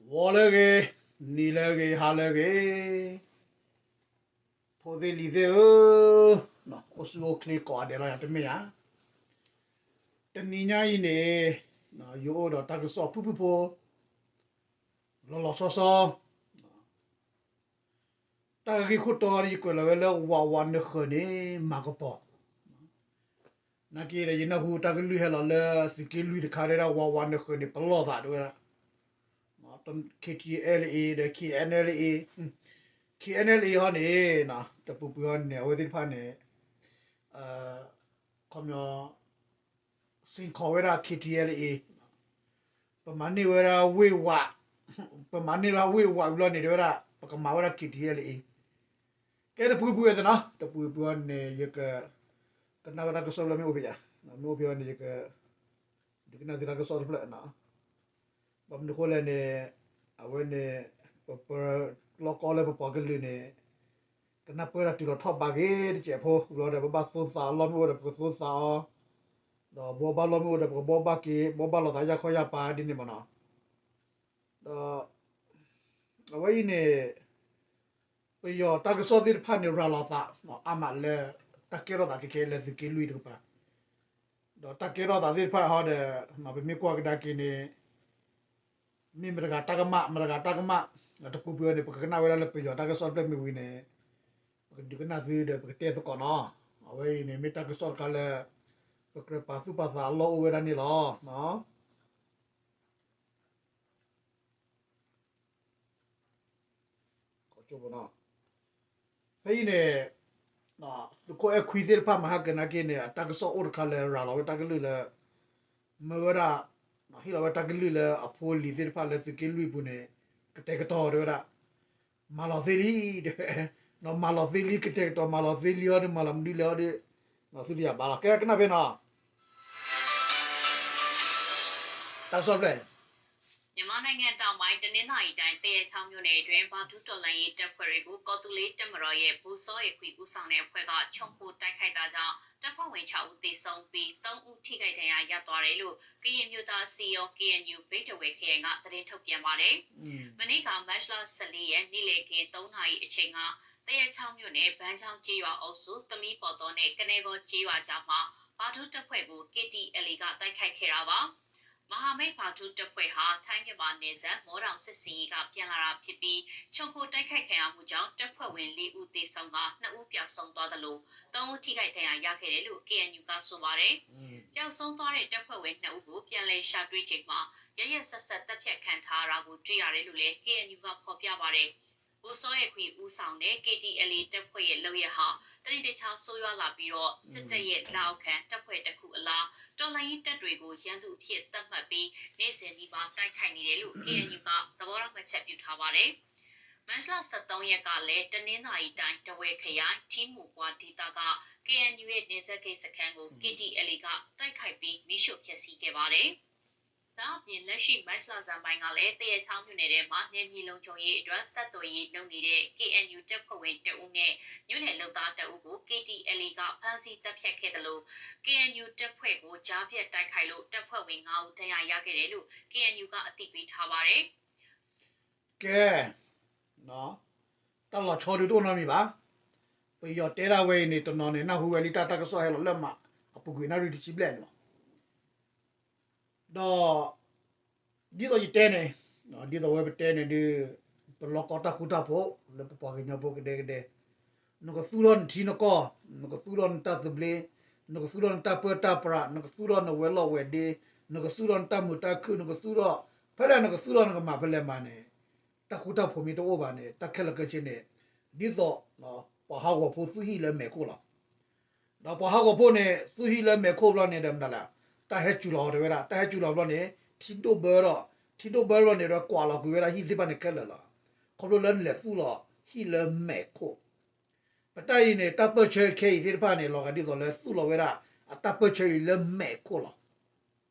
ဂီၤလၢအဂ့ၤ, နံၤလၢအဂ့ၤ, ဟါလၢအဂ့ၤ, ဖိသ့ၣ်လံၤသ့ၣ်ဧၢ, အိၣ်ဆူၣ်အိၣ်ချ့ကိးဂၤဒဲးလီၤ. ယၤတမ့ၢ်ဧါ, တနံၤညါအံၤန့ၣ် ယအိၣ်ဒီးတၢ်ကစီၣ်ဖုၣ်ဖုၣ်ဖိ လီၤလီၤဆီဆီ တၢ်ဂ့ၢ်ခိၣ်တီယကွဲးလီၤဝဲလၢ ဝးဝးနဃၢၤန့ၣ် မၤကပီၤ, နာ်က့ဒီး ယနၢ်ဟူတၢ်ကလုၢ်ဟဲလီၤလၢသုးက့လွံၢ်တခါ တဲဝဲဒၣ် ဝးဝးနဃၢၤန့ၣ် ပလီၢ်သး တဲဝဲဒၣ် KTLA ဒီး KNLA, KNLA ဟီန့ၣ် တပူၤပူၤဟီန့ၣ် အဝဲသ့ၣ်တဖၣ်န့ၣ် ခီပညီ စ့ၢ်ကီးဝဲဒၣ် KTLA, ပမၤန့ၢ်ဝဲဒၣ်ဝ့ၢ်ဝး, ပမၤန့ၢ်ဝဲဒၣ်ဝ့ၢ်ဝးဝံၤလီၤန့ၣ် တဲဝဲဒၣ် ပကမၤဝဲဒၣ် KTLA. ကဲတပူၤပူၤဝဲသနီၤ, တပူၤပူၤန့ၣ် ယက ကနၣ်ဝဲတၢ်ကစီၣ်ဖျၢၣ်မ့ၢ်အိၣ်ဖဲယၤ, မ့ၢ်အိၣ်ဖဲန့ၣ် ယက ဒုးကနၣ်သုတၢ်ကစီၣ်တဖျၢၣ်နီၤ. ဘၣ်မနုၤအဃိလဲၣ်န့ၣ် အဝဲန့ၣ် ပပၢၤလီၢ်ကီၢ်လၢပပှၤကလုာ်န့ၣ် ကနၢ်ပၢၢ်တၢ်တုၤလီၤထီၣ်ဘးက့ၤတစဲးဖိလီၤဒီး ပဘၣ်သိသးအီၤ လီၢ်မ့ၢ်အိၣ်ဒီး ပကသိသးအီၤ, ဒီးဘှီဘၣ်လီၢ်မ့ၢ်အိၣ်ဒီး ပကဘှီဘၣ်က့ၤ, ဘှီဘၣ်လိာ်သးယၢ်ခီယၢ်ပၤဒ်န့ၣ်မ့ၢ်နီၤ. ဒီး အဝဲအံၤန့ၣ် ပယီၤတၢ်ကစီၣ်သ့ၣ်တဖၣ်န့ၣ် ရၤလီၤသးအါမးလၢ တၢ်ကဲထီၣ်သးခဲခဲလၢသုးက့လွံၢ်တကပၤ, ဒီးတၢ်ကဲထီၣ်သးသ့ၣ်တဖၣ်ဟီဒီး ပမ့ၢ်ကွၢ်ကဒါက့ၤန့ၣ် မ့ၢ်မတဂၤတၢ်ကမၣ် မတဂၤတၢ်ကမၣ်, တပူၤပူၤန့ၣ် ပကကနၣ်ဝဲဒၣ်လၢပယီၤတၢ်ကစီၣ်တဖျၢၣ်မ့ၢ်ဝံၤန့ၣ် ပကဒုးကနၣ်သုဒီးပကတဲသကိးနီၤ. အဝဲအံၤန့ၣ် မ့ၢ်တၢ်ကစီၣ်တခါလၢ ပကြၢးပာ်သူၣ်ပာ်သးအလီၢ်အိၣ်ဝဲဒၣ်န့ၣ်လီၤ. ဖဲအံၤန့ၣ် သုးခိၣ်အဲၣ်ခွံသ့ၣ်တဖၣ်မၤဟါကၢနာ်က့န့ၣ် အတၢ်ကစီၣ်အိၣ်တခါလၢရၤလီၤဝဲတၢ်ကလုၢ်လၢ မၢဝဲဒၣ် ဟ့ၣ်လီၤဝဲတၢ်ကလုၢ်လၢအဖိလံၤသ့ၣ်တဖၣ်လၢသုးက့လွံၢ်ပူၤန့ၣ် ကတဲာ်ကတီၤတဲဝဲဒၣ် မၤလီၤသ့လံ တဲဝဲ မၤလီၤသ့လံ ကတဲာ်ကတီၤမၤလီၤသ့လံအီၤဒီး မၤလီၤမနုၤလဲၣ်အီၤဒီး သုတယာ်ဘၣ်လီၤ. ကဲကနၣ်ဖဲနီၤ တၢ်ကစီၣ်ဖျၢၣ် မြန်မာနိုင်ငံတောင်ပိုင်း တနင်္သာရီတိုင်း သရက်ချောင်းမြို့နယ်အတွင်း ဗထူးတော်လှန်ရေးတပ်ဖွဲ့တွေကို ကော်သူးလေးတပ်မတော်ရဲ့ ဗိုလ်စောအဲခွံ ဦးဆောင်တဲ့အဖွဲ့က ခြုံခိုတိုက်ခိုက်တာကြောင့် တပ်ဖွဲ့ဝင် ခြောက် ဦး သေဆုံးပြီး သုံး ဦး ထိခိုက်ဒဏ်ရာရသွားတယ်လို့ ကရင်မျိုးသားအစည်းအရုံး KNU ဘိတ်တဝဲခရိုင်က သတင်းထုတ်ပြန်ပါတယ်။ မနေ့က မတ်လ ဆယ့်လေး ရက် နေ့လယ်ခင်း သုံး နာရီအချိန်က သရက်ချောင်းမြို့နယ် ဘန်းချောင်းကျေးရွာအုပ်စု သမီးပေါ်သောနဲ့ ကနဲဂေါကျေးရွာကြားမှာ ဗထူးတပ်ဖွဲ့ကို KTLA က တိုက်ခိုက်ခဲ့တာပါ။ မဟာမိတ်ဗထူးတပ်ဖွဲ့ဟာ ထိုင်း-မြန်မာနယ်စပ် မောတောင်စစ်ဆင်ရေးက ပြန်လာတာဖြစ်ပြီး ခြုံခိုတိုက်ခိုက်ခံရမှုကြောင့် တပ်ဖွဲ့ဝင် လေး ဦး သေဆုံးကာ နှစ် ဦး ပျောက်ဆုံးသွားသလို သုံး ဦး ထိခိုက်ဒဏ်ရာရခဲ့တယ်လို့ KNU က ဆိုပါတယ်။ ပျောက်ဆုံးသွားတဲ့ တပ်ဖွဲ့ဝင် နှစ် ဦးကို ပြန်လည်ရှာတွေ့ချိန်မှာ ရက်ရက်စက်စက် သတ်ဖြတ်ခံထားရတာကို တွေ့ရတယ်လို့လည်း KNU က ဖော်ပြပါတယ်။ ဗိုလ်စောအဲခွံ ဦးဆောင်တဲ့ KTLA တပ်ဖွဲ့ရဲ့ လုပ်ရပ်ဟာ တနေ့တခြား ဆိုးရွားလာပြီးတော့ စစ်တပ်ရဲ့ လက်အောက်ခံ တပ်ဖွဲ့တစ်ခုအလား တော်လှန်ရေးတပ်တွေကို ရန်သူအဖြစ် သတ်မှတ်ပြီး နေ့စဉ်နီးပါး တိုက်ခိုက်နေတယ်လို့ KNU က သဘောထားမှတ်ချက် ပြုထားပါတယ်။ မတ်လ ဆယ့်သုံး ရက်ကလည်း တနင်္သာရီတိုင်း ထားဝယ်ခရိုင် ထံမူဝ်ပှၢ်ဒေသက KNU ရဲ့ နယ်စပ်ဂိတ်စခန်းကို KTLA က တိုက်ခိုက်ပြီး မီးရှို့ဖျက်ဆီးခဲ့ပါတယ်။ ဒါ့အပြင် လက်ရှိ မတ်လဆန်းပိုင်းကလည်း သရက်ချောင်းမြို့နယ်ထဲမှာ နယ်မြေလုံခြုံရေးအတွက် ဆက်သွယ်ရေးလုပ်နေတဲ့ KNU တပ်ဖွဲ့ဝင်တစ်ဦးနဲ့ မြို့နယ်လုပ်သားတစ်ဦးကို KTLA က ဖမ်းဆီးသတ်ဖြတ်ခဲ့သလို KNU တပ်ဖွဲ့ကို ကြားဖြတ်တိုက်ခိုက်လို့ တပ်ဖွဲ့ဝင် ငါး ဦး ဒဏ်ရာရခဲ့တယ်လို့ KNU က အသိပေးထားပါတယ်။ ကဲ တၢ်လီၤဆီဒုးတအိၣ်နီတမံၤဘၣ်. ပယီၤတဲဒၣ်ဝဲအံၤန့ၣ် တနီၤန့ၣ် နၢ်ဟူဝဲလံ တၢ်တၢ်ကစီၣ်ဟဲလီၤလၢမး အပူၤကွံာ်နၣ်ရံၣ်တဆံဘျဲၣ်န့ၣ်လီၤ. ဒီး ဒ်သိးယတဲန့ၣ် ဒ်သိးဝဲပတဲန့ၣ်ဒုး ပလီၢ်ကီၢ်တၢ်ဃူတၢ်ဖိး လၢပပှၤကညီဖိကဒဲကဒဲ နကသူၣ်ထီၣ်နထံနကီၢ်, နကသူၣ်ထီၣ်နတၢ်သဘျ့, နကသူၣ်ထီၣ်နတၢ်ပၢတၢ်ပြး, နကသူၣ်ထီၣ်နဝဲၤလီၢ်ဝဲၤဒ့, နကသူၣ်ထီၣ်နတၢ်မုာ်တၢ်ခုၣ်, နကသူၣ်ထီၣ် ဖဲလဲၣ်နကသူၣ်ထီၣ်နကမၤဖဲလဲၣ်မးန့ၣ် တၢ်ဃူတၢ်ဖိးမ့ၢ်တအိၣ်ဘၣ်န့ၣ် တၢ်ခဲလၢာ်ခဲဆ့န့ၣ် ဒ်သိး ပှၤဟးဂီၤဖိသူၣ်ဟံၣ်လၢမဲာ်ခိၣ်လီၤ. ဒီးပှၤဟးဂီၤဖိန့ၣ် သူၣ်ဟံၣ်လၢမဲာ်ခိၣ်ဘျီန့ၣ်ဒီးမနုၤလဲၣ်, တၢ်ဟဲစူၤလီၤတဲဝဲဒၣ်, တၢ်ဟဲစူၤလီၤဘျီန့ၣ် ထံဒိၣ်ဘၢဒီး ထံဒိၣ်ဘၢဘျီန့ၣ်ဒီး ကွၢ်လီၤကွံာ်ဝဲဒၣ်ဟံၣ်သ့ၣ်တဖၣ်န့ၣ်ခဲလၢာ်လီၤ. ခီဖျိလၢနလဲၤသူၣ်လီၤဟံၣ်လၢမဲာ်ခိၣ် ပတၢ်အံၤန့ၣ် တၢ်ပၢၢ်ဆၢခဲအံၤသ့ၣ်တဖၣ်န့ၣ် လီၤဂာ်ဒ်သိးလၢသူၣ်လီၤဝဲဒၣ် အတၢ်ပၢၢ်ဆၢအံၤလၢမဲာ်ခိၣ်လီၤ.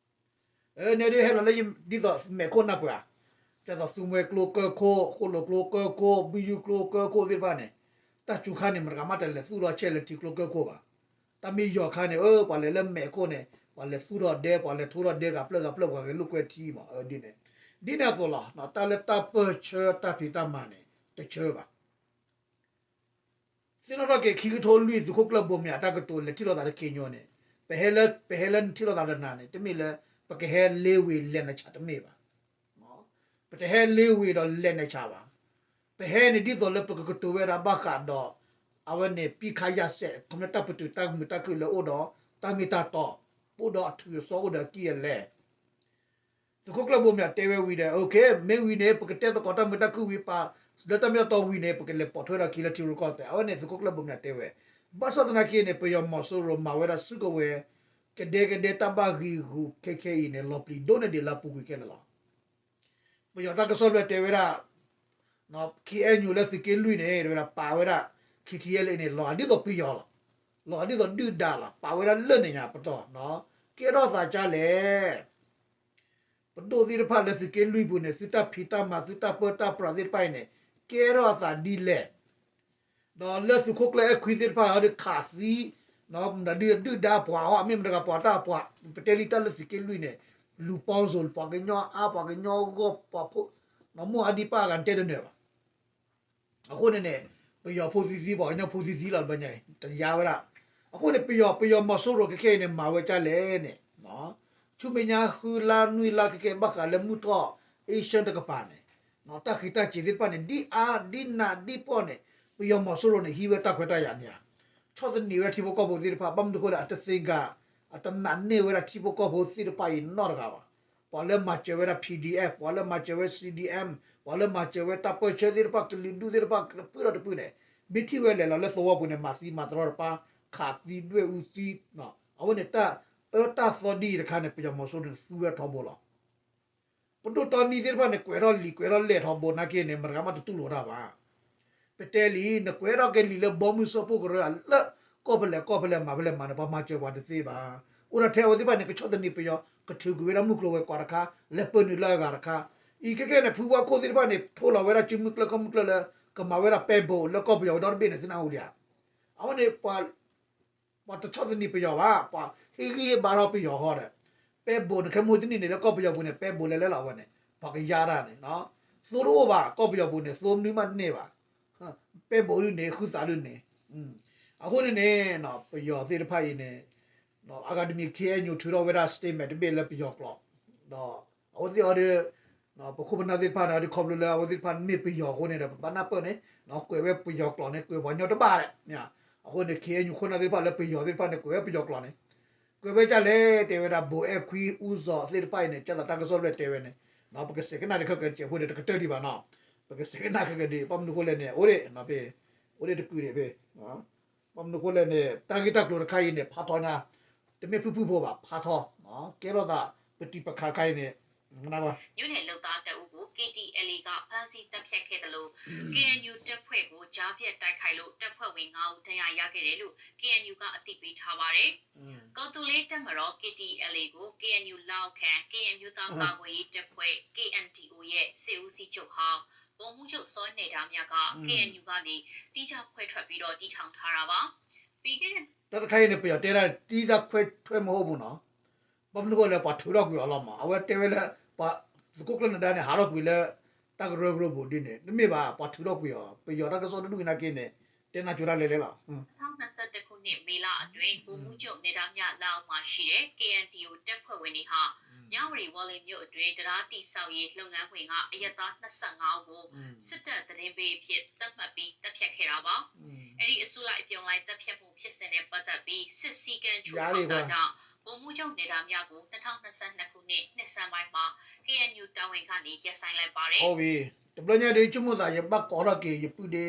အန့ၣ်ဒုးဟဲလီၤလၢဒ်သိးမဲာ်ခိၣ်နၢ်ပၢၢ်ဧါ, ဒ်သိးသူမွဲကျိကၢၢ်ခိၣ်, ဃိၣ်လိာ်ကျိကၢၢ်ခိၣ်, ဘုယုကျိကၢၢ်ခိၣ်သ့ၣ်တဖၣ်န့ၣ် တၢ်စူၤခါန့ၣ် မတဂၤမးတလဲၤသူၣ်ထီၣ်ဆဲးလၢထံကျိကၢၢ်ခိၣ်ဘၣ်. တၢ်မ့ၢ်ယီၤခါန့ၣ် အၢ ပှၤလဲၤလၢမဲာ်ခိၣ်န့ၣ် ပှၤလဲၤသူၣ်ထီၣ်ဒဲ, ပှၤလဲၤထိထီၣ်ဒဲဂၤဖျၢၣ်ဂၤဖျၢၣ် ပှၤဂဲၤလိာ်ကွဲထံမး အဒ်န့ၣ်. ဒ်န့ၣ်အသိးလီၤ. တၢ်လၢတၢ်ပၢၢ်ဆၢတၢ်ဖံးတၢ်မၤန့ၣ် တဆၢဘၣ်. သ့ၣ်နီၣ်ထီၣ်က့ၤ ခံကထိလွံၢ် သုးခိၣ်ကျၢၢ်ဘိမၠး တၢ်ကတိၤလဲၤထံၣ်လိာ်သးလၢ ခ့ညိ န့ၣ်, ပဟဲလၢ ပဟဲလၢနထံၣ်လိာ်သးဒီးနၤန့ၣ် တမ့ၢ်လၢ ပကဟဲလ့ဝ့ၤလဲၤနဆး တမ့ၢ်ဘၣ်. ပတဟဲလ့ဝ့ၤဒီးလဲၤနဆးဘၣ်. ပဟဲန့ၣ်ဒ်သိးလၢပကကတိၤဝဲဒၣ်ဘၣ်ဃးဒီး အဝဲန့ၣ် ပစ်ခတ်ရပ်စဲ ခီပညီတၢ်ပတုာ်တၢ်မုာ်တၢ်ခုၣ်လၢအိၣ်ဒီး တၢ်မ့ၢ်တၢ်တီ, အိၣ်ဒီးအထုးအစီအိၣ်ဒီးအကံၢ်အလဲ. သုးခိၣ်ကျၢၢ်ဘိမၠးတဲဝဲဝံၤဒီး okay မ့ၢ်ဝံၤန့ၣ် ပကတဲသကိးတၢ်မုာ်တၢ်ခုၣ်ဝံၤ ပာ်လၢတၢ်မ့ၢ်တၢ်တီဝံၤန့ၣ် ပကလဲၤပိာ်ထွဲဒီးခံလၢထံရူၢ်ကီၢ်သဲး. အဝဲန့ၣ်သုးခိၣ်ကျၢၢ်ဘိမၠးတဲဝဲ. ဘၣ်ဆၣ်သနာ်က့န့ၣ် ပယီၤမီၤစိရိၤမၤဝဲဒၣ်စုကဝဲၤ ကဒဲကဒဲတၢ်ဘၣ်ဂံာ်ဂူာ်ခဲခဲအံၤန့ၣ် လီၤပျံၤဒိၣ်န့ၢ်ဒံးလၢအပူၤကွံာ်ခဲလၢာ်လီၤ. ပယီၤတၢ်ကစီၣ်ဖျၢၣ်တဲဝဲဒၣ် ခ့အဲၣ်ယူၣ် လၢသုးက့လွံၢ်န့ၣ် တဲဝဲဒၣ်ပာ်ဝဲဒၣ် ခ့ထံအဲလ်အ့န့ၣ် လီၤဒ်သိးပယီၤလီၤ. လီၤဒ်သိးဒုၣ်ဒါလီၤ. ပာ်ဝဲဒၣ်လၢန့ၣ်ညါပတီၢ်, ကဲထီၣ်သးကလဲၣ်. ပဒိၣ်သ့ၣ်တဖၣ်လၢသုးက့လွံၢ်ပူၤန့ၣ် သုတၢ်ဖံးတၢ်မၤ သုတၢ်ပၢတၢ်ပြးသ့ၣ်တဖၣ်အံၤန့ၣ် ကဲထီၣ်အသးဒ်လဲၣ်. ဒီးလၢသုးခိၣ်ကျၢၢ်အဲၣ်ခွံသ့ၣ်တဖၣ်ဒီးခးသံ ဒုၣ်ဒါပှၤဟီ မ့ၢ်မတၤတဂၤပှၤတၢ်ပှၤ ပတဲလံတၢ်လၢသုးက့လွံၢ်န့ၣ် လူၤပီၢ်စိၤ ပှၤကညီအါ ပှၤကညီဂီၢ် ပှၤဖိ မိၢ်အါဒံပၢ်အဂၤတဲတနၢၤဘၣ်. အဃိန့ၣ်န့ၣ် ပယီၤဖိသံသံ ပှၤကညီဖိသံသံလီၤ တဘျီညါအံၤ တယါဝဲဒၣ်. အဃိန့ၣ် ပယီၤ ပယီၤမီၤစိရိၤခဲခဲအံၤန့ၣ် မၤဝဲဒ်လဲၣ်န့ၣ် ဆူမဲာ်ညါဃုလါနွံလါခဲခဲ ဘၣ်ဃးလၢမုၢ်ထီၣ် Asian တကပၤန့ၣ် တၢ်ဃံးတၢ်စ့ၤသ့ၣ်တဖၣ်န့ၣ် ဒ်အါဒ်နးဒ်ပီၢ်န့ၣ် ပယီၤမီၤစိရိၤန့ၣ် ဟံးဝဲတၢ်ခွဲးတၢ်ယာ်န့ၣ်ဧါ. ဆီၣ်သနံးဝဲဒၣ်ထံဖိကီၢ်ဖိသ့ၣ်တဖၣ် ဘၣ်မနုၤဃိလဲၣ် အတသ့ၣ်ညါ အတနာ်န့ၢ်ဝဲဒၣ်ထံဖိကီၢ်ဖိသ့ၣ်တဖၣ်အံၤနီတဂၤဘၣ်. ပှၤလၢမၤစၢၤဝဲဒၣ် P D F, ပှၤလၢမၤစၢၤဝဲ C D M, ပှၤလၢမၤစၢၤဝဲတၢ်ပၢဆှၢသ့ၣ်တဖၣ် ကလုာ်ဒူၣ်သ့ၣ်တဖၣ်ကပၢၢ်ထီၣ်တပၢၢ်န့ၣ် မ့ၢ်ထံၣ်ဝဲလဲၤလီၤလၢသဝီပူၤန့ၣ် မၤသံမၤတရီတပါ ခးသံဒွဲၣ်အူသံ အဝဲန့ၣ်တၢ်အၢတၢ်သီဒ်အံၤတခါန့ၣ် ပယီၤမီၤစိရိၤန့ၣ်သူဝဲထီဘိလီၤ. ပဒိၣ်တီနံသ့ၣ်တဖၣ်န့ၣ် ကွဲးထီၣ်လံာ်ကွဲးထီၣ်လဲၢ်ထီဘိနာ်က့န့ၣ် မတဂၤမးတတူၢ်လိာ်တၢ်ဘၣ်. ပတဲလံ နကွဲးထီၣ်က့ၤလံာ်လၢဘီမုၢ်စၢဖှိၣ်ကရၢလၢ ကီၢ်ဖဲလဲၣ်ကီၢ်ဖဲလဲၣ်မၤဖဲလဲၣ်မၤန့ၣ် ပှၤမၤစၢၤပှၤတသ့ဘၣ်. အိၣ်ဒၣ်ထဲအဝဲသ့ၣ်တဖၣ်န့ၣ် ကဆီၣ်သနံးပယီၤ ကထုးကွံာ်ဝဲဒၣ်မုၢ်ကျိၤဝဲၤကွာ်တခါ လဲၤပၢနုာ်လၢအဂၤတခါ. အံၤခဲခဲန့ၣ် ဖုဝါခိၣ်သ့ၣ်တဖၣ်န့ၣ် ထိလီၤဝဲဒၣ်စုမုၢ်ကျၢၢ်ကီၢ်မုၢ်ကျၢၢ်လၢ ကမၤဝဲဒၣ်ပဲဘိး လၢကီၢ်ပယီၤဝဲဒီတဘ့ၣ်န့ၣ် သ့ၣ်နၢ်ဟူလံဧါ. အဝဲန့ၣ် ပှၤတဆီၣ်သနံးပယီၤဘၣ်, ပှၤဟ့ၣ်ဂံၢ်ဟ့ၣ်ဘါထီၣ်ပယီၤဃီဒီး ပဲဘိးန့ၣ် ခဲမုၢ်တနံၤန့ၣ် လၢကီၢ်ပယီၤပူၤန့ၣ် ပဲဘိးလဲၤလဲၤလီၤဝဲန့ၣ် ပှၤကယါတၢ်န့ၣ် သိတအိၣ်ဘၣ် ကီၢ်ပယီၤပူၤန့ၣ် သိမနုၤမးတန့ၢ်ဘၣ်. ပဲဘိးဒုန့ၣ် ဃုသးဒုန့ၣ်. အဃိန့ၣ်န့ၣ် ပယီၤသ့ၣ်တဖၣ်အံၤန့ၣ် အဂၤတမံၤ K N U ထုးထီၣ်ဝဲဒၣ် statement တဘ့ၣ်လၢပယီၤကျိာ် ဒီးအဝဲသ့ၣ်အီၤဒီး ပခိၣ်ပနၢ်သ့ၣ်တဖၣ်န့ၣ် အီၤဒီးခီဖျိလၢအဝဲသ့ၣ်တဖၣ်မ့ၢ်ပယီၤအဃိန့ၣ်ဒီး ပဘၣ်နၢ်ပၢၢ်န့ၣ် ကွဲးဝဲပယီၤကျိာ်န့ၣ် ကွဲးပှၤကညီတဘၣ်ဒီး အဃိန့ၣ် K N U ခိၣ်နၢ်သ့ၣ်တဖၣ်လၢပယီၤသ့ၣ်တဖၣ်န့ၣ် ကွဲးဝဲပယီၤကျိာ်န့ၣ် ကွဲးဝဲဒ်လဲၣ် တဲဝဲဒၣ် ဘိးအဲၣ်ခွံ အူစီၤသ့ၣ်တဖၣ်အံၤန့ၣ် ကဲသးတၢ်ကစီၣ်ဖျၢၣ်တဲဝဲန့ၣ် ပကစဲးကနၣ်ဒီးခဲကနံၣ်အံၤဖိန့ၣ် တကတၢၢ်ဒံးဘၣ်နီၤ. ပကစဲးကနၣ်ခဲကနံၣ်အံၤ ဘၣ်မနုၤဃိလဲၣ်န့ၣ် အိၣ်ဒံး အိၣ်ဒံးတကုာ်ဒံးဖဲ ဘၣ်မနုၤဃိလဲၣ်န့ၣ် တၢ်ဂ့ၢ်တၢ်ကျိၤတခါအံၤန့ၣ် ဖးထီညါ တမ့ၢ်ဖုၣ်ဖုၣ်ဖိဘၣ် ဖးထီ ကဲထီၣ်သး ပတံၤပခးခါအံၤန့ၣ် မြို့နယ်လုပ်သားတစ်ဦးကို K T L A က ဖမ်းဆီးသတ်ဖြတ်ခဲ့သလို K N U တပ်ဖွဲ့ကို ကြားဖြတ်တိုက်ခိုက်လို့ တပ်ဖွဲ့ဝင်ငါးဦး ဒဏ်ရာရခဲ့တယ်လို့ K N U ကအသိပေးထားပါတယ်။ ကော်သူလ့တပ်မတော် K T L A ကို K N U လက်အောက်ခံ ကရင်မျိုးသားကာကွယ်ရေးတပ်ဖွဲ့ K N D O ရဲ့စစ်ဦးစီးချုပ်ဟောင်း ဗိုလ်မှူးချုပ်စောနယ်ဒါမြက K N U ကနေ သီးခြားခွဲထွက်ပြီးတော့ တည်ထောင်ထားတာပါ။ ပြီးခဲ့တဲ့ တၢ်တခါအံၤန့ၣ် ပယီၤတဲဒၣ် သီးခြားခွဲထွက်မဟုတ်ဘူးနီၤ. ဘၣ်မနုၤဃိလဲၣ် ပှၤထုးထီၣ်ကွံာ်အီၤလီၤမး. အဝဲတဲဝဲလၢ ပှၤသုးခိၣ်ကျၢၢ်နဒါန့ၣ် ဟးထီၣ်ကွံာ်လၢ တၢ်ကရၢကရိပူၤဒ်န့ၣ် တမ့ၢ်ဘၣ် ပှၤထုးထီၣ်ကွံာ်အီၤ ပယီၤတၢ်ကစီၣ်တဒူၣ်အံၤနာ်က့န့ၣ် တဲနၢ်ကၠိတၢ်လဲၤလဲၤလီၤ. နှစ်ထောင်နှစ်ဆယ့်တစ်ခုနှစ် မေလအတွင်း ဗိုလ်မှူးချုပ် နယ်ဒါမြ လက်အောက်မှာရှိတဲ့ K N D O တပ်ဖွဲ့ဝင်တွေဟာ မြဝတီ ဝေါ်လင်မြို့အတွင်း တံတားတည်ဆောက်ရေး လုပ်ငန်းခွင်က အရပ်သား နှစ်ဆယ့်ငါးဦးကို စစ်တပ်သတင်းပေးအဖြစ် သတ်မှတ်ပြီး သတ်ဖြတ်ခဲ့တာပါ။ အဲဒီအစုလိုက်အပြုံလိုက် သတ်ဖြတ်မှုဖြစ်စဉ်နဲ့ပတ်သက်ပြီး စစ်စည်းကမ်းချိုးဖောက်တာကြောင့် ဗိုလ်မှူးချုပ် နယ်ဒါမြကို နှစ်ထောင်နှစ်ဆယ့်နှစ်ခုနှစ် နှစ်ဆန်းပိုင်းမှာ K N U တာဝန်ကနေ ရပ်ဆိုင်းလိုက်ပါတယ်။ ဟုတ်ပြီ. တဘျီညါဒီး ဆိကမိၣ်သး ယဘၣ်ကိးထီၣ်က့ၤ ယပုၢ်ဒ့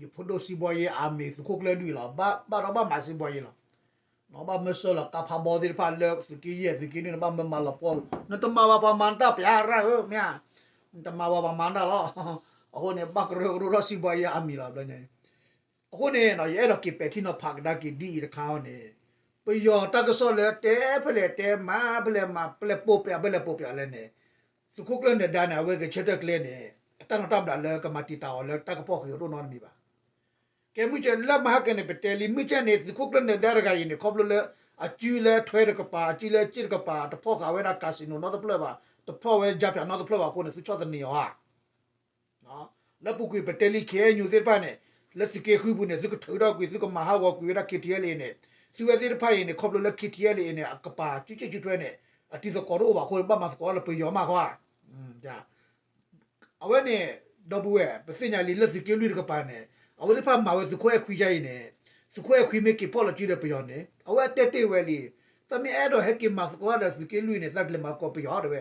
ယဖိဒိၣ် စီးပွားရေး အမံၤ သုးခိၣ်ကျၢၢ်ဒုၣ်အံၤလီၤ. ဘၣ် ဘၣ်ဒီးဘၣ်မၤ စီးပွားရေး လီၤ. နဘၣ်မၢဆှၢလီၤ ကါဖးဘီသ့ၣ်တဖၣ်လၢသုးက့ယဲၢ် သုးက့နွံ နဘၣ်မၢမၤလီၤပှီၢ် နတမၤဘၣ်ပှၤမၤနတၢ်ပျး ရၢ်ဧၢ မ့ၢ်ဧါ. နတမၤဘၣ်ပှၤမၤနတၢ်လီၤ. အဃိန့ၣ် ဘၣ်ကရၢကရိထီၣ် စီးပွားရေး အမံၤ လီၤ တဘျီညါအံၤ. အဃိန့ၣ် ယအဲၣ်ဒိးက့ၤပဲာ်ထံနီၤဖးကဒါက့ၤဒ်အံၤတခါအံၤန့ၣ် ပယီၤတၢ်ကစီၣ်လၢတဲဖဲလဲၣ်တဲမၤဖဲလဲၣ်မၤ ဖဲလဲၣ်ပိာ်ပျးဖဲလဲၣ်ပိာ်ပျးလဲၣ်န့ၣ် သုးခိၣ်ကျၢၢ်နဒါန့ၣ် အဝဲဂဲၤဆၢထၢၣ်ကျဲန့ၣ် အတၢ်နီၣ်တၢ်မတၤလဲၣ်ကမၤတံာ်တာ်အီၤလၢတၢ်ကပီၢ်ဃံးအဒိၣ်နီတမံၤဘၣ်. ကဲမုၢ်ကၢလၢမဟါကဲန့ၣ် ပတဲလံ မုၢ်ကၢန့ၣ် သုးခိၣ်ကျၢၢ်နဒါတဂၤအံၤန့ၣ် ခီဖျိလၢ အစုလၢထွဲတကပၤ အစုလၢစ့ၣ်တကပၤ တဖီၣ်ဃာ်ဝဲဒၣ် casino နီတဖျၢၣ်ဘၣ်. တဖျီၣ်ဝဲ ယါပၠးနီတဖျၢၣ်ဘၣ်အဃိန့ၣ် သုဆီၣ်သနံးအီၤဧါ. လၢပူၤကွံာ်ပတဲလံ ခ့ၣ်အဲၣ်ယူၣ်သ့ၣ်တဖၣ်န့ၣ် လၢသုးက့ဃုပူၤန့ၣ် သုကထုးထီၣ်ကွံာ် သုကမၤဟးဂီၤကွံာ်ဝဲဒၣ် ခ့ၣ်ထံၣ်အဲၣ်လ့ၣ်န့ၣ် သုဝဲသ့ၣ်တဖၣ်အံၤန့ၣ် ခီဖျိလၢ ခ့ၣ်ထံၣ်အဲၣ်လ့ၣ်န့ၣ် အကပၤစုစ့ၣ်စုထွဲန့ၣ် အတံၤသကိးတအိၣ်ဘၣ်အဃိန့ၣ် ဘၣ်မၤသကိးလၢပယီၤမးဃီဧါ. အဝဲန့ၣ် ဒီပုၢ်ဝဲၢ် ပသ့ၣ်ညါလံလၢသုးက့လွံၢ်တကပၤန့ၣ် အဝဲသ့ၣ်တဖၣ်မၤဝဲသုးခိၣ်အဲၣ်ခွံယါအံၤန့ၣ် သုးခိၣ်အဲၣ်ခွံမ့ၢ်က့ၤဖီၣ်လီၤစုဒီးပယီၤန့ၣ် အဝဲအတဲတ့ၢ်ဝဲလံ. သးမ့ၢ်အဲၣ်ဒိးဟဲက့ၤမၤသကိးဒီးသုးက့လွံၢ်န့ၣ် သးကလဲၤမၤသကိးပယီၤတဲဝဲ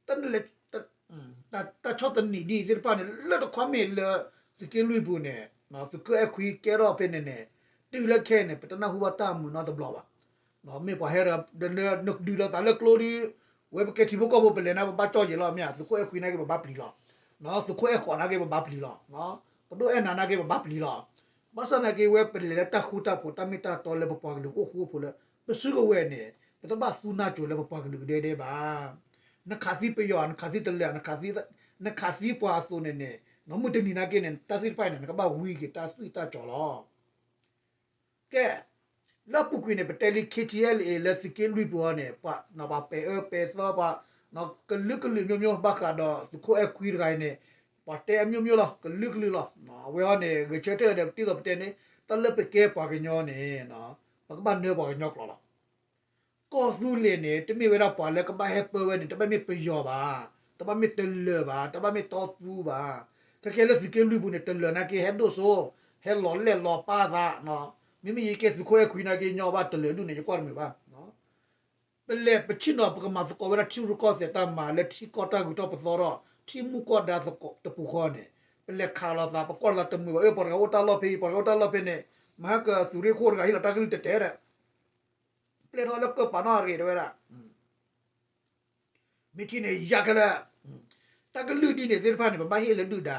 တၢ်ဆီၣ်သနံးဒ်အံၤသ့ၣ်တဖၣ်န့ၣ် လၢတခီမ့ၢ်လၢသုးက့လွံၢ်ပူၤန့ၣ် သုးခိၣ်အဲၣ်ခွံကဲထီၣ်ဖဲန့ၣ်န့ၣ် တုၤလၢခဲအံၤန့ၣ် ပတနၢ်ဟူဘၣ်တၢ်မုာ်နီတဘျီဘၣ်. မ့ၢ်ပှၤဟဲဒီး နဒုးလီၤသးလၢကျိဒ် ဝဲပကဲထံဖိကီၢ်ဖိပလဲၤန့ၣ် ပဘၣ်ကၠီၣ်ယဲၤလီၤမ့ၢ်ဧါ, သုးခိၣ်အဲၣ်ခွံနာ်က့ပဘၣ်ပျံၤလီၤ, သုးခိၣ်အဲၣ်ဃိးနာ်က့ပဘၣ်ပျံၤလီၤ, ပဒိၣ်အဲၣ်နၤနာ်က့ပဘၣ်ပျံၤလီၤ. ဘၣ်ဆၣ်နာ်က့ဝဲပလဲၤလၢတၢ်ဃူတၢ်ဖိး တၢ်မ့ၢ်တၢ်တီလၢပပှၤကလုာ်ကအိၣ်ဃူအိၣ်ဖိးလၢ ပစုကဝဲၤန့ၣ် ပတဘၣ်သူနၢ်ကိၤလၢပပှၤကလုာ်ကဒဲကဒဲဘၣ်. နခးသံပယီၤ နခးသံတလၢာ် နခးသံပှၤအသိးန့ၣ်န့ၣ် မုၢ်တနံၤနာ်က့န့ၣ် တၢ်သ့ၣ်တဖၣ်အံၤန့ၣ် နကဘၣ်ဝံက့ၤတၢ်သွံၣ်တၢ်စီၤလီၤ. ကဲ, လၢအပူၤကွံာ်န့ၣ် ပတဲလံ ခ့ၣ်ထံၣ်အဲၣ်လ့ၣ် လၢသုးက့လွံၢ်ပူၤအံၤန့ၣ် ပှၤပဲာ်အၢပဲာ်သီ ပှၤကလုာ်ကလုာ်မျိုးမျိုး ဘၣ်ဃးဒီးသုးခိၣ်အဲၣ်ခွံတဂၤအံၤန့ၣ် ပှၤတဲအမျိုးမျိုးလီၤ, ကလုာ်ကလုာ်လီၤ. အဝဲအံၤန့ၣ် ဂဲၤဆၢထၢၣ်ဒီး ဒ်သိးပတဲန့ၣ် တၢ်လၢပကဲပှၤကညီန့ၣ် ပကဘၣ်နၢပှၤကညီကျိာ်လီၤ. ကီၢ်သူလ့ၤန့ၣ် တမ့ၢ်ဝဲဒၣ်ပှၤလၢကဘၣ်ဟဲပၢဝဲန့ၣ် တဘၣ်မ့ၢ်ပယီၤဘၣ်, တဘၣ်မ့ၢ်တလၢာ်ဘၣ်, တဘၣ်မ့ၢ်တီသူဘၣ်. ခဲကဲလၢသုးက့လွံၢ်ပူၤန့ၣ် တလၢာ်နာ်က့ ဟဲဒိၣ်စိ, ဟဲလီၤလဲၣ်လီၤပၢ်သး, မ့မ့ၢ်ယကဲသုးခိၣ်အဲၣ်ခွံနာ်က့ ညီဘၣ်တလၢာ်ဒူၣ်န့ၣ် ယကွၢ်တမုာ်ဘၣ်. ပလဲၤပဆ့ၣ်နီၤ ပကမၤသကိးဝဲဒၣ်ထံရူၢ်ကီၢ်သဲးတၢ်မၤလၢထံကီၢ်တၢ်ဂုၤထီၣ်ပသီထီၣ် ထံမူကီၢ်ဒါတပူၤဃီန့ၣ် ပလဲၤခးလိာ်သး ပကွၢ်လိာ်သးတမုာ်ဘၣ်. အၢ ပှၤတဂၤအိၣ်တၢ်လီၢ်ဖဲအံၤ ပှၤတဂၤအိၣ်တၢ်လီၢ်ဖဲန့ၣ် မဟါကသုးရ့ၣ်ခိၣ်တဂၤဟ့ၣ်လီၤတၢ်ကလုၢ်တဲတဲဒီး ပျဲထီၣ်လၢကၢၢ်ပာ်နီၣ်အဂ့ၤတဲဝဲဒၣ် မ့ၢ်ထံၣ်န့ၣ် ယၤခဲလၢာ်, တၢ်ကလုၢ်ဒ်န့ၣ်သ့ၣ်တဖၣ်န့ၣ် ပဘၣ်ဟ့ၣ်လၢဒုၣ်ဒါ,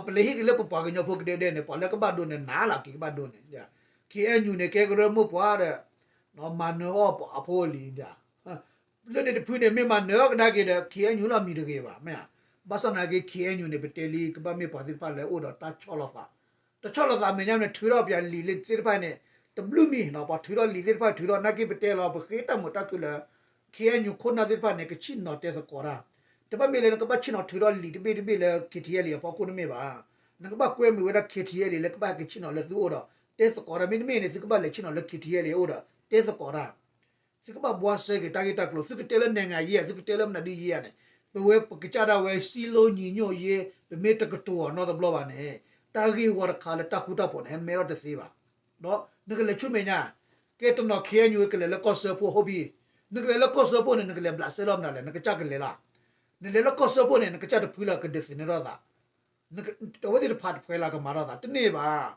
ပလဲၤဟ့ၣ်က့ၤလၢပပှၤကညီဖိကဒဲကဒဲန့ၣ် ပှၤလၢကဘၣ်ဒိန့ၣ် နးလီၤက့ၤကဘၣ်ဒိန့ၣ်, ခ့ၣ်အဲၣ်ယူၣ်န့ၣ် ကဲကရၢမိၢ်ပှၢ်ဒီး မၤနၢၤအီၣ်အဖိအလံၤဒီး လၢန့ၣ်တဖုန့ၣ် မ့ၢ်မၤနၢၤအီၣ်ကဒါက့ၤဒီး ခ့ၣ်အဲၣ်ယူၣ်လီၤမံၤတဂ့ၤဘၣ်, မ့ၢ်ဧါ. ဘၣ်ဆၣ်သနာ်က့ ခ့ၣ်အဲၣ်ယူၣ်န့ၣ် ပတဲလံ ကဘၣ်မ့ၢ်ပှၤသ့ၣ်တဖၣ်လၢအိၣ်ဒီးတၢ်ဆီၣ်လီၤသး, တဆီၣ်လီၤသးမဲာ်ညါန့ၣ် ထုးထီၣ်ပှၤလံာ်သ့ၣ်တဖၣ်န့ၣ် တဘျုးမံၤ, ပှၤထုးထီၣ်လံာ်သ့ၣ်တဖၣ် ထုးထီၣ်နာ်က့ ပတဲလီၤ ပဃ့တၢ်မုာ်တၢ်ခုၣ်လၢ ခ့ၣ်အဲၣ်ယူၣ်ခိၣ်နၢ်သ့ၣ်တဖၣ်န့ၣ် ကဆ့ၣ်နီၤတဲသကိးတၢ်, တဘၣ်မ့ၢ်လၢနကဘၣ်ဆ့ၣ်နီၤထုးထီၣ်လံာ်တဘ့ၣ်တဘ့ၣ်လၢ ခ့ၣ်ထံၣ်အဲၣ်လ့ၣ်အဖီခိၣ်တမ့ၢ်ဘၣ်. နကဘၣ်ကွဲမုာ်ဝဲဒၣ် ခ့ၣ်ထံၣ်အဲၣ်လ့ၣ် လၢကဘၣ်ဟဲက့ၤဆ့ၣ်နီၤလၢသုအိၣ်ဒီး တဲသကိးတၢ် မ့တမ့ၢ်န့ၣ် သုကဘၣ်လဲၤဆ့ၣ်နီၤလၢ ခ့ၣ်ထံၣ်အဲၣ်လ့ၣ်အအိၣ်ဒီး တဲသကိးတၢ် သုကဘၣ်ဘှါစဲက့ၤတၢ်ဂ့ၢ်တၢ်ကျိၤ သုကတဲလၢနဲၣ်ငါယဲၢ် သုကတဲလၢမနုၤဒ်ယဲၢ်န့ၣ် ပဝဲပကစၢ်ဒၣ်ဝဲ စည်းလုံးညီညွတ်ရေး ပမ့ၢ်တကတိၤအီၤနီတဘျီဘၣ်န့ၣ် တၢ်ဂ့ၢ်ဝီတခါလၢတၢ်ဃူတၢ်ဖိးန့ၣ် ဟဲမဲထီၣ်တသ့ဘၣ်. ဒီးနကလဲၤဆူမဲာ်ညါ ကဲတနီၤ ခ့ၣ်အဲၣ်ယူၣ် ကလဲၤလၢကီၢ်စၢဖှိၣ် ဟုတ်ပြီ, နကလဲၤလၢကီၢ်စၢဖှိၣ်န့ၣ် နကလဲၤဘျးစဲလီၤမနုၤလဲၣ် နကစၢ်ကလဲၤလီၤ. နလဲၤလၢကီၢ်စၢဖှိၣ်န့ၣ် နကစၢ်တဖုလၢကဒုးသ့ၣ်နီၣ်ထီၣ်သး အဝဲသ့ၣ်တဖၣ်တဖှဲလၢကမၤထီၣ်သး တန့ၢ်ဘၣ်.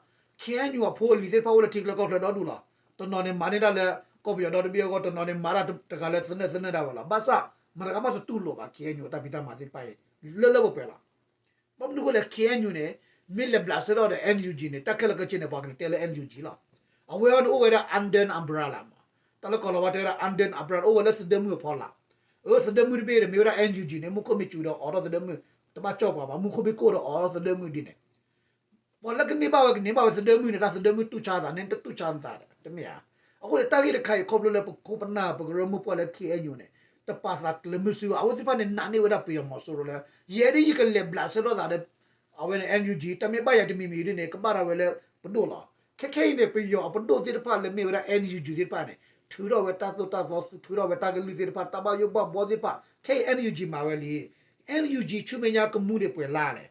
ခ့ၣ်အဲၣ်ယူၣ်အဖိအလံၤသ့ၣ်တဖၣ်အိၣ်လၢထံချၢကီၢ်ချၢဒီဒူၣ်လီၤ. တနီၤန့ၣ်မၤန့ၢ်တၢ်လၢ ကီၢ်ပယီၤဒီတဘ့ၣ်အဂီၢ် တနီၤန့ၣ်မၤတၢ်တဂၤလၢသနၢၣ်သနၢၣ်ဒၣ်ဝဲလီၤ. ဘၣ်ဆၣ် မတၤတဂၤမးတတူၢ်လိာ်ဘၣ် ခ့ၣ်အဲၣ်ယူၣ်အတၢ်ဖံးတၢ်မၤသ့ၣ်တဖၣ်အံၤ လၢလၢပှဲၤပှဲၤလီၤ. ဘၣ်မနုၤအဃိလဲၣ် ခ့ၣ်အဲၣ်ယူၣ်န့ၣ် မ့ၢ်လဲၤဘျးစဲထီၣ်ဒီး NUG န့ၣ် တၢ်ခဲလၢာ်ခဲဆ့န့ၣ် ပှၤကတဲလၢ NUG လီၤ. အဝဲအံၤန့ၣ်အိၣ်ဝဲဒၣ် under umbrella မး, တၢ်လၢကီၢ်လီၤဝါတဲဝဲဒၣ် under umbrella အိၣ်ဝဲလၢသဒၢမုၢ်အဖီလာ်. အၢ သဒၢမုၢ်တဘ့ၣ်ဒီး မ့ၢ်ဝဲဒၣ် NUG န့ၣ် မူခိၣ်မ့ၢ်စူၤဒီးအိးထီၣ်သဒၢမုၢ် တဘၣ်ကၠီၣ်ပှၤဘၣ်, မူခိၣ်မ့ၢ်ကိၢ်ဒီးအိးထီၣ်သဒၢမုၢ်ဒ်န့ၣ် ပှၤလၢကန့ၢ်ဘၣ်ဝဲကန့ၢ်ဘၣ်ဝဲသဒၢမုၢ်န့ၣ် တၢ်သဒၢမုၢ်တူၢ်ဆါသးန့ၣ် တတူၢ်ဆါနသးဒီး တမ့ၢ်ဧါ. အဃိန့ၣ် တၢ်ဂ့ၢ်တခါအံၤ ခီဖျိလၢပခိၣ်ပနၢ်ပကရၢမိၢ်ပှၢ်လၢ ခ့ၣ်အဲၣ်ယူၣ်န့ၣ် တပာ်သးကျၢၤမုၢ်စုဘၣ်. အဝဲသ့ၣ်တဖၣ်န့ၣ် နာ်န့ၢ်ဝဲဒၣ်ပယီၤမီၤစိရိၤလၢ ယဲဒ်ယကလဲၤဘျးစဲထီၣ်သးဒီး အဝဲန့ၣ် NUG တၢ်မ့ၢ်ဘၣ်ယၤတမံၤမံၤဒ်န့ၣ် ကဘၣ်ဒၣ်ဝဲလၢပဒိၣ်လီၤ. ခဲခဲအံၤန့ၣ် ပယီၤအပဒိၣ်သ့ၣ်တဖၣ်လၢမ့ၢ်ဝဲဒၣ် NUG သ့ၣ်တဖၣ်န့ၣ် ထုးထီၣ်ဝဲတၢ်သိၣ်တၢ်သီ ထုးထီၣ်ဝဲတၢ်ကလုၢ်သ့ၣ်တဖၣ် တၢ်ဘၣ်ယိၣ်ဘၣ်ဘှီသ့ၣ်တဖၣ် ခဲအံၤ NUG မၤဝဲလံ. NUG ဆူမဲာ်ညါကမူဒံးပှဲၤလါလဲၣ်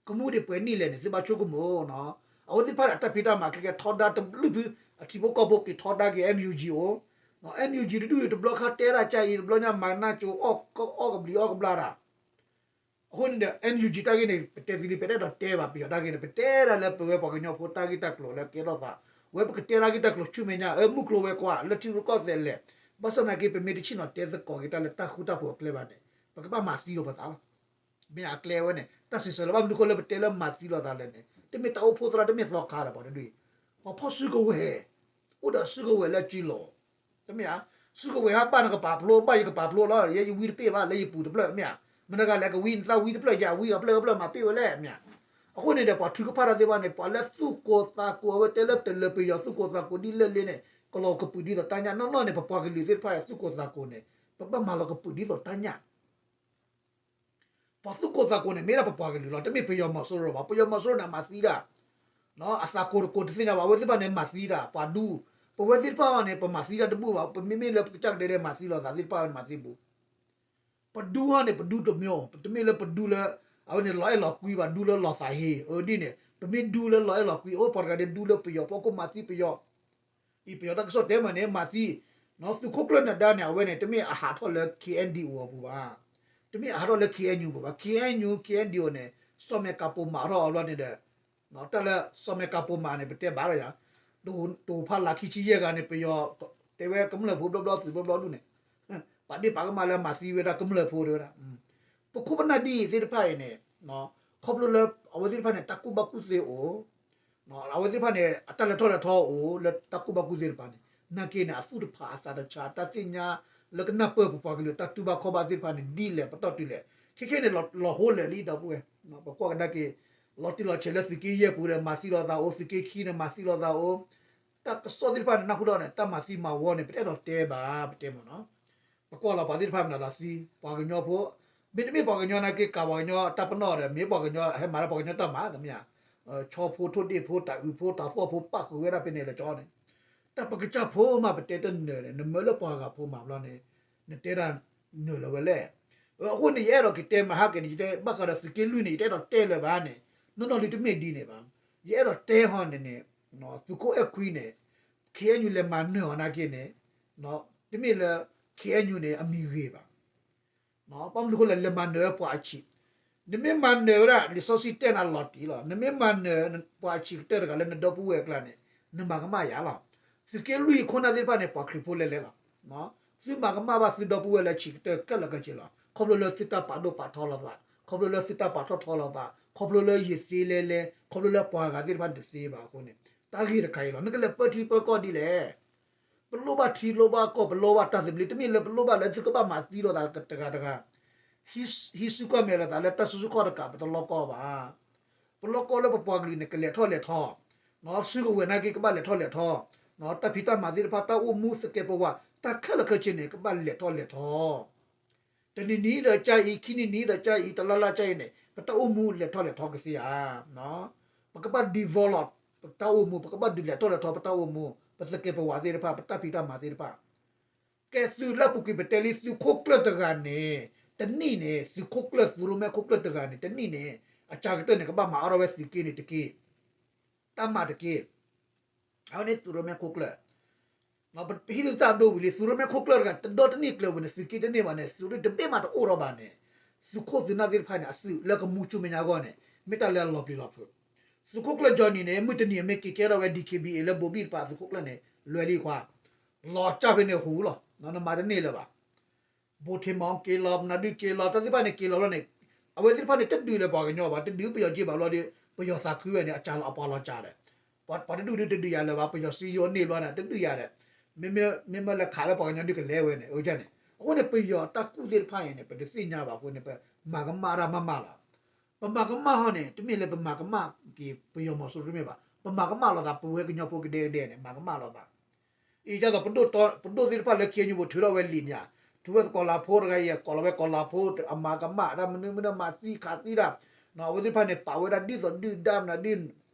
ကမူဒံးပှဲၤနံၣ်လဲၣ်န့ၣ် သုဘၣ်ဆိကမိၣ်နီၤ. အဝဲသ့ၣ်တဖၣ်န့ၣ် အတၢ်ဖံးတၢ်မၤခဲကဲထီဒါတဘျုးဖု အထံဖိကီၢ်ဖိက့ၤထီဒါက့ၤ NUG အိၣ်, NUG တဒူၣ်အံၤ တဘျီခါတဲဒၣ်ကါအံၤ တဘျီညါမၤနၢ်ကၠိ အီၣ်ကဘျံးအီၣ်ကဘျၣ်တၢ် အဃိန့ၣ်ဒီး NUG တၢ်ဂ့ၢ်န့ၣ် ပတဲသ့လံ ပတအဲၣ်ဒိးတဲဘၣ် ပယီၤတၢ်ဂ့ၢ်န့ၣ် ပတဲဒၣ်လၢပဝဲပှၤကညီဖိတၢ်ဂ့ၢ်တၢ်ကျိၤလၢကဲထီၣ်သး ဝဲပကတဲတၢ်ဂ့ၢ်တၢ်ကျိၤဆူမဲာ်ညါ အၢ မုၢ်ကျိၤဝဲၤကွာ် လၢထံရူၢ်ကီၢ်သဲးလဲၣ်. ဘၣ်ဆၣ်သနာ်က့ ပမ့ၢ်တဆ့ၣ်နီၤတဲသကိးက့ၤတၢ်လၢတၢ်ဃူတၢ်ဖိးအကျဲဘၣ်န့ၣ် ပကဘၣ်မၤသံလိာ်ပသးလီၤ. မ့ၢ်အကျဲဝဲန့ၣ် တၢ်စံးဆၢလၢ ဘၣ်မနုၤဃိလၢပတဲလၢမၤသံလိာ်သးလဲၣ်န့ၣ် တမ့ၢ်တၢ်အိၣ်ဖှိၣ်သရၣ် တမ့ၢ်သီခါဒီးပှၤတဒူၣ်အံၤ ပှၤဖီၣ်စုကဝဲၤ အိၣ်ဒီးစုကဝဲၤလၢအစုလီၢ် တမ့ၢ်ဧါ. စုကဝဲၤဟဲဘၣ်နကပာ်ဖျိ ဘၣ်ယကပာ်ဖျိလီၤ ယဲယဝံတပ့ၢ်ဘၣ် လၢယပူၤတဖျၢၣ် မ့ၢ်ဧါ. မတၤတဂၤလဲၣ်ကဝံ နသးဝံတဖျၢၣ် ယဝံအဖျၢၣ်ကဖျၢၣ်မၤပ့ၢ်ဝဲလဲၣ် မ့ၢ်ဧါ. အဃိန့ၣ်ဒီး ပှၤထုကဖၣ်တၢ်သ့ၣ်တဖၣ်န့ၣ် ပှၤလၢသူၣ်ကိၢ်သးကိၢ် အဝဲတဲလၢတလၢပယီၤသူၣ်ကိၢ်သးကိၢ်ဒ်လဲၣ်လဲၣ်န့ၣ် ကလီၤကပုာ်ဒ်သိးတၢ်ညၣ်နီၢ်နီၢ်န့ၣ် ပပှၤကလုာ်သ့ၣ်တဖၣ်အသူၣ်ကိၢ်သးကိၢ်န့ၣ် ပဘၣ်မၤလီၤကပုာ်ဒ်သိးတၢ်ညၣ် ပှၤသူၣ်ကိၢ်သးကိၢ်န့ၣ် မ့ၢ်ဒၣ်ပပှၤကလုာ်လီၤ. တမ့ၢ်ပယီၤမီၤစိရိၤဘၣ်. ပယီၤမီၤစိရိၤန့ၣ် အမၤသံဒၣ် အသးကိၢ်တကိၢ်တသ့ၣ်ညါဘၣ်. အဝဲသ့ၣ်တဖၣ်န့ၣ် မၤသံဒၣ်ပှၤဒူ, ပဝဲသ့ၣ်တဖၣ်အံၤန့ၣ် ပမၤသံတၢ်တဘူၣ်ဘၣ်. ပမ့မ့ၢ်လၢပကစၢ်ကဒဲဒဲမၤသံလိာ်သးသ့ၣ်တဖၣ်န့ၣ် မၤသံဘူး. ပဒူဟီန့ၣ် ပဒူတမံၤ, တမ့ၢ်လၢပဒူလၢ အဝဲန့ၣ်လီၤအဲၣ်လီၤကွံဘၣ်, ဒူလၢလီၤသးဟ့, အဒ်န့ၣ် ပမ့ၢ်ဒူလၢလီၤအဲၣ်လီၤကွံ, အိၣ်ပှၤတဂၤဒီးဒူလၢပယီၤဖိခိၣ်မၤသံပယီၤ အံၤပယီၤတၢ်ကစီၣ်တဲမးန့ၣ် မၤသံ, သုးခိၣ်ကျၢၢ်နဒါန့ၣ် အဝဲန့ၣ် တမ့ၢ်အဟးထီၣ်လၢ K N D O အပူၤဘၣ်, တမ့ၢ်အဟးထီၣ်လၢ K N U ပူၤဘၣ်, K N U K N D O န့ၣ် စီၤမဲာ်ကၤပိာ်မၤထီၣ်အဘျီန့ၣ်ဒီး တၢ်လၢစီၤမဲာ်ကၤပိာ်မၤန့ၣ် ပတဲဘၣ်လၢယၤ, တိၤဖးလၢခံဆံယဲၢ်ဂၤန့ၣ် ပယီၤတဲဝဲကမျၢၢ်ဖိဘျီဘျီ သုးဘျီဘျီဒူၣ်န့ၣ် ပာ်ဒ့ၣ်ပာ်ကမၣ်လၢမၤသံဝဲဒၣ်ကမျၢၢ်ဖိတဲဝဲဒၣ်, ပခိၣ်ပနၢ်ဒ်အံၤသ့ၣ်တဖၣ်အံၤန့ၣ် ခီဖျိလၢအဝဲသ့ၣ်တဖၣ်န့ၣ် တၢ်ကူၣ်ဘၣ်ကူၣ်သ့အိၣ် အဝဲသ့ၣ်တဖၣ်န့ၣ် အတၢ်လဲၤထီၣ်လဲၤထီအိၣ်လၢတၢ်ကူၣ်ဘၣ်ကူၣ်သ့တဖၣ်န့ၣ် နာ်က့န့ၣ် အသူၣ်တဖးအသးတဆါ တၢ်သ့ၣ်ညါလၢကနၢ်ပၢၢ်ပပှၤကလုာ်တၢ်တူၢ်ဘၣ်ခီၣ်ဘၣ်သ့ၣ်တဖၣ်န့ၣ် ဒ်လဲၣ်ပတီၢ်တုၤလဲၣ်, ခဲခဲန့ၣ် လီၤဟိလဲၣ်လံဒီပုၢ်ဝဲၢ်, ပကွၢ်ကဒါက့ၤ လီၤတံၢ်လီၤဆဲးလၢသုးက့ယဲၢ်ပူၤဒီး မၤသံလိာ်သးအိၣ်, သုးက့ခံန့ၣ်မၤသံလိာ်သးအိၣ်, တၢ်ကစီၣ်သ့ၣ်တဖၣ်န့ၣ် နၢ်ဟူထီၣ်န့ၣ် တၢ်မၤသံမၤဝီန့ၣ် ပတအဲၣ်ဒိးတဲဘၣ် ပတဲမ့ၢ်နီၤ ပကွၢ်လီၤပှၤသ့ၣ်တဖၣ်မနုၤလီၤသံ, ပှၤကညီဖိ, မ့တမ့ၢ်ပှၤကညီနာ်က့ ကးပှၤကညီတၢ်ပနီၣ်ဒီး မ့ၢ်ပှၤကညီဟဲမၤလၢပှၤကညီတၢ်မၤ တမ့ၢ်ဧါ, ဆီဖိထိၣ်ဒ့ၣ်ဖိ တၤအုးဖိ တၤသီၣ်ဖိ ပၣ်ဃုာ်ဝဲဒၣ်ဖဲန့ၣ်လၢကၠီန့ၣ်, တၢ်ပကစၢ်ဖိမး ပတဲတနၢၤန့ၣ် နမၢလၢပှၤဂၤဖိမၤဘျီန့ၣ် နတဲဒၣ်နၢၤလၢၤဝဲလဲၣ်. အဃိန့ၣ် ယအဲၣ်ဒိးက့ၤတဲမဟါက့ၤန့ၣ် ယတဲဘၣ်ဃးဒီးသုးက့လွံၢ်န့ၣ် ယတအဲၣ်ဒိးတဲလၢၤဘၣ်န့ၣ် နီၢ်နီၢ်လံတမ့ၢ်ဒ်န့ၣ်ဘၣ်. ယအဲၣ်ဒိးတဲဟီန့ၣ်န့ၣ် သုးခိၣ်အဲၣ်ခွံန့ၣ် K N U လဲၤမၤနၢၤအီၤနာ်က့န့ၣ် တမ့ၢ်လၢ K N U န့ၣ် အမံၤဂ့ၤဘၣ်. ဘၣ်မနုၤအဃိလဲၣ် လဲၤမၤနၢၤဝဲပှၤအဆံး, နမ့ၢ်မၤနၢၤဝဲဒၣ် လံာ်စီဆှံတဲနၤလီၤတံၢ်လီၤ. နမ့ၢ်မၤနၢၤပှၤအဆံးကတၢၢ်တဂၤလၢနဒီပုၢ်ဝဲၢ်အကျါန့ၣ် နမၤကမၣ်ယၤလီၤ. သုးက့လွံၢ်အခိၣ်နၢ်သ့ၣ်တဖၣ်န့ၣ် ပှၤခရံာ်ဖိလဲၤလဲၤလီၤ. သုမၤကမၣ်ဘၣ်သုဒီပုၢ်ဝဲၢ်လၢအဆံးကတၢၢ်ခဲလၢာ်ခဲဆ့လီၤ. ခီဖျိလၢသုတၢ်ပာ်ဒိၣ်ပာ်ထီလိာ်သး, ခီဖျိလၢသုတၢ်ပာ်ထီၣ်ထီလိာ်သး, ခီဖျိလၢယသ့လဲၤလဲၤ, ခီဖျိလၢပှၤဂၤသ့ၣ်တဖၣ်န့ၣ်တသ့ဘၣ်အဃိန့ၣ် တၢ်ဂ့ၢ်တခါအံၤလီၤ. နကလဲၤပၢထံပၢကီၢ်ဒ်လဲၣ်. ပလိၣ်ဘၣ်ထံလိၣ်ဘၣ်ကီၢ် ပလိၣ်ဘၣ်တၢ်သဘျ့ တမ့ၢ်လၢပလိၣ်ဘၣ်လၢသုကဘၣ်မၤသံလိာ်သးတဂၤတဂၤ, ဟံးစုကွၢ်မဲာ်လိာ်သးလၢတၢ်စုဆူၣ်ခီၣ်တကး ပတလိၣ်ကီၢ်ဘၣ်. ပလိၣ်ကီၢ်လၢပပှၤကလုာ်န့ၣ် ကလဲၤထီၣ်လဲၤထီ, စုကဝဲၤနာ်က့ကဘၣ်လဲၤထီၣ်လဲၤထီ, တၢ်ဖံးတၢ်မၤသ့ၣ်တဖၣ် တၢ်အိၣ်မူသကဲးပဝး တၢ်ခဲလၢာ်ခဲဆ့န့ၣ် ကဘၣ်လဲၤထီၣ်လဲၤထီ တနံၤနံၤဒီးကါအံၤ ခံနံၤနံၤဒီးကါအံၤ တလါလါကါအံၤန့ၣ် ပတၢ်အိၣ်မူလဲၤထီၣ်လဲၤထီကသ့ဧါ. ပကဘၣ် develop ပတၢ်အိၣ်မူ ပကဘၣ်ဒုးလဲၤထီၣ်လဲၤထီပတၢ်အိၣ်မူ ပသကဲးပဝးသ့ၣ်တဖၣ် ပတၢ်ဖံးတၢ်မၤသ့ၣ်တဖၣ်. ကဲသုးလၢအပူၤကွံာ် ပတဲလံ သုးခိၣ်ကျၢၢ်တဂၤန့ၣ် တနံၣ်န့ၣ် သုးခိၣ်ကျၢၢ် သုးရိၣ်မဲခိၣ်ကျၢၢ်တဂၤန့ၣ် တနံၣ်န့ၣ် အစှၤကတၢၢ်န့ၣ် ကဘၣ်မၤအီၣ်ထီၣ်ဝဲသုးက့န့ၣ်တက့ၢ်, တၢ်မၤတက့ၢ်. အဝဲန့ၣ်သုးရိၣ်မဲခိၣ်ကျၢၢ် ပဟံးန့ၢ်တၢ်အဒိဝံၤလံ သုးရိၣ်မဲခိၣ်ကျၢၢ်တဂၤ တဒီတနံၣ်ကျၢၤဝံၤန့ၣ် သုးက့တန့ၢ်ဘၣ်န့ၣ် သုးရ့ၣ်တဘ့ၣ်မးတအိၣ်ထီၣ်ဘၣ်န့ၣ် သုးခိၣ်သုးနၢ်သ့ၣ်တဖၣ်န့ၣ် အသုးလၢကမူဆူမဲာ်ညါအဂီၢ်န့ၣ် မ့ၢ်တၢ်လၢအလီၤပျံၤလီၤဖုး. သုးခိၣ်ကျၢၢ် Johnny န့ၣ် မုၢ်တနံၤအမ့ၢ်က့ၤကဲထီၣ်ဝဲ D K B A လၢဘိၤဘံၣ်တဖၣ်သုးခိၣ်ကျၢၢ်န့ၣ် လွဲၤလံခွါ လီၤကၢ်ဖဲန့ၣ်ဟူလီၤ နမၤတန့ၢ်လၢၤဘၣ်. ဘိၣ်ထံးမီၤက့ၤလီၤ မနုၤဒုက့ၤလီၤ တၢ်သ့ၣ်တဖၣ်န့ၣ်က့ၤလီၤလီၤန့ၣ် အဝဲသ့ၣ်တဖၣ်န့ၣ် တဒုးလၢပှၤကညီဘၣ် တဒုးပယီၤက့ၤဘၣ်ဘျီဒီး ပယီၤသးခုဝဲန့ၣ် အစှၤလီၤအပှၤလီၤစှၤဒီး ပှၤတဒူၣ်ဒုးတဒုးယၤလၢၤဘၣ် ပယီၤစံယိၤန့ၢ်ဘျီန့ၣ် တဒုးယၤဒီး မ့မ့ၢ်လၢခးလၢပှၤကညီဒုးကလဲၤဝဲန့ၣ် အဝဲန့ၣ် အဃိန့ၣ် ပယီၤတၢ်ကူၣ်သ့ၣ်တဖၣ်အံၤန့ၣ် ပတသ့ၣ်ညါဘၣ်အဃိန့ၣ် ပမၤကမၣ်တၢ်မးမးလီၤ. ပမၤကမၣ်ဟီန့ၣ် တမ့ၢ်လၢပမၤကမၣ်က့ၤပယီၤမီၤစိရိၤတမ့ၢ်ဘၣ် ပမၤကမၣ်လိာ်သးပဝဲကညီဖိကဒဲကဒဲန့ၣ် မၤကမၣ်လိာ်သး အံၤဒ်သိး ပဒိၣ်သ့ၣ်တဖၣ်လၢ K N U ပူၤထုးထီၣ်ဝဲလံာ်မ့ၢ်ဧါ, ထုးဝဲကီၤလၤဖိတဂၤအံၤ ကိးလီၤဝဲကီၤလၤဖိ အမၤကမၣ်တၢ်မနုၤမနုၤ မၤသံခးသံတၢ်, အဝဲသ့ၣ်တဖၣ်န့ၣ် ပာ်ဝဲဒၣ်ဒ်သိးဒုၣ်ဒါမနုၤဒ်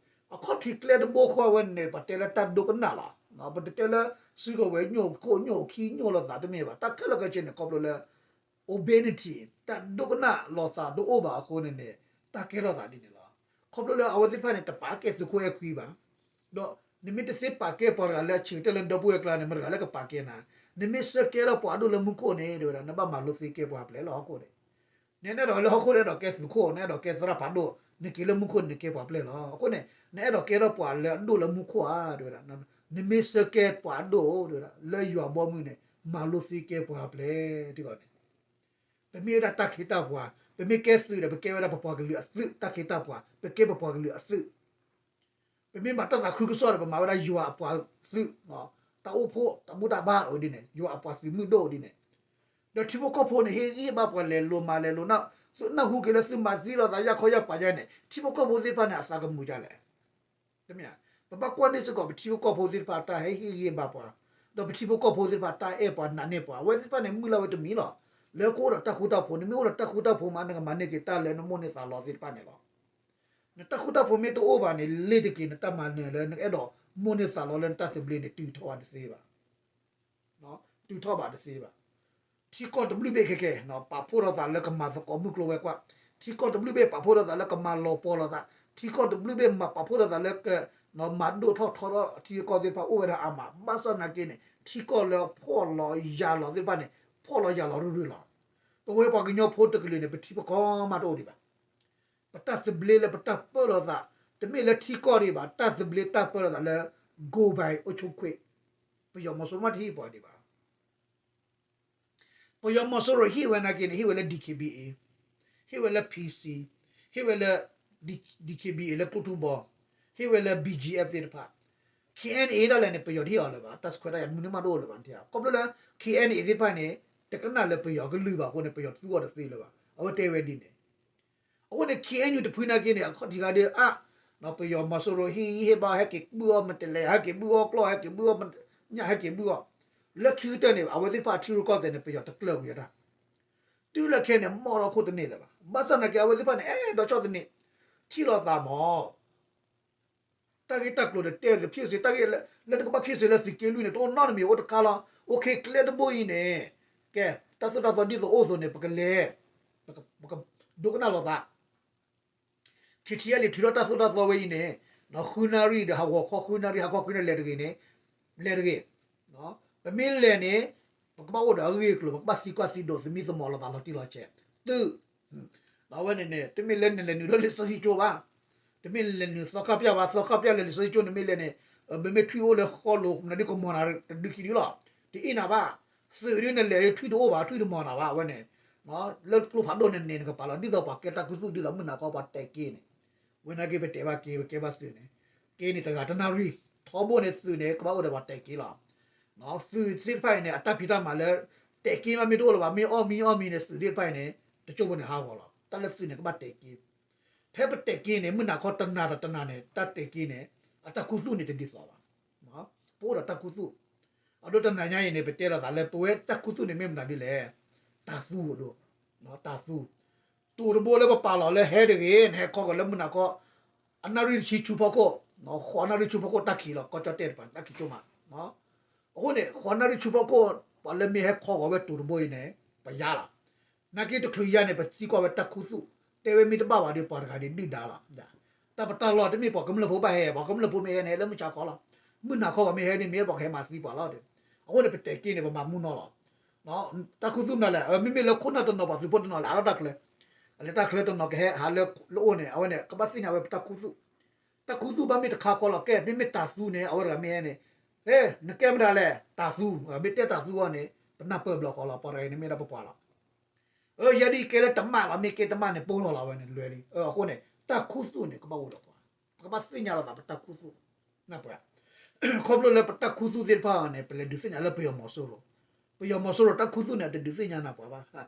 အခီၣ်ထံးကျဲတဘိဃီဝဲန့ၣ် ပတဲလၢတၢ်ဒိကနၣ်လီၤ. ပတတဲလၢစုကဝဲၤညိၣ်ခိၣ်ညိၣ်ခံညိၣ်လိာ်သးတမ့ၢ်ဘၣ် တၢ်ခဲလၢာ်ခဲဆ့န့ၣ် ခီဖျိလၢ urbanity တၢ်ဒိကနၣ်လိာ်သးတအိၣ်ဘၣ်အဃိန့ၣ်န့ၣ် တၢ်ကဲထီၣ်သးဒ်န့ၣ်လီၤ. ခီဖျိလၢအဝဲသ့ၣ်တဖၣ်န့ၣ် တပာ်ကဲသုးခိၣ်အဲၣ်ခွံဘၣ်, ဒီးနမ့ၢ်တသ့ပာ်ကဲပှၤတဂၤလၢအဆံးကတၢၢ်လၢနဒီပုၢ်ဝဲၢ်ကျါန့ၣ် မတၤတဂၤလၢကပာ်ကဲနၤ, နမ့ၢ်ဆၢကဲထီၣ်ပှၤအဒိၣ်လၢမူခိၣ်န့ၣ် တဲဝဲဒၣ် နဘၣ်မၤလိသ့ကဲပှၤပျဲၢ်လီၤဟီၣ်ခိၣ်န့ၣ် နအဲၣ်ဒိးလၢဟီၣ်ခိၣ် နအဲၣ်ဒိးကဲသုးခိၣ် နအဲၣ်ဒိးကဲသရၣ်ဖးဒိၣ် နက့ၤလၢမူခိၣ်န့ၣ် နကဲပှၤပျဲၢ်လီၤ. အဃိန့ၣ် နအဲၣ်ဒိးကဲထီၣ်ပှၤလၢအဒိၣ်လၢမူခိၣ်ဧါ တဲဝဲဒၣ် နမ့ၢ်ဆၢကဲပှၤအဒိၣ် တဲဝဲဒၣ် လၢယွၤဘီမုၢ်န့ၣ် မၤလိသ့ကဲပှၤပျဲၢ် တဲဂီၤန့ၣ် ပမ့ၢ်ဝဲဒၣ်တၢ်ခ့တၢ်ပှၤ, ပမ့ၢ်ကဲသုးဒီး ပကဲဝဲဒၣ်ပပှၤကလုာ်အသုး တၢ်ခ့တၢ်ပှၤ, ပကဲပပှၤကလုာ်အသုး, ပမ့ၢ်မၤတၢ်သးခုကစီၣ်ဒီး ပမၤဝဲဒၣ်ယွၤအပှၤသုး, တၢ်အိၣ်ဖှိၣ်တၢ်ဘူၣ်တၢ်ဘါအိၣ်ဒ်န့ၣ် ယွၤအပှၤသုးမုၢ်ဒိၣ်ဒ်န့ၣ်, ဒီးထံဖိကီၢ်ဖိန့ၣ် ဟ့ၣ်ဂံၢ်ဘါပှၤလဲၤလိၤမၤလဲၤလိၤ, သုနၢ်ဟူက့ၤလၢသုမၤသံလိာ်သးယၢ်ခီယၢ်ပၤယဲန့ၣ် ထံဖိကီၢ်ဖိသ့ၣ်တဖၣ်န့ၣ် အသးကမုာ်ဒ်လဲၣ် တမ့ၢ်ဧါ, ပဘၣ်ကွၢ်န့ၢ်စ့ၢ်ကီး ပထံဖိကီၢ်ဖိသ့ၣ်တဖၣ်တၢ်ဟဲဟ့ၣ်ဂံၢ်ဘါပှၤ, ဒီးပထံဖိကီၢ်ဖိသ့ၣ်တဖၣ် တၢ်အဲၣ်ပှၤနာ်န့ၢ်ပှၤ အဝဲသ့ၣ်တဖၣ်န့ၣ် မုၢ်လၢ်ဝဲတမံၤလီၤ. လၢကအိၣ်ဒီးတၢ်ဃူတၢ်ဖိး နမ့ၢ်အိၣ်ဒီးတၢ်ဃူတၢ်ဖိးမး နကမၤန့ၢ်က့ၤတၢ်လၢနမိၣ်န့ၢ်သးလီသ့ၣ်တဖၣ်န့ၣ်လီၤ. နတၢ်ဃူတၢ်ဖိးမ့ၢ်တအိၣ်ဘၣ်န့ၣ် လ့ၤတက့ၤ နတၢ်မၤနၢၤလၢနအဲၣ်ဒိးမိၣ်န့ၢ်သးလီလၢနတၢ်သဘျ့န့ၣ် တုၤထီၣ်ဘၣ်တသ့ဘၣ်. တုၤထီၣ်ဘၣ်တသ့ဘၣ်. ထံကီၢ်တဘျုးဘ့ၣ်ခဲကဲ ပာ်ဖှိၣ်ထီၣ်သးလၢကမၤသကိးမုၢ်ကျိၤဝဲၤကွာ်, ထံကီၢ်တဘျုးဘ့ၣ်ပာ်ဖှိၣ်ထီၣ်သးလၢကမၤလီၤပှီၢ်လိာ်သး, ထံကီၢ်တဘျုးဘ့ၣ်မၤပာ်ဖှိၣ်ထီၣ်သးလၢက မၤဒိၣ်ထီၣ်ထီထီၣ်ထံကီၢ်သ့ၣ်တဖၣ်အိၣ်ဝဲဒၣ်အါမး, ဘၣ်ဆၣ်နာ်က့န့ၣ် ထံကီၢ်လၢဖှီၣ်လီၤယာ်လီၤသ့ၣ်တဖၣ်န့ၣ် ဖှီၣ်လီၤယာ်လီၤရုၢ်ရုၢ်လီၤ. ပဝဲပှၤကညီဖိတကလုာ်န့ၣ် ပထံပကီၢ်မးတအိၣ်ဒံးဘၣ်. ပတၢ်သဘျ့လၢပတၢ်ပၢၢ်လိာ်သး တမ့ၢ်လၢထံကီၢ်ဒံးဘၣ်, တၢ်သဘျ့တၢ်ပၢၢ်လိာ်သးလၢ go by အိၣ်ဆိၣ်ခွ့, ပယီၤမီၤစိရိၤမးတဟ့ၣ်ပှၤဒံးဘၣ်. ပယီၤမီၤစိရိၤဟ့ၣ်ဝဲနာ်က့န့ၣ် ဟ့ၣ်ဝဲလၢ D K B A, ဟ့ၣ်ဝဲလၢ P C, ဟ့ၣ်ဝဲလၢ D- DKBA လၢကျိၣ်ထူဘီ, ဟ့ၣ်ဝဲလၢ B G F သ့ၣ်တဖၣ်, K N A ဒၣ်လဲာ်န့ၣ် ပယီၤတဟ့ၣ်အီၤလၢၤဘၣ်, တၢ်ဆှၢတၢ်ယၤမနုၤမးတအိၣ်လၢၤဘၣ်, ခီဖျိလၢ K N A သ့ၣ်တဖၣ်န့ၣ် တကနၣ်လၢပယီၤကလုၢ်ဘၣ်အဃိန့ၣ် ပယီၤသူအီၤတသ့လၢၤဘၣ်, အဝဲတဲဝဲဒ်န့ၣ်. အဃိန့ၣ် K N U တဖုနာ်က့န့ၣ် အခီၣ်ထံးဂၤဒုးအါ, ပယီၤမီၤစိရိၤဟ့ၣ်ဂံၢ်ဟ့ၣ်ဘါ ဟဲက့ၤဘုၣ်အီၤ မတလဲၤ ဟဲက့ၤဘုၣ်အီၤကျီၢ် ဟဲက့ၤဘုၣ်အီၤညၣ် ဟဲက့ၤဘုၣ်အီၤ, လၢခံကတၢၢ်န့ၣ် အဝဲသ့ၣ်တဖၣ်ထံရူၢ်ကီၢ်သဲးန့ၣ် ပယီၤတကျၢၢ်ကွံာ်တၢ်, တုၤလၢခဲအံၤန့ၣ် မီၢ်ထီၣ်ခိၣ်တန့ၢ်လၢၤဘၣ်, ဘၣ်ဆၣ်နာ်က့ အဝဲသ့ၣ်တဖၣ်န့ၣ် အဲၣ်ဒိးဆီၣ်သနံး, ထံၣ်လိာ်သးမး တၢ်ဂ့ၢ်တၢ်ကျိၤဒီးတဲသ့ ဖံးစ့ တၢ်ဂ့ၢ်လၢနကဘၣ်ဖံးစ့လၢသုးက့လွံၢ်န့ၣ် တအိၣ်နီတမံၤ အိၣ်တခါလီၤ. အိၣ်ခ့ကျဲတဘိအံၤန့ၣ်, ကဲ, တၢ်သိၣ်တၢ်သီဒ်သိးအိၣ်သိးန့ၣ် ပကလဲၤ, ပကဒိကနၣ်လိာ်သး, ထံထံအလံၤ ထုးထီၣ်တၢ်သိၣ်တၢ်သီဝဲအံၤန့ၣ်, ဃုနၣ်ရံၣ်ဒီးဟးဂီၤခီ ဃုနၣ်ရံၣ် ဟးခီဃုနၣ်ရံၣ် လဲၤတဂ့ၤန့ၣ်, လဲၤတဂ့ၤ. ပမ့ၢ်လဲၤန့ၣ် ပကဘၣ်အိၣ်ဒီးအဂ့ၢ်အကျိၤ ပကဘၣ်သံကွၢ်သံဒိး သမံသမိးလိာ်သးလီၤတံၢ်လီၤဆဲး, သု အဝဲန့ၣ်န့ၣ် တမ့ၢ်လၢနလဲၤနုာ်လၢလံာ်စီဆှံကၠိဘၣ်, တမ့ၢ်လဲၤနုာ်သီခါပျၢ်ဘၣ်, သီခါပျၢ်လၢလံာ်စီဆှံကၠိ နမ့ၢ်လဲၤန့ၣ်, မ့မ့ၢ်ထွံၣ်အိၣ်လၢဃီလိၤ နဒုးကမီၤနၤတဒုခံဒုလီၤ, တအ့ၣ်နၤဘၣ်. သုးဒုးနလဲၤထွံၣ်တအိၣ်ဘၣ် ထွံၣ်တမီၤနၤဘၣ် အဝဲန့ၣ်, လၢကျိဖးဒိၣ်န့ၣ်န့ၣ် နကပာ်လီၤ ဒ်သိးပှၤကဲတၢ်ခူသူၣ်ဒ်သိးမုၢ်နၤခီပှၤတဲာ်က့န့ၣ်, ဝဲနာ်က့ပတဲဘၣ်က့ ပကဲဘၣ်သုးန့ၣ်, က့န့ၣ်တဂၤတနၣ်ရံၣ်, ထီဘိန့ၣ်သုးန့ၣ် ကဘၣ်အိၣ်ဒီးပှၤတဲာ်က့လီၤ. သုးသ့ၣ်တဖၣ်အံၤန့ၣ် အတၢ်ဖံးတၢ်မၤလၢ တဲာ်က့မးမ့ၢ်တအိၣ်လၢၤဘၣ် မ့ၢ်အီၣ်မံအီၣ်မံန့ၣ် သုးသ့ၣ်တဖၣ်အံၤန့ၣ် တစိၢ်ဖိန့ၣ်ဟးဂီၤလီၤ. တၢ်လၢသုးန့ၣ် ကဘၣ်တဲာ်က့, ဖဲပတဲာ်က့န့ၣ် မုၢ်နၤခီတနၤဒီးတနၤန့ၣ် တၢ်တဲာ်က့န့ၣ် အတၢ်ခူသူၣ်န့ၣ်တဒ်သိးဘၣ်. ပအိၣ်ဒီးတၢ်ခူသူၣ်, အဒိတနၤညါအံၤန့ၣ် ပတဲလိာ်သးလၢပဝဲတၢ်ခူသူၣ်န့ၣ်မ့ၢ်မနုၤဒ်လဲၣ်, တၢ်သူအဒိ, တၢ်သူ တိၤတဘိလၢပပာ်လီၤလၢဟဲတဂ့ၤ နဟဲခီဂီၤလၢမုၢ်နၤခီ, အနၣ်ရံၣ်တဆံဆူဖီခိၣ်, ဃိးနၣ်ရံၣ်ဆူဖီခိၣ်တၢ်ခံးလီၤ ကီၢ်ကၠီၣ်တဲၣ်တပၤ တၢ်ခံးကၠိမး. အဃိန့ၣ် ဃိးနၣ်ရံၣ်ဆူဖီခိၣ် ပှၤလၢမ့ၢ်ဟဲခီဂီၤဝဲတိၤတဘိအံၤန့ၣ် ပယါလီၤ. နာ်က့တချုးယါန့ၣ် ပသံကွၢ်ဝဲတၢ်ခူသူၣ်, တဲဝဲမ့ၢ်တဘၣ်ဘၣ်ဒီး ပှၤတဂၤန့ၣ်ဒုၣ်ဒါလီၤ. တၢ်ပတၢ်လီၢ်တမ့ၢ်ပှၤကမျၢၢ်ဖိဘၣ်ဟဲ, ပှၤကမျၢၢ်ဖိမ့ၢ်ဟဲန့ၣ် လၢမုၢ်ဆါခီလီၤ. မုၢ်နၤခီပှၤမ့ၢ်ဟဲန့ၣ် မ့ၢ်ပှၤကဟဲမၤသံပှၤလီၤ. အဃိန့ၣ် ပတဲာ်က့န့ၣ် ပမၤမူနီၤလီၤ. တၢ်ခူသူၣ်မနုၤလဲၣ်, မ့မ့ၢ်လၢခိၣ်နၢ်တနီၤပှၤသုးဖိတနီၤလဲၣ် အလီၢ်တၢ်ချၢ, အလဲၤတၢ်ချၢတနီၤကဟဲဟးလၢလၢအိၣ်န့ၣ် အဝဲန့ၣ် ကဘၣ်သ့ၣ်ညါဝဲပတၢ်ခူသူၣ်. တၢ်ခူသူၣ်ဘၣ်မ့ၢ်တခါဃီလီၤ ကဲ မ့မ့ၢ်တၢ်သူန့ၣ် အဝဲတဂၤမ့ၢ်ဟဲန့ၣ်, ဟဲ နကဲမတၤလဲၣ် တၢ်သူ, မ့ၢ်တဲတၢ်သူအီၤန့ၣ် ပနၢ်ပၢၢ်ဘျီဃီလီၤ ပှၤတဂၤအံၤန့ၣ်မ့ၢ်ဒၣ်ပပှၤလီၤ. အၢ ယဲဒ်အံၤကဲလၢတမၣ်လီၤ မ့ၢ်ကဲတမၣ်န့ၣ် ပိၢ်လီၤလီၤဝဲန့ၣ် လွဲလံ. အဃိန့ၣ် တၢ်ခူသူၣ်န့ၣ် ကဘၣ်အိၣ်ဒီးပှၤ, ပကဘၣ်သ့ၣ်ညါလိာ်သးပတၢ်ခူသူၣ်, နၢ်ပၢၢ်, ခီဖျိလၢပတၢ်ခူသူၣ်သ့ၣ်တဖၣ်အံၤန့ၣ် ပလဲၤဒုးသ့ၣ်ညါလၢပယီၤမီၤစိရိၤ, ပယီၤမီၤစိရိၤတၢ်ခူသူၣ်န့ၣ် အတဒုးသ့ၣ်ညါနၢ်ပၢၢ်ဘၣ်.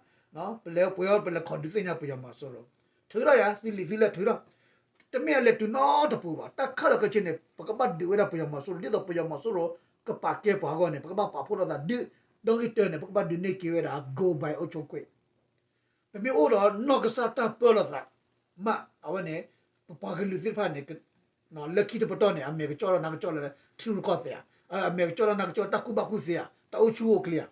ပလဲၤပှဲၤအီၤ ပလဲၤခီၣ်ဒုးသ့ၣ်ညါပယီၤမီၤစိရိၤ, ထုးထီၣ်ယၤ သုလံာ်သုလဲၢ်ထုးထီၣ်, တမ့ၢ်အလဲၤတုၤနီတပူၤဘၣ် တၢ်ခါလီၤကဆ့န့ၣ် ပကဘၣ်ဒုးဝဲဒၣ်ပယီၤမီၤစိရိၤ ဒ်သိးပယီၤမီၤစိရိၤ ကပာ်ကဲပှၤအဂီၢ်န့ၣ် ပကဘၣ်ပာ်ဖှိၣ်ထီၣ်သးဒုး, ဒီဂံၢ်တၢန့ၣ် ပကဘၣ်ဒုးန့ၢ်က့ၤဝဲဒၣ် go by အိၣ်ဆိၣ်ခွ့ ပမ့ၢ်အိၣ်ဒီးနီၢ်ကစၢ်တၢ်ပၢလီၤသး, မ့ၢ်အဝဲန့ၣ် ပပှၤကလုာ်သ့ၣ်တဖၣ်န့ၣ် လၢခံတပတီၢ်န့ၣ် အမဲာ်ကကၠီၣ်လီၤနါကကၠီၣ်လီၤလၢထံရူၢ်ကီၢ်သဲးဧါ, အမဲာ်ကကၠီၣ်လီၤနါကကၠီၣ်တၢ်ကူၣ်ဘၣ်ကူၣ်သ့ဧါ, တၢ်အိၣ်ဆူၣ်အိၣ်ချ့ဧါ.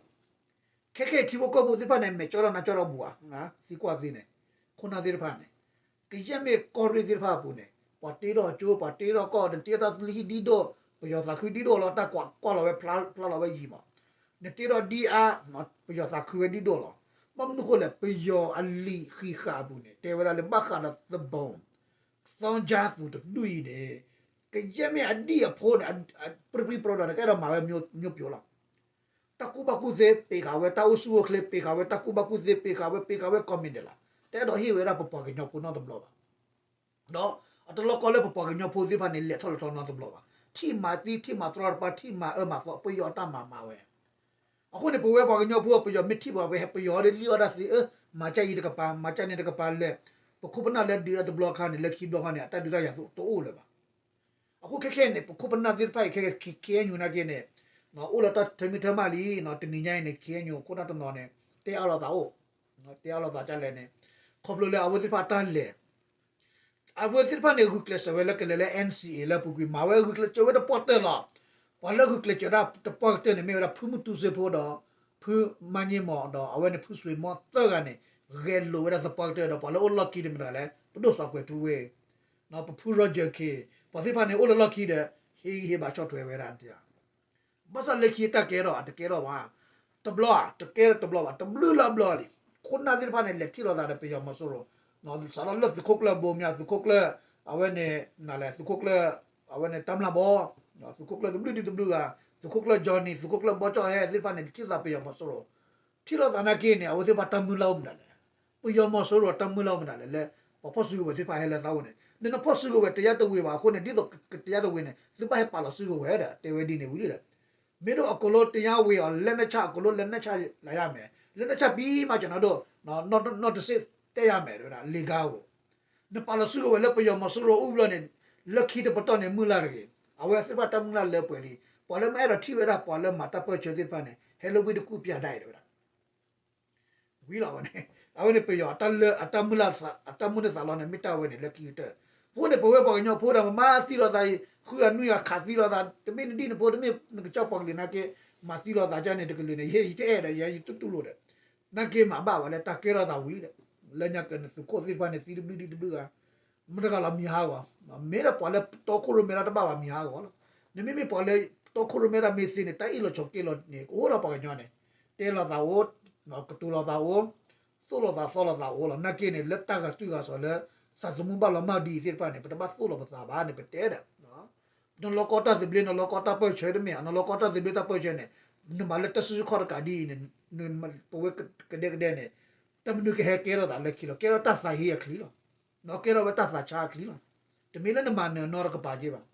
ခဲခဲအံၤထံဖိကီၢ်ဖိသ့ၣ်တဖၣ်န့ၣ် မဲာ်ကၠီၣ်လီၤနါကၠီၣ်လီၤဘူးဧါ, သံကွၢ်သ့န့ၣ်, ခိၣ်နၢ်သ့ၣ်တဖၣ်န့ၣ်, ကယဲၢ်မ့ၢ်ကီၢ်ရ့ၣ်သ့ၣ်တဖၣ်အပူၤန့ၣ် ပှၤတ့ထီၣ်ကၠိ ပှၤတ့ထီၣ်ကီၢ် နတ့ထီၣ်တၢ်သလံၣ်ဟံၣ်ဒ်ဒိၣ်, ပယီၤသးခုဒ်ဒိၣ်လီၤ တၢ်ကွၢ်ကွၢ်လီၤဝဲဖျါလီၤဝဲယံၤမး, နတ့ထီၣ်ဒ်အါ, ပယီၤသးခုဝဲဒ်ဒိၣ်လီၤ. ဘၣ်မနုၤဃိလဲၣ် ပယီၤအလံာ်ဃံးဃာ်အပူၤန့ၣ် တဲဝဲဒၣ်လၢဘၣ်ဃးဒီးသဘိၣ် သီကၠါသူတဒူၣ်အံၤန့ၣ်, ကယဲၢ်မ့ၢ်အဒံၣ်အဖိန့ၣ်, ပြံပြံပြီဒီးန့ၣ် ကအဲၣ်ဒိးမၤဝဲမျိုးပျိၤလီၤ. တၢ်ကူၣ်ဘၣ်ကူၣ်သ့ ပ့ၤဃာ်ဝဲတၢ်အိၣ်ဆူၣ်အိၣ်ချ့ ပ့ၤဃာ်ဝဲတၢ်ကူၣ်ဘၣ်ကူၣ်သ့ ပ့ၤဃာ်ဝဲ ပ့ၤဃာ်ဝဲကိးမံၤဒဲးလီၤ. တအဲၣ်ဒိးဟ့ၣ်ဝဲဒၣ်ပပှၤကညီဖိနီတဘျီဘၣ်. ဒီးအတလီၢ်ကီလၢပပှၤကညီဖိသ့ၣ်တဖၣ်န့ၣ် လဲၤထီၣ်လဲၤထီနီတဘျီဘၣ်. ထံၣ်မၤသံ ထံၣ်မၤတြီတပၤ ထံၣ်မၤအၢမၤသီ ပယီၤအတၢ်မၤမၤဝဲ အဃိန့ၣ် ပဝဲပှၤကညီဖိ ပယီၤမ့ၢ်ထံၣ်ပှၤဝဲ ပယီၤလၢလံၣ်အီၣ်တၢ်သ့ အၢ မၤကၢ်အံၤတကပၤ မၤကၢ်န့ၣ်တကပၤလဲၣ်, ပခိၣ်ပနၢ်လၢဒုးတဘျီခါန့ၣ် လၢခံဘျီခါန့ၣ် အတၢ်ဒုးတၢ်ယၤတအိၣ်လၢၤဘၣ်. အဃိခဲခဲန့ၣ် ပခိၣ်ပနၢ်သ့ၣ်တဖၣ်အံၤ ခဲခဲ ခ့ၣ်အဲၣ်ယူၣ် နာ်က့န့ၣ်, အိၣ်လၢတၢ်ထၢမံထၢမးလံ, တနံၤညါအံၤန့ၣ် ခ့ၣ်အဲၣ်ယူၣ် ခိၣ်နၢ်တနီၤန့ၣ် တဲအါလိာ်သးအိၣ်, တဲအါလိာ်သးဒ်လဲၣ်န့ၣ်, ခီဖျိလၢအဝဲသ့ၣ်တဖၣ်တၢ်လဲၤ အဝဲသ့ၣ်တဖၣ်န့ၣ် ဂုာ်ကျဲးစၢးဝဲလၢကလဲၤလၢ NCA လၢအပူၤကွံာ် မၤဝဲဂုာ်ကျဲးစၢးဝဲတပှၢ်တၢၢ်လီၤ. ပှၤလၢဂုာ်ကျဲးစၢးဒၣ်တပှၢ်ကတၢၢ်န့ၣ် မ့ၢ်ဝဲဒၣ်ဖုမုၢ်တူစ့ဖိဒီး ဖုမါည့မီၤဒီး အဝဲန့ၣ်ဖုစွ့ၤမီသၢဂၤန့ၣ် ဂဲၤလိာ်ဝဲဒၣ်သပှၢ်ကတၢၢ်ဒီး ပှၤလၢအိၣ်လီၢ်ခံန့ၣ်မတၤလဲၣ်, ပဒိၣ်စီၤကွဲၤထူဝ့ၢ်, ပဖု Roger Khin, ပှၤသ့ၣ်တဖၣ်န့ၣ်အိၣ်လၢလီၢ်ခံဒီး ဟ့ၣ်ဂံၢ်ဟ့ၣ်ဘါဆီၣ်ထွဲဝဲဒၣ် ဘၣ်ဆၣ်လၢခံတၢ်ကဲထီၣ်ဧါ, တကဲထီၣ်ဘၣ်. တဘျီဧါ, တကဲတဘျီဘၣ်, တဘျုးလၢအဘျီလံ. ခိၣ်နၢ်သ့ၣ်တဖၣ်န့ၣ် လဲၤထံၣ်လိာ်သးဒီးပယီၤမီၤစိရိၤ, စးထီၣ်လၢသုးခိၣ်ကျၢၢ်ဘိမၠး, သုးခိၣ်ကျၢၢ်, အဝဲန့ၣ် နလဲၣ်, သုးခိၣ်ကျၢၢ်, အဝဲန့ၣ်တၢ်မျၢ်ဘီ, သုးခိၣ်ကျၢၢ်တဘျုးဒံးတဘျုးဂၤ, သုးခိၣ်ကျၢၢ် Johnny, သုးခိၣ်ကျၢၢ်ဘီကၠီၣ်ဟဲသ့ၣ်တဖၣ်န့ၣ် ထံၣ်လိာ်သးပယီၤမီၤစိရိၤ, ထံၣ်လိာ်သးနာ်က့န့ၣ် အဝဲသ့ၣ်တဖၣ်တၢ်မုၢ်လၢ်အိၣ်မတၤလဲၣ်. ပယီၤမီၤစိရိၤတၢ်မုၢ်လၢ်အိၣ်မတၤလဲၣ်, လၢပှၤဖီၣ်စုကဝဲၤသ့ၣ်တဖၣ်ဟဲလၢသးအိၣ်န့ၣ်, နနဖီၣ်စုကဝဲၤတယါတဝ့ၤဘၣ်အဃိန့ၣ် ဒ်သိးကတယါတဝ့ၤန့ၣ် သုဘၣ်ဟဲပာ်လီၤစုကဝဲၤဒီး တဲဝဲဒ်န့ၣ်ဝံၤလံဒီး မ့ၢ်ဒ်အကလိတယါဝ့ၤအီၤ လက်နက်ချအကလိ လက်နက်ချလာရမယ်, လက်နက်ချပြီးမှ ကျွန်တော်တို့ နောက်တစ်ဆင့် တက်ရမယ် တဲဝဲဒၣ် လ့ကါဧိၤ, နပာ်လီၤစုကဝဲၤလၢပယီၤမီၤစိရိၤအိၣ်ဘျီန့ၣ်, လၢခံတပတီၢ်န့ၣ် မုၢ်လၢ်တဂ့ၤ, အဝဲသ့ၣ်တဖၣ်တၢ်မုၢ်လၢ်လၢပှဲၤလံ, ပှၤလၢမ့ၢ်အဲၣ်ဒိးထံၣ်ဝဲဒၣ် ပှၤလၢမၤတၢ်ပၢၢ်ဆၢသ့ၣ်တဖၣ်န့ၣ် ဟဲလၢဝ့ၢ်တကူၣ်ပျၢ်ဒၣ်အံၤ တဲဝဲဒၣ် ဝံၤလီၤဝဲန့ၣ်, အဝဲန့ၣ်ပယီၤ အတၢ်မုၢ်လၢ်သးလီန့ၣ် မ့ၢ်တၢ်ဝဲန့ၣ် လၢခံကတၢၢ်, အဃိန့ၣ် ပဝဲပှၤကညီဖိဒီး ပမၤသံလိာ်သးအံၤ ဃုအနွံအခးသံလိာ်သး တမ့ၢ်နဒံၣ်နဖိ တမ့ၢ်နကစၢ်ပှၤကလုာ်နာ်က့ မၤသံလိာ်သးကန့ၣ် တကလုာ်န့ၣ် ယဲယတအဲၣ်ဒီး ယဲယတူၢ်တူၢ်လိာ်ဒီး နာ်က့မၤဘၣ်ဝဲလၢတၢ်ကဲထီၣ်သးဝံၤဒီး လၢညါကန့ၣ် သုးခိၣ်သ့ၣ်တဖၣ်န့ၣ် သံတဘျုးဒံးတဘျုးဂၤ မတဂၤလီၤမံၤဟးဂီၤ, မ့ၢ်ဒီးပှၤလၢတီခိၣ်ရိၣ်မဲတၢ်တဘၣ်ဘၣ်မံၤဟးဂီၤလီၤ, နမ့မ့ၢ်ပှၤလၢတီခိၣ်ရိၣ်မဲတၢ်မ့ၢ်သ့န့ၣ် တၢ်အ့ၣ်လိာ်ဆိးက့လိာ်န့ၣ် ကအိၣ်ဒီးပှၤကညီန့ၣ်, တဲလိာ်သးအိၣ်, ကတိၤလိာ်သးအိၣ်, သိၣ်လိာ်သးသီလိာ်သးအိၣ်လီၤ, နာ်က့န့ၣ် လၢတၢ်ဂၤတုၤဂၤစီၤလၢ သးသမူဘၣ်လီၤမၢ်ဒ်အံၤသ့ၣ်တဖၣ်န့ၣ် ပတဘၣ်သိၣ်လိာ်ပသးဘၣ်န့ၣ် ပတဲဒီး နလီၤကီတၢ်သဘျ့ နလီၤကီတၢ်ပၢၢ်ဆၢတမ့ၢ်ဧါ, နလီၤကီတၢ်သဘျ့တၢ်ပၢၢ်ဆၢန့ၣ်, နမၤလၢတၢ်စုဆူၣ်ခီၣ်တကးဒ်အံၤန့ၣ်, ပဝဲကဒဲကဒဲန့ၣ်, တၢ်မနုၤကဟဲကဲထီၣ်သးလၢခံလီၤ, ကဲထီၣ်တၢ်သးဟ့အချံလီၤ, ကဲထီၣ်ဝဲတၢ်သးဆါအချံလီၤ, တမ့ၢ်လၢနမၤနၢၤနီတကပၤက့ဘၣ်,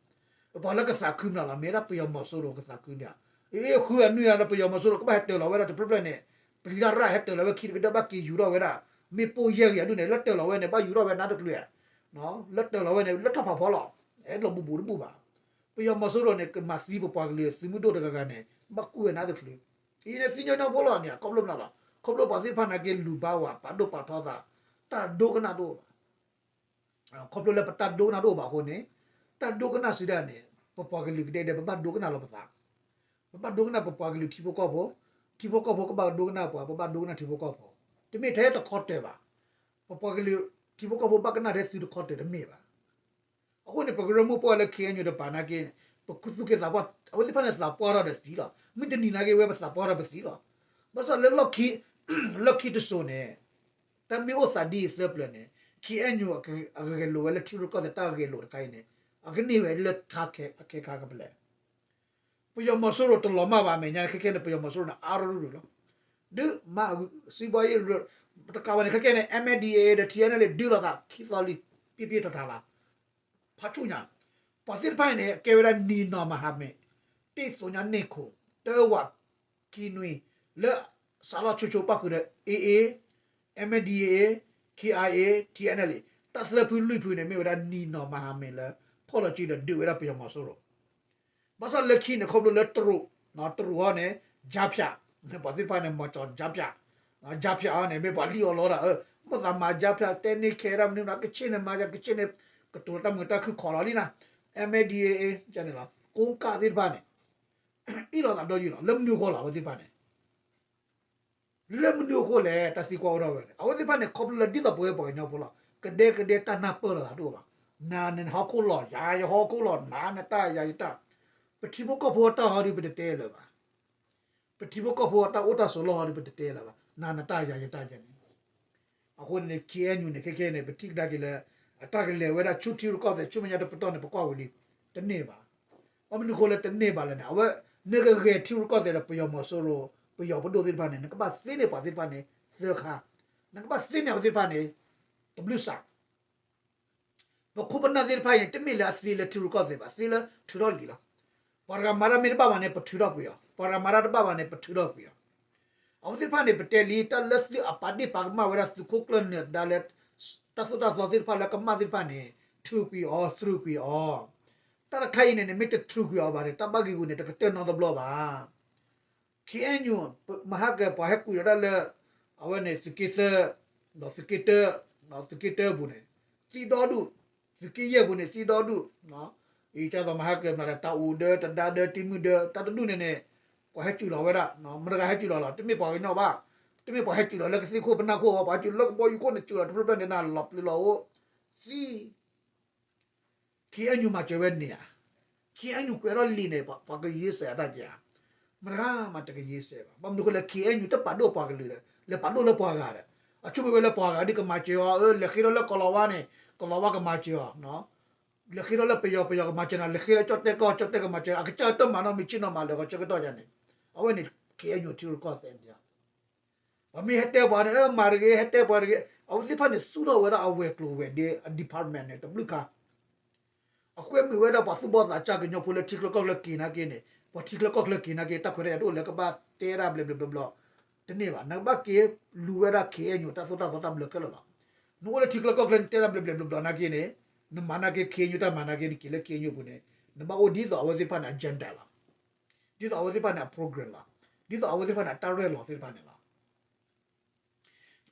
ပှၤလၢကသးခုမနုၤလီၤ မ့ၢ်ဒၣ်ပယီၤမီၤစိရိၤကသးခုန့ၣ်ဧါ, အ့ ဃုအနွံအဒီးပယီၤမီၤစိရိၤကဘၣ်ဟဲတၢၤလီၤဝဲဒၣ်တဖျၢၣ်ဖျၢၣ်န့ၣ်, ပျံၤတၢ်ရၣ်ဟဲတၢၤလီၤဝဲခံတကဒၢ ဘၣ်က့ၤယူၤထီၣ်ဝဲဒၣ်, မ့ၢ်ပိၢ်ယဲၢ်ဂံၢ်အဒူၣ်န့ၣ် လၢတၢၤလီၤဝဲန့ၣ် ဘၣ်ယူၤထီၣ်ဝဲနါတကျၢၤ လၢတၢၤလီၤဝဲန့ၣ် လၢတၢ်ဖးဖီလီၤ, အဲၣ်ဒိးဘူးဘူးတဘူးဘၣ်, ပယီၤမီၤစိရိၤန့ၣ် ကမၤသံပပှၤကလုာ် သုးမုၢ်ဒိၣ်တဂၤဂၤန့ၣ် ဘၣ်ကူၣ်ဝဲနါတကျၢၤ, အံၤန့ၣ်သံညီညီဖိလီၤန့ၣ် ခီဖျိမနုၤလီၤ, ခီဖျိပှၤသ့ၣ်တဖၣ်နာ်က့လူၤဘါဝဲ ပာ်ဒိၣ်ပာ်ထီသး, တၢ်ဒိကနၣ်တအိၣ်ဘၣ် ခီဖျိလၢပတၢ်ဒိကနၣ်တအိၣ်ဘၣ်အဃိန့ၣ်, တၢ်ဒိကနၣ်စုဒၣ်န့ၣ် ပပှၤကလုာ်ကဒဲကဒဲ ပဘၣ်ဒိကနၣ်လီၤပသး, ပဘၣ်ဒိကနၣ်ပပှၤကလုာ်ထံဖိကီၢ်ဖိ, ထံဖိကီၢ်ဖိကဘၣ်ဒိကနၣ်ပှၤ ပဘၣ်ဒိကနၣ်ထံဖိကီၢ်ဖိ, တမ့ၢ်ထဲတခီတၢၤဘၣ်, ပပှၤကလုာ်ထံဖိကီၢ်ဖိဘၣ်ကနၣ်ထဲသုတခီတၢၤတမ့ၢ်ဘၣ် အဃိန့ၣ် ပကရၢမိၢ်ပှၢ်လၢ ခ့ၣ်အဲၣ်ယူၣ် တပၤနာ်က့န့ၣ် ပခူသူၣ်က့သးပှၢ် အဝဲသ့ၣ်တဖၣ်န့ၣ်သးပှၢ်ထီၣ်ဒီးသံလီၤ. မုၢ်တနံၤနာ်က့ဝဲပသးပှၢ်ထီၣ်ပသံလီၤ. ဘၣ်ဆၣ်လၢလီၢ်ခံတစိၤန့ၣ် တၢ်မ့ၢ်အိၣ်သးဒ်အံၤသၢပျၢၤန့ၣ် ခ့ၣ်အဲၣ်ယူၣ် အဂဲၤလိာ်ဝဲလၢထံရူၢ်ကီၢ်သဲးတၢ်ဂဲၤလိာ်တခါအံၤန့ၣ် အကန့ၢ်ဝဲလၢထါခဲခါကပလဲၣ် ပယီၤမီၤစိရိၤတလီၤမၢ်ဘၣ် အမဲာ်ညါန့ၣ် ခဲခဲန့ၣ် ပယီၤမီၤစိရိၤန့ၣ် အါရူၢ်ရူၢ်လီၤ. ဒုးမၤစံးဘီယ့ၣ်ရူၢ် တကးဘၣ်န့ၣ် ခဲခဲန့ၣ် MNDAA ဒီး ထံၣ်အဲၣ်ယူၣ်လၢ ဒုးလိာ်သးခံသီလံ ပံပံထးထးလီၤ. ဖးဆူၣ်ညါ ပှၤသ့ၣ်တဖၣ်အံၤန့ၣ် ကဲဝဲဒၣ်နံၤနီၢ်မၤဟးမဲာ် တ့ၢ်သိညါန့ၢ်ခိၣ် တၢဝးခံနွံ လၢစးလီၢ်ဆိဆိပၣ်ဃုာ်ဒီး AA, MNDAA, KIA, TNLA တၢ်သၢဖုလွံၢ်ဖုန့ၣ် မ့ၢ်ဝဲဒၣ်နံၤနီၢ်မၤဟးမဲာ်လၢ ဖီၣ်လီၤစုဒီးဒုးဝဲဒၣ်ပယီၤမီၤစိရိၤ ဘၣ်ဆၣ်လၢခံန့ၣ် ခီဖျိလၢတရူး, တရူးဟီန့ၣ် ကြားဖြတ်, ပှၤသ့ၣ်တဖၣ်န့ၣ် မီၤကၠီၤ ကြားဖြတ်, ကြားဖြတ် ဟီန့ၣ် မ့ၢ်ပှၤလံၣ်အီၤလီၤဒၣ်, မိၢ်သးမၤ ကြားဖြတ် တဲန့ၢ်ခဲဒၣ်မနုၤမနုၤ ကချ့ၣ်န့ၣ်မၤ ကချ့ၣ်န့ၣ် ကတိၤတၢ်မုာ်တၢ်ခုၣ်ခီလီၤလံနၤ, MNDAA န့ၣ်လီၤ ကိကၣ်သ့ၣ်တဖၣ်န့ၣ် အ့ၣ်လိာ်သးဒီးယုၢ်လီၤ လၢမနုၤအဃိလီၤ အဝဲသ့ၣ်တဖၣ်န့ၣ် လၢမနုၤအဃိလဲၣ် တၢ်သံကွၢ်အိၣ်ထီၣ်ဝဲန့ၣ် အဝဲသ့ၣ်တဖၣ်န့ၣ် ခီဖျိလၢဒ်သိးပဝဲပှၤကညီဖိလီၤ ကဒဲကဒဲတၢ်နၢ်ပၢၢ်လိာ်သးတအိၣ်ဘၣ်, နၤနဟီၣ်ခိၣ်လီၤ ယၤယဟီၣ်ခိၣ်လီၤ နၤနတၢ်ယၤယတၢ်, ပထံဖိကီၢ်ဖိအတၢ်ဟီဒုးပတတဲလၢၤဘၣ်, ပထံဖိကီၢ်ဖိအတၢ်အိၣ်တၢ်ဆိးလီၢ်ဟီဒုးပတတဲလၢၤဘၣ် နၤနတၢ်ယၤယတၢ်ယဲန့ၣ် အဃိန့ၣ် KNU န့ၣ် ခဲခဲန့ၣ် ပထံၣ်ကဒါက့ၤလၢ အတၢ်ကလဲၤဝဲဒၣ်ဆူထံရူၢ်ကီၢ်သဲး ဆူမဲာ်ညါတပတီၢ်န့ၣ် ပကွၢ်ဝံၤလံ တန့ၢ်ဘၣ်. ဘၣ်မနုၤအဃိလၢတန့ၢ်ဘၣ်လဲၣ်န့ၣ် အဝဲ နကဂဲၤထံရူၢ်ကီၢ်သဲးဒီးပယီၤမီၤစိရိၤ ပယီၤပဒိၣ်သ့ၣ်တဖၣ်န့ၣ် နကဘၣ်သ့န့ၢ်ပှၤသ့ၣ်တဖၣ်န့ၣ် သၢခါ, နကဘၣ်သ့န့ၢ်အဝဲသ့ၣ်တဖၣ်န့ၣ် တဘျုးစး ပခိၣ်ပနၢ်သ့ၣ်တဖၣ်အံၤန့ၣ် တမ့ၢ်လၢအသ့လၢထံရူၢ်ကီၢ်သဲးဘၣ်, သ့လၢထုးထီၣ်လံၤလီၤ. ပှၤတဂၤမၤတၢ်မ့ၢ်တဘၣ်ဘၣ်န့ၣ် ပထုးထီၣ်ကွံာ်အီၤ, ပှၤတဂၤမၤတၢ်တဘၣ်ဘၣ်န့ၣ် ပထုးထီၣ်ကွံာ်အီၤ. အဝဲသ့ၣ်တဖၣ်န့ၣ် ပတဲလံ တၢ်လၢသုးအပာ်ဒ့ၣ်ပာ်ကမၣ်ဝဲဒၣ်သုးခိၣ်ကျၢၢ်နၢၤဒါလၢ တၢ်သိၣ်တၢ်သီသ့ၣ်တဖၣ်လၢကမၣ်သ့ၣ်တဖၣ်န့ၣ် ထုးကွံာ်အီၤ သရူးကွံာ်အီၤ. တၢ်တခါအံၤန့ၣ်န့ၣ် မ့ၢ်တထုးကွံာ်အီၤဘၣ်န့ၣ် တၢ်ဘၣ်ဂံာ်ဂူာ်န့ၣ် တကတၢၢ်နီတဘျီဘၣ်. ခ့ၣ်အဲၣ်ယူၣ် မဟါကၢၤ ပှၤဟဲကွံာ်လီၤတၢ်လၢ အဝဲန့ၣ် သုးက့သၢ, ဒီးသုးက့တၢ, သုးက့တၢအပူၤန့ၣ် သံဒီဒူၣ်, သုးက့ယဲၢ်ပူၤန့ၣ် သံဒီဒူၣ်, အံၤကသိးမဟါကၢၤမနုၤလဲၣ် တၢ်အူဒၢ တဒါဒၢ တံမုၢ်ဒၢ တၢ်တဒူၣ်န့ၣ်န့ၣ် ပှၤဟဲကွံာ်လီၤဝဲဒၣ်, မတၤဂၤဟဲကွံာ်လီၤလဲၣ်, တမ့ၢ်ပှၤကညီဘၣ်, တမ့ၢ်ပှၤဟဲကွံာ်လီၤလၢကသ့ၣ်ခိၣ်ပနၢ်ခိၣ်ဘၣ်, ပှၤကွံာ်လၢကဘီယူၤခိၣ်န့ၣ် ကွံာ်လီၤတဖျၢၣ်ဖျၢၣ်န့ၣ် နလီၤပျံၤလီၤအိၣ်, သံ ခ့ၣ်အဲၣ်ယူၣ် မၤစၢၤဝဲန့ၣ်ဧါ. ခ့ၣ်အဲၣ်ယူၣ် ကွဲးထီၣ်လံာ်န့ၣ် ပှၤကယ့စဲးအတၢ်က့ဧါ. မတဂၤမးတကယ့စဲးဘၣ်. ဘၣ်မနုၤအဃိလဲၣ် ခ့ၣ်အဲၣ်ယူၣ် တပာ်ဒိၣ်ပှၤကလုာ်ဒီး လဲၤပာ်ဒိၣ်လၢပှၤဂၤဒီး အဆိကမိၣ်ဝဲလၢပှၤဂၤဒ်ကမၤစၢၤအီၤ, အၢ လဲၤဃ့ထီၣ်လၢကီၤလၤဝါန့ၣ် ကီၤလၤဝါကမၤစၢၤအီၤ, လဲၤဃ့ထီၣ်လၢပယီၤ ပယီၤကမၤစၢၤနၤ, လဲၤဃ့လၢကၠီၣ်တဲၣ်ကီၢ် ကၠီၣ်တဲၣ်ကမၤစၢၤ, အကစၢ်တမၤနီတမံၤ ဆ့ၣ်နီၤမၤလၢာ်ဂီၤဆၢကတီၢ်ယါန့ၣ်, အဝဲန့ၣ် ခ့ၣ်အဲၣ်ယူၣ် ထံရူၢ်ကီၢ်သဲးန့ၣ် ပှၤမ့ၢ်ဟဲတဲပှၤန့ၣ် အၢ မၤတဂ့ၤ ဟဲတဲပှၤတဂ့ၤ, အဝဲသ့ၣ်တဖၣ်န့ၣ် သူၣ်ထီၣ်ဝဲဒၣ်အဝဲၤကျိၤဝဲၤဒ့အ department န့ၣ် တဘျုးခါ, အဃိမ့ၢ်ဝဲဒၣ်ပှၤသူၣ်ဘီၣ်သးစၢ်ကညီဖိလၢထံချၢကီၢ်ချၢက့ၤနာ်က့န့ၣ်, ပှၤထံချၢကီၢ်ချၢက့ၤနာ်က့ တၢ်ခွဲးတၢ်ယာ်တအိၣ်လၢကဘၣ်တဲဒၣ်ဘျဲးဘျဲးဘျီဘျီ, တန့ၢ်ဘၣ်, နကဘၣ်က့ၤလူၤဝဲဒၣ် ခ့ၣ်အဲၣ်ယူၣ် တၢ်သိၣ်တၢ်သီတၢ်ဘျၢခဲလၢာ်လီၤ. နအိၣ်လၢထံချၢကီၢ်ချၢ နတဲဒၣ်ဘျဲးဘျဲးဘျီဘျီနာ်က့န့ၣ်, နမၤနာ်က့ ခ့ၣ်အဲၣ်ယူၣ် တၢ်မၤနာ်က့ နက့ၤလၢ ခ့ၣ်အဲၣ်ယူၣ် အပူၤန့ၣ်, နဘၣ်အိၣ်ဒ်သိးအဝဲသ့ၣ်တဖၣ်န့ၣ် agenda လီၤ. ဒ်သိးအဝဲသ့ၣ်တဖၣ်န့ၣ် အ program လီၤ. ဒ်သိးအဝဲသ့ၣ်တဖၣ်န့ၣ် အတၢ်ရဲၣ်လီၤသ့ၣ်တဖၣ်န့ၣ်လီၤ.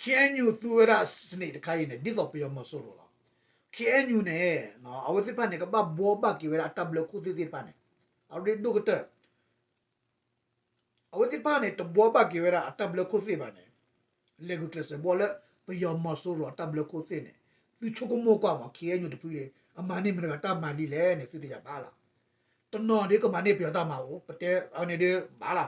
ခ့ၣ်အဲၣ်ယူၣ် သူဝဲဒၣ် စနစ် တခါအံၤန့ၣ် ဒ်သိးပယီၤမီၤစိရိၤလီၤ. ခ့ၣ်အဲၣ်ယူၣ် န့ၣ် အဝဲသ့ၣ်တဖၣ်န့ၣ် ကဘၣ်ဘှီဘၣ်က့ၤဝဲဒၣ်အတၢ်ဘျၢခိၣ်သ့ၣ်သ့ၣ်တဖၣ်န့ၣ်, အရ့ဒိၣ်ကတၢၢ် အဝဲသ့ၣ်တဖၣ်န့ၣ် တဘှီဘၣ်က့ၤဝဲဒၣ်အတၢ်ဘျၢခိၣ်သ့ၣ်ဘၣ်န့ၣ်, လဲၤဂုာ်ကျဲးစၢးဘှီလၢ ပယီၤမီၤစိရိၤအတၢ်ဘျၢခိၣ်သ့ၣ်န့ၣ်, သုဆိကမိၣ်ကွၢ်မး ခ့ၣ်အဲၣ်ယူၣ် တဖုန့ၣ် အမၤန့ၢ်မတၤတဂၤတၢ်မၤလံလဲၣ်န့ၣ် သုတယၤဘၣ်လီၤ. တနီၤဒ်ကမၤန့ၢ်ပယီၤတၢ်မၤအိၣ် ပတဲအန့ၣ်ဒ်ဘၣ်လီၤ.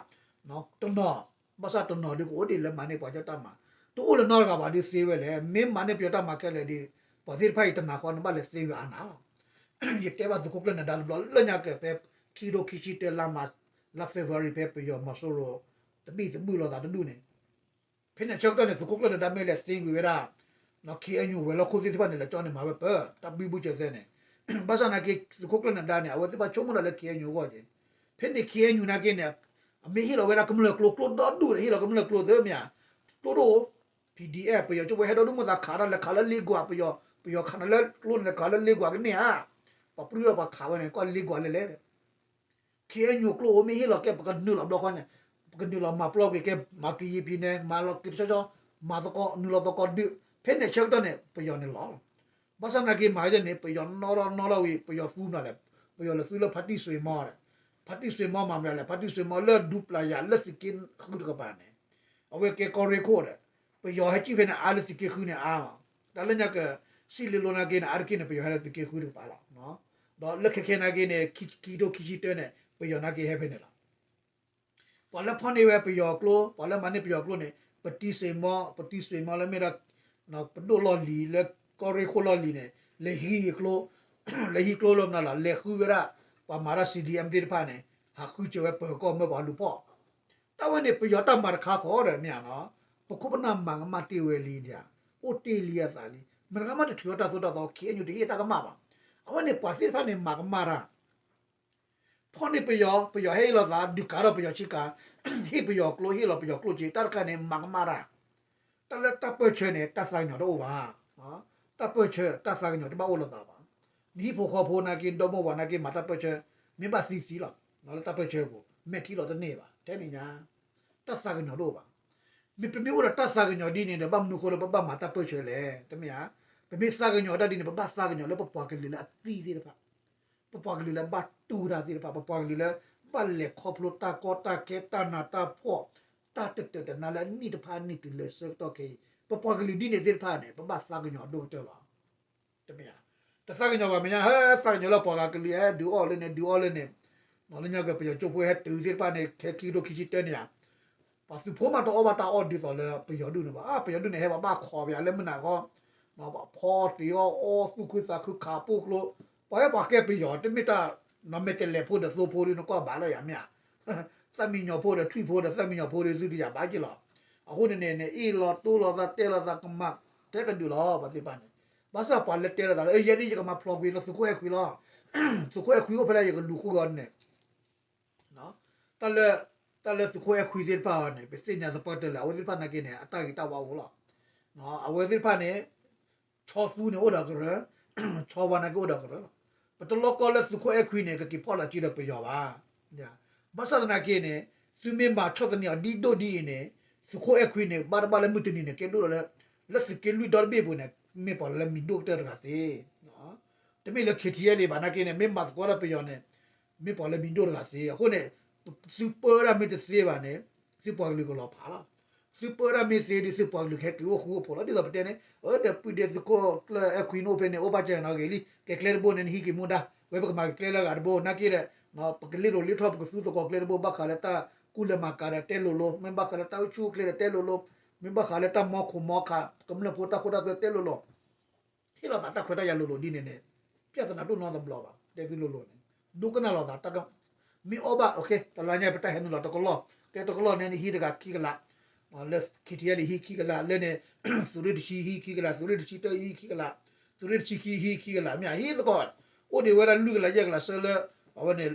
တနီၤ, ဘၣ်ဆၣ်တနီၤဒ်ကအိၣ်ဒ်လၢမၤန့ၢ်ပှၤကညီတၢ်မၤ, တအိၣ်လၢၤနီတဂၤဘၣ်ဒ်သ့ဝဲလဲၣ်. မ့ၢ်မၤန့ၢ်ပယီၤတၢ်မၤခဲလၢာ်ဒီး ပှၤသ့ၣ်တဖၣ်အံၤတနာ်ဃီ နဘၣ်လဲၤသ့ဝဲအါနၤလီၤ. ယတဲဘၣ်သုးခိၣ်ကျၢၢ်နဒါတဘျီလၢညါက့ၤ ဖဲခံကထိခံဆံတၢ လါမး, လါ February ဖဲပယီၤမီၤစိရိၤ တဘံၣ်တဘုၣ်လိာ်သးတဒူၣ်န့ၣ်, ဖဲန့ၣ်ဆၢကတီၢ်န့ၣ် သုးခိၣ်ကျၢၢ်နဒါမ့ၢ်လဲၤသ့ဝံၤဝဲဒၣ် ခ့ၣ်အဲၣ်ယူၣ် ဝဲၤလီၢ်ခိၣ်သ့ၣ်တဖၣ်န့ၣ် လဲၤကၠီန့ၣ် မၤဝဲပၢၤ တၢ်ဘံဘူစၢၤသဲန့ၣ်, ဘၣ်ဆၣ်နာ်က့ သုးခိၣ်ကျၢၢ်နဒါန့ၣ် အဝဲသ့ၣ်တဖၣ်ဆိကမိၣ်ဒၣ်လၢ ခ့ၣ်အဲၣ်ယူၣ် အဂီၢ်က့ၤ, ဖဲန့ၣ် ခ့ၣ်အဲၣ်ယူၣ် နာ်က့န့ၣ် အမ့ၢ်ဟ့ၣ်လီၤဝဲဒၣ်ကမျၢၢ်ကျိ ကျိဒီဒူၣ်ဒီး ဟ့ၣ်လီၤကမျၢၢ်ကျိသ့မ့ၢ်ဧါ, ကျိတအိၣ်, PDF ပယီၤကၠိဖိဟဲဒီဒူၣ် မ့ၢ်သးခးတၢ်လဲၤခးလၢလ့ကွၢ်, ပယီၤ, ပယီၤခးနၤလၢကျိန့ၣ် လဲၤခးလၢလ့ကွၢ်ကန့ၢ်ဧါ, ပှၤပြံလီၤပှၤခးဝဲန့ၣ် ကွၢ်လ့ကွၢ်လဲၣ်လဲၣ် ခ့ၣ်အဲၣ်ယူၣ် ကျိအိၣ်မ့ၢ်ဟ့ၣ်လီၤကဲ ပကနုာ်လီၤဘျီဃီန့ၣ်, ပကနုာ်လီၤမၤပျီကွံာ်ကဲ မၤကယံာ်ဖံးန့ၣ် မၤလီၤက့ၤတဆီဆီ, မၤသကိး နုာ်လီၤသကိးဒုး, ဖဲန့ၣ်ဆၢကတီၢ်န့ၣ် ပယီၤန့ၣ်လီၤလီၤ. ဘၣ်ဆၣ်နာ်က့မၤဒ်န့ၣ် ပယီၤနီၣ်ထီၣ်နီၣ်ထီၣ်ဝံၤ ပယီၤသူမနုၤလဲၣ်, ပယီၤလဲၤသူလၢဖါတံၢ်စွ့ၤမီဒီး, ဖါတံၢ်စွ့ၤမီမၤမနုၤလဲၣ်, ဖါတံၢ်စွ့ၤမီလၢဒူပျၢ်ယၤ လၢသုးက့ဃုတကပၤန့ၣ်, အဝဲကဲကီၢ်ရ့ၣ်ခိၣ်ဒီး, ပယီၤဟဲကံၣ်ဖဲန့ၣ် အါလၢသုးက့ဃုန့ၣ်အါလီၤ. တၢ်လၢညါက စံးလ့လိနာ်က့န့ၣ် အါတက့ၢ်န့ၣ် ပယီၤဟဲလၢသုးက့ဃုတကပၤလီၤ. ဒီးလၢခဲခဲနာ်က့န့ၣ် ခံကထိခံဆံတၢန့ၣ် ပယီၤနာ်က့ဟဲဖဲန့ၣ်လီၤ. ပှၤလၢဖီၣ်န့ၢ်ဝဲပယီၤကျိ, ပှၤလၢမၤန့ၢ်ပယီၤကျိန့ၣ် ပတံၢ်စ့ၤမီ, ပတံၢ်စ့ၤမီလၢမ့ၢ်ဒီး ပဒိၣ်လီၢ်လံၤ လၢကီၢ်ရ့ၣ်ခိၣ်လီၢ်လံၤန့ၣ် လဲၤဟံးကျိ, လဲၤဟံးကျိလၢမနုၤလဲၣ်, လဲၤဃုဝဲဒၣ် ပှၤမၤတၢ် C D M သ့ၣ်တဖၣ်န့ၣ် ဟးဃုစၢၤဝဲပၢၤကီၢ်မၢပှၤလူၤဖီၣ် တၢ်ဝဲန့ၣ် ပယီၤတၢ်မၤတခါဃီဒီးမ့ၢ်ဧါနီၤ, ပခိၣ်ပနၢ်မၤကမၣ်တ့ၢ်ဝဲလံဒၣ်, အိၣ်တ့ၢ်လံအသးလံ, မတဂၤမးတထုးအီၣ်တၢ်သိၣ်တၢ်သီ ခ့ၣ်အဲၣ်ယူၣ် တဟ့ၣ်တၢ်ကမၣ်ဘၣ်. အဝဲန့ၣ် ပှၤသ့ၣ်တဖၣ်န့ၣ်မၤကမၣ်တၢ် ဖီၣ်န့ၢ်ပယီၤ, ပယီၤဟဲဟ့ၣ်လီၤသး ဒုးကးထီၣ်ပယီၤဆ့ကၤ, ဟ့ၣ်ပယီၤကျိ ဟ့ၣ်လီၤပယီၤကျိက့ၤ တၢ်တခါန့ၣ် မၤကမၣ်တၢ်, တၢ်လၢတၢ်ပၢၢ်ဆၢန့ၣ် တၢ်သးကညီၤတအိၣ်ဘၣ်, တၢ်ပၢၢ်ဆၢ တၢ်သးကညီၤတဘၣ်အိၣ်လိာ်သးဘၣ်. နဟံၣ်ဖိဃီဖိနာ်က့ ဒီမါဝၤနာ်က့ မၤတၢ်ပၢၢ်ဆၢ မ့ၢ်ဘၣ်သံသံလီၤ, လၢတၢ်ပၢၢ်ဆၢပူၤ မဲာ်ထံလီၤတန့ၢ်ဘၣ် ထဲန့ၣ်ညါ, တၢ်သးကညီၤတအိၣ်ဘၣ်. မ့ၢ်ပမ့ၢ်အိၣ်ဒီးတၢ်သးကညီၤဒ်န့ၣ်ဒီး ဘၣ်မနုၤဃိလၢပဘၣ်မၤတၢ်ပၢၢ်ဆၢလဲၣ်, တမ့ၢ်ဧါ. ပမ့ၢ်သးကညီၤတၢ်ဒ်န့ၣ် ပဘၣ်သးကညီၤလၢပပှၤကလုာ်လၢအသံသ့ၣ်တဖၣ် ပပှၤကလုာ်လၢဘၣ်တူၢ်တၢ်သ့ၣ်တဖၣ်, ပပှၤကလုာ်လၢ ဘၣ်လဲၤခီဖျိတၢ်ကီတၢ်ခဲ တၢ်နးတၢ်ဖှီၣ် တၢ်တတၢာ်တနါလၢအနံၣ်တဖၣ်အနံၣ်တုၤလၢဆၢကတီၢ်ခဲအံၤ, ပပှၤကလုာ်ဒ်န့ၣ်သ့ၣ်တဖၣ်န့ၣ် ပဘၣ်သးကညီၤအဒိၣ်ကတၢၢ်လီၤ. တမ့ၢ်ဧါ. တသးကညီၤဘၣ်မဲာ်ညါ ဟဲသးကညီၤလၢပှၤဂၤကလုာ် ဟဲဒုးအီၣ်လၢန့ၣ် ဒုးအီၣ်လၢန့ၣ်, လၢညါက့ၤ ပယီၤကၠိဖိဟဲတုၤသ့ၣ်တဖၣ်န့ၣ် ခဲခံကထိခံဆံတၢန့ၣ်ဧါ ပှၤသုးဖိမးတအီၣ်ဘၣ်တၢ်အီၣ်ဒ်သိးလၢပယီၤဒူၣ်န့ၣ်ဘၣ်. ပယီၤဒူၣ်န့ၣ် ဟဲဘၣ်ဘၣ်ခိးပယီၤလၢမုၢ်နၤခီ, ဖီတ့ၢ်အီၣ်အီသူၣ်ခုသးခုခးပိၢ်ကျိ, ပှၤဟဲပှၤကဲပယီၤ တမ့ၢ်တၢ် နီၢ်မဲာ်တဲးလဲးဖိဒီးသိဖိဒီး နကွၢ်ဘၣ်လၢယၤမ့ၢ်ဧါ. သၣ်မံညီၤဖိဒီးထွံၣ်ဖိဒီးသၣ်မံညီၤဖိဒီး သုတယၤဘၣ်က့ၤလီၤ. အဃိန့ၣ်န့ၣ် အ့ၣ်လိာ်တိလိာ်သး တဲလိာ်သးကမၣ် တဲကဒုးလီၤ ပှၤသ့ၣ်တဖၣ်န့ၣ်. ဘၣ်ဆၣ်ပှၤလၢတဲလိာ်သးလၢ ယဲဒ်ယကမၤဖျိးကွံာ်လၢသုးခိၣ်အဲၣ်ခွံလီၤ. သုးခိၣ်အဲၣ်ခွံအိၣ်ဖဲလဲၣ် ယကလူၤဃုာ်အီၤန့ၣ် တၢ်လၢ တၢ်လၢသုးခိၣ်အဲၣ်ခွံသ့ၣ်တဖၣ်အံၤန့ၣ် ပသ့ၣ်ညါသပှၢ်တၢၢ်လၢ အဝဲသ့ၣ်တဖၣ်နာ်က့န့ၣ် အတၢ်ဂ့ၤတၢ်ဝါအိၣ်လီၤ. အဝဲသ့ၣ်တဖၣ်န့ၣ် ဆီသူန့ၣ်အိၣ်ဒီးကရၢ, ဆီဝါနာ်က့အိၣ်ဒီးကရၢလီၤ. ပတလီကီလၢသုးခိၣ်အဲၣ်ခွံန့ၣ် ကက့ၤဖီၣ်လီၤစုဒီးပယီၤဘၣ်. ဘၣ်ဆၣ်သနာ်က့န့ၣ် သုမ့ၢ်မၤဆီၣ်သနံးအီၤဒ်ဒိၣ်ဒ်အံၤန့ၣ် သုးခိၣ်အဲၣ်ခွံန့ၣ် ဘၣ်တဘၣ်လၢမုၢ်တနံၤန့ၣ် ကဲဒိၣ်လီၤလၢ လၢသုးက့လွံၢ်ဒီတဘ့ၣ်အပူၤန့ၣ် မ့ၢ်ပှၤလၢမံၤဒိၣ်ကတၢၢ်တဂၤသ့. တမ့ၢ်လၢ K T L ဘၣ်နာ်က့န့ၣ် မ့ၢ်မၤသကိးဒီးပယီၤန့ၣ် မ့ၢ်ပှၤလၢမံၤဒိၣ်တဂၤသ့. အဃိန့ၣ် သုပၢတၢ်မ့ၢ်တသ့ဘၣ်န့ၣ် သုပှၤကလုာ်ကလီၤဖးလီၤ. သုပၢတၢ်မ့ၢ်သ့ဒီး သုပှၤကလုာ်ကဟဲက့ၤအိၣ်ဃူအိၣ်ဖိးလီၤ. ဒ်သိးပတဲန့ၣ် အၢ ဒီးပုၢ်ဒ့သုးခိၣ်ကျၢၢ်အဲၣ်ခွံန့ၣ်အိၣ်ဖဲန့ၣ် အိၣ်ဘၣ်စၢၤနီၣ်ဂ့ၤလံ ကဲကျဲတဘိန့ၣ် နဟံးက့ၤမူဒါ ဝဲပကမၤက့ၤကျဲလၢအဂၤတဘိ နာ်က့ဒီး ပကလ့လိာ်လ့ထီၣ် ပကသူသကိးကျဲတဘိ ဘၣ်ဃးလၢတၢ်ကူၣ်လဲၤမၤကၤဒီးတဲလိၤလိၤ မ့ၢ်ဘၣ်ဃးလၢတၢ်အိၣ်ဆူၣ်အိၣ်ချ့ဒီးတဲလိၤလိၤ မ့ၢ်ဘၣ်ဃးလၢတၢ်မီခိၣ်မီခး ကမျၢၢ်ဖိတၢ်ခိတၢ်သွဲတဲလိၤလိၤ ဟ့ၣ်လီၤသးတၢ်ခွဲးတၢ်ယာ်လိၤလိၤဒ်န့ၣ်န့ၣ် ပြဿနာဒိၣ်နီတဘျီဘၣ် တဲသုလိၤလိၤန့ၣ် ဒိကနၣ်လိာ်သးတၢ်က မ့ၢ်အီၣ်ဘၣ် တလါညါပတၢ်ဟဲနုာ်လီၤတကလီၢ် ကဲတကလီၢ်န့ၣ် နဟံးတဂၤခံကလး လၢ K T L ဟံးခံကလး လၢန့ၣ် သုးရ့ၣ်တဆံဟံးခံကလး သုးရ့ၣ်တဆံတၢဟံးခံကလး သုးရ့ၣ်တဆံခံဟံးခံကလး မ့ၢ်ဟံးသကိး အိၣ်ဒံးဝဲဒၣ်လွံၢ်ကလးယဲၢ်ကလးဆၢလၢ အဝဲန့ၣ်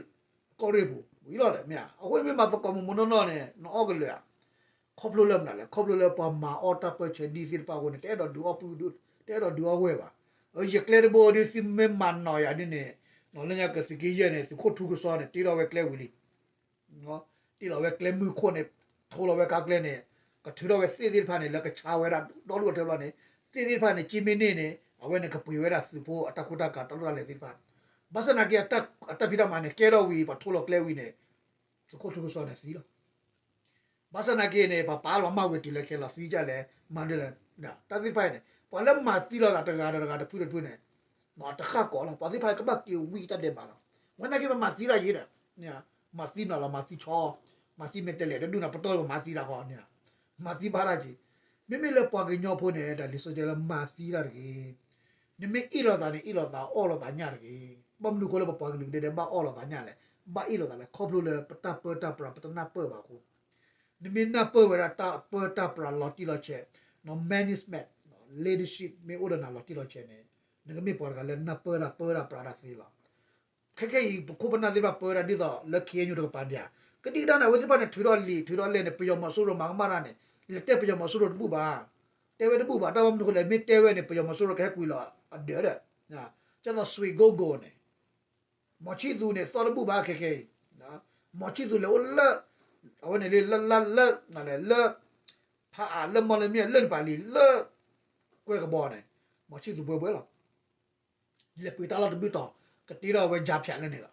ကီၢ်ရ့ၣ်ပူၤ ဝံၤလီၤဒီး မ့ၢ်ဧါ အဃိန့ၣ်မ့ၢ်မၤသကိးမုၢ်မုၢ်နီၢ်နီၢ်န့ၣ် နအီၣ်ကလၢာ်ဧါ ခီဖျိလၢမနုၤလဲၣ် ခီဖျိလၢပှၤမၤအီၣ်တၢ်ပၢၢ်ဆၢဒ်သ့ၣ်တဖၣ်အဃိန့ၣ် တအဲၣ်ဒိးဒုးအီၣ်ပုၢ် တအဲၣ်ဒိးဒုးအီၣ်ဝဲၢ်ဘၣ်. ယကျဲတဘိဒီးသုမ့ၢ်မၤနီၤယၤဒ်န့ၣ် လၢညါကသုးက့ယဲၢ်န့ၣ် သုးခိၣ်ထူကစီန့ၣ် တ့ထီၣ်ဝဲကျဲဝံၤလံ တ့လီၤဝဲကျဲမုၢ်ခိၣ်န့ၣ် ထိလီၤဝဲခါကျဲန့ၣ် ကထုးထီၣ်ဝဲသ့ၣ်သ့ၣ်တဖၣ်န့ၣ် လၢကဆါဝဲဒၣ်ဒီဒူၣ်အထၢဘျီန့ၣ် သ့ၣ်သ့ၣ်တဖၣ်န့ၣ် က့မ့ၢ်န့ၢ်န့ၣ် အဝဲန့ၣ်ကပှ့ၤဝဲဒၣ်သုးဖိအတၢ်ကူတၢ်ကၤတၢ်လီၢ်တၢ်လဲၤသ့ၣ်တဖၣ် ဘၣ်ဆၣ်သနာ်က့ အတၢ်ဖံးတၢ်မၤန့ၣ် ကဲထီၣ်ဝံၤ ပှၤထိလီၤကျဲဝံၤန့ၣ် သုးခိၣ်ထူကစီန့ၣ်သံလီၤ ဘၣ်ဆၣ်သနာ်က့န့ၣ် ပှၤပာ်လီၤမၢ်ဝဲတုၤလၢခဲလီၤသံဒ်လဲၣ် မၤဒ်လဲၣ် တၢ်သ့ၣ်တဖၣ်အံၤန့ၣ် ပှၤလၢမၤသံလိာ်သးတဂၤဒီးတဂၤတဖုတဖုန့ၣ် တဃၣ်ကီးလီၤ ပှၤသ့ၣ်တဖၣ်ကဘၣ်က့ၤဝံတၢ်ဒဲးဘးလီၤ. ဝဲနာ်က့ပမၤသံတၢ်ယံၤဒီး မၤသံနီၤလီၤ မၤသံဆီ မၤသံမဲာ်တဲးလဲး တဒူၣ်န့ၣ် ပတီၢ်ပမၤသံတၢ်ဃီန့ၣ် မၤသံဘၣ်တၢ်က့ၤ မ့မ့ၢ်လၢပှၤကညီဖိန့ၣ် တၢ်လံာ်စီဆှံတဲလၢမၤသံတၢ်တဂ့ၤ နမ့ၢ်အ့ၣ်လိာ်သးန့ၣ် အ့ၣ်လိာ်သး အီၣ်လိာ်သးညၣ်တဂ့ၤ. ဘၣ်မနုၤအဃိလၢပပှၤကလုာ်ကဒဲဒဲး ဘၣ်အီၣ်လိာ်သးညၣ်လဲၣ်, ဘၣ်အ့ၣ်လိာ်သးလဲၣ်, ခီဖျိလၢပတၢ်ပၢတၢ်ပြး ပတနၢ်ပၢၢ်ဘၣ်အဃိ, နမ့ၢ်နၢ်ပၢၢ်ဝဲဒၣ်တၢ်ပၢတၢ်ပြးလီၤတံၢ်လီၤဆဲး, မ့ၢ် management, leadership မ့ၢ်အိၣ်ဒီးနၤလီၤတံၢ်လီၤဆဲးန့ၣ်, နကမ့ၢ်ပှၤတဂၤလၢနၢ်ပၢၢ်တၢ်ပၢတၢ်ပြးတၢ်သ့လီၤ. ခဲကဲအံၤ ပခိၣ်ပနၢ်သ့ၣ်တဖၣ်ပၢဝဲဒၣ်ဒ်သိးလၢ ခ့ၣ်အဲၣ်ယူၣ် တကပၤဒံးဧါ, ကဒံကဒါန့ၣ် အဝဲသ့ၣ်တဖၣ်န့ၣ် ထုးထီၣ်လံာ်ထုးထီၣ်လဲၢ်န့ၣ် ပယီၤမီၤစိရိၤမၤကမၣ်တၢ်န့ၣ် လဲၤတဲပယီၤမီၤစိရိၤတဘူၣ်ဘၣ်, တဲဝဲတဘူၣ်ဘၣ်, တၢ်ဘၣ်မနုၤအဃိလဲၣ် မ့ၢ်တဲဝဲန့ၣ် ပယီၤမီၤစိရိၤကဟဲကွံာ်လီၤအဒၢးဒီး, ဒ်သိး စွ့ၣ်ကိၣ်ကိၣ်န့ၣ် မီၤဆံၣ်သူန့ၣ် သီၣ်တဘူၣ်ဘၣ်ခဲကဲအံၤ, မီၤဆံၣ်သူလဲၤအိၣ်လၢ အဝဲန့ၣ်လၢ လၢ လၢ လၢ ဖးအး လၢမီၢ်လၢမ့ၢ် လၢနပၤလံ လၢ ကွဲၢ်ကဘီန့ၣ်, မီၤဆံၣ်သူဘှဲဘှဲလီၤ. လဲၤပှ့ၤတၢ်လီၢ်တဘျုးတီၤ ကတ့ထီၣ်ဝဲ ကြားဖြတ် လၢန့ၣ်လီၤ.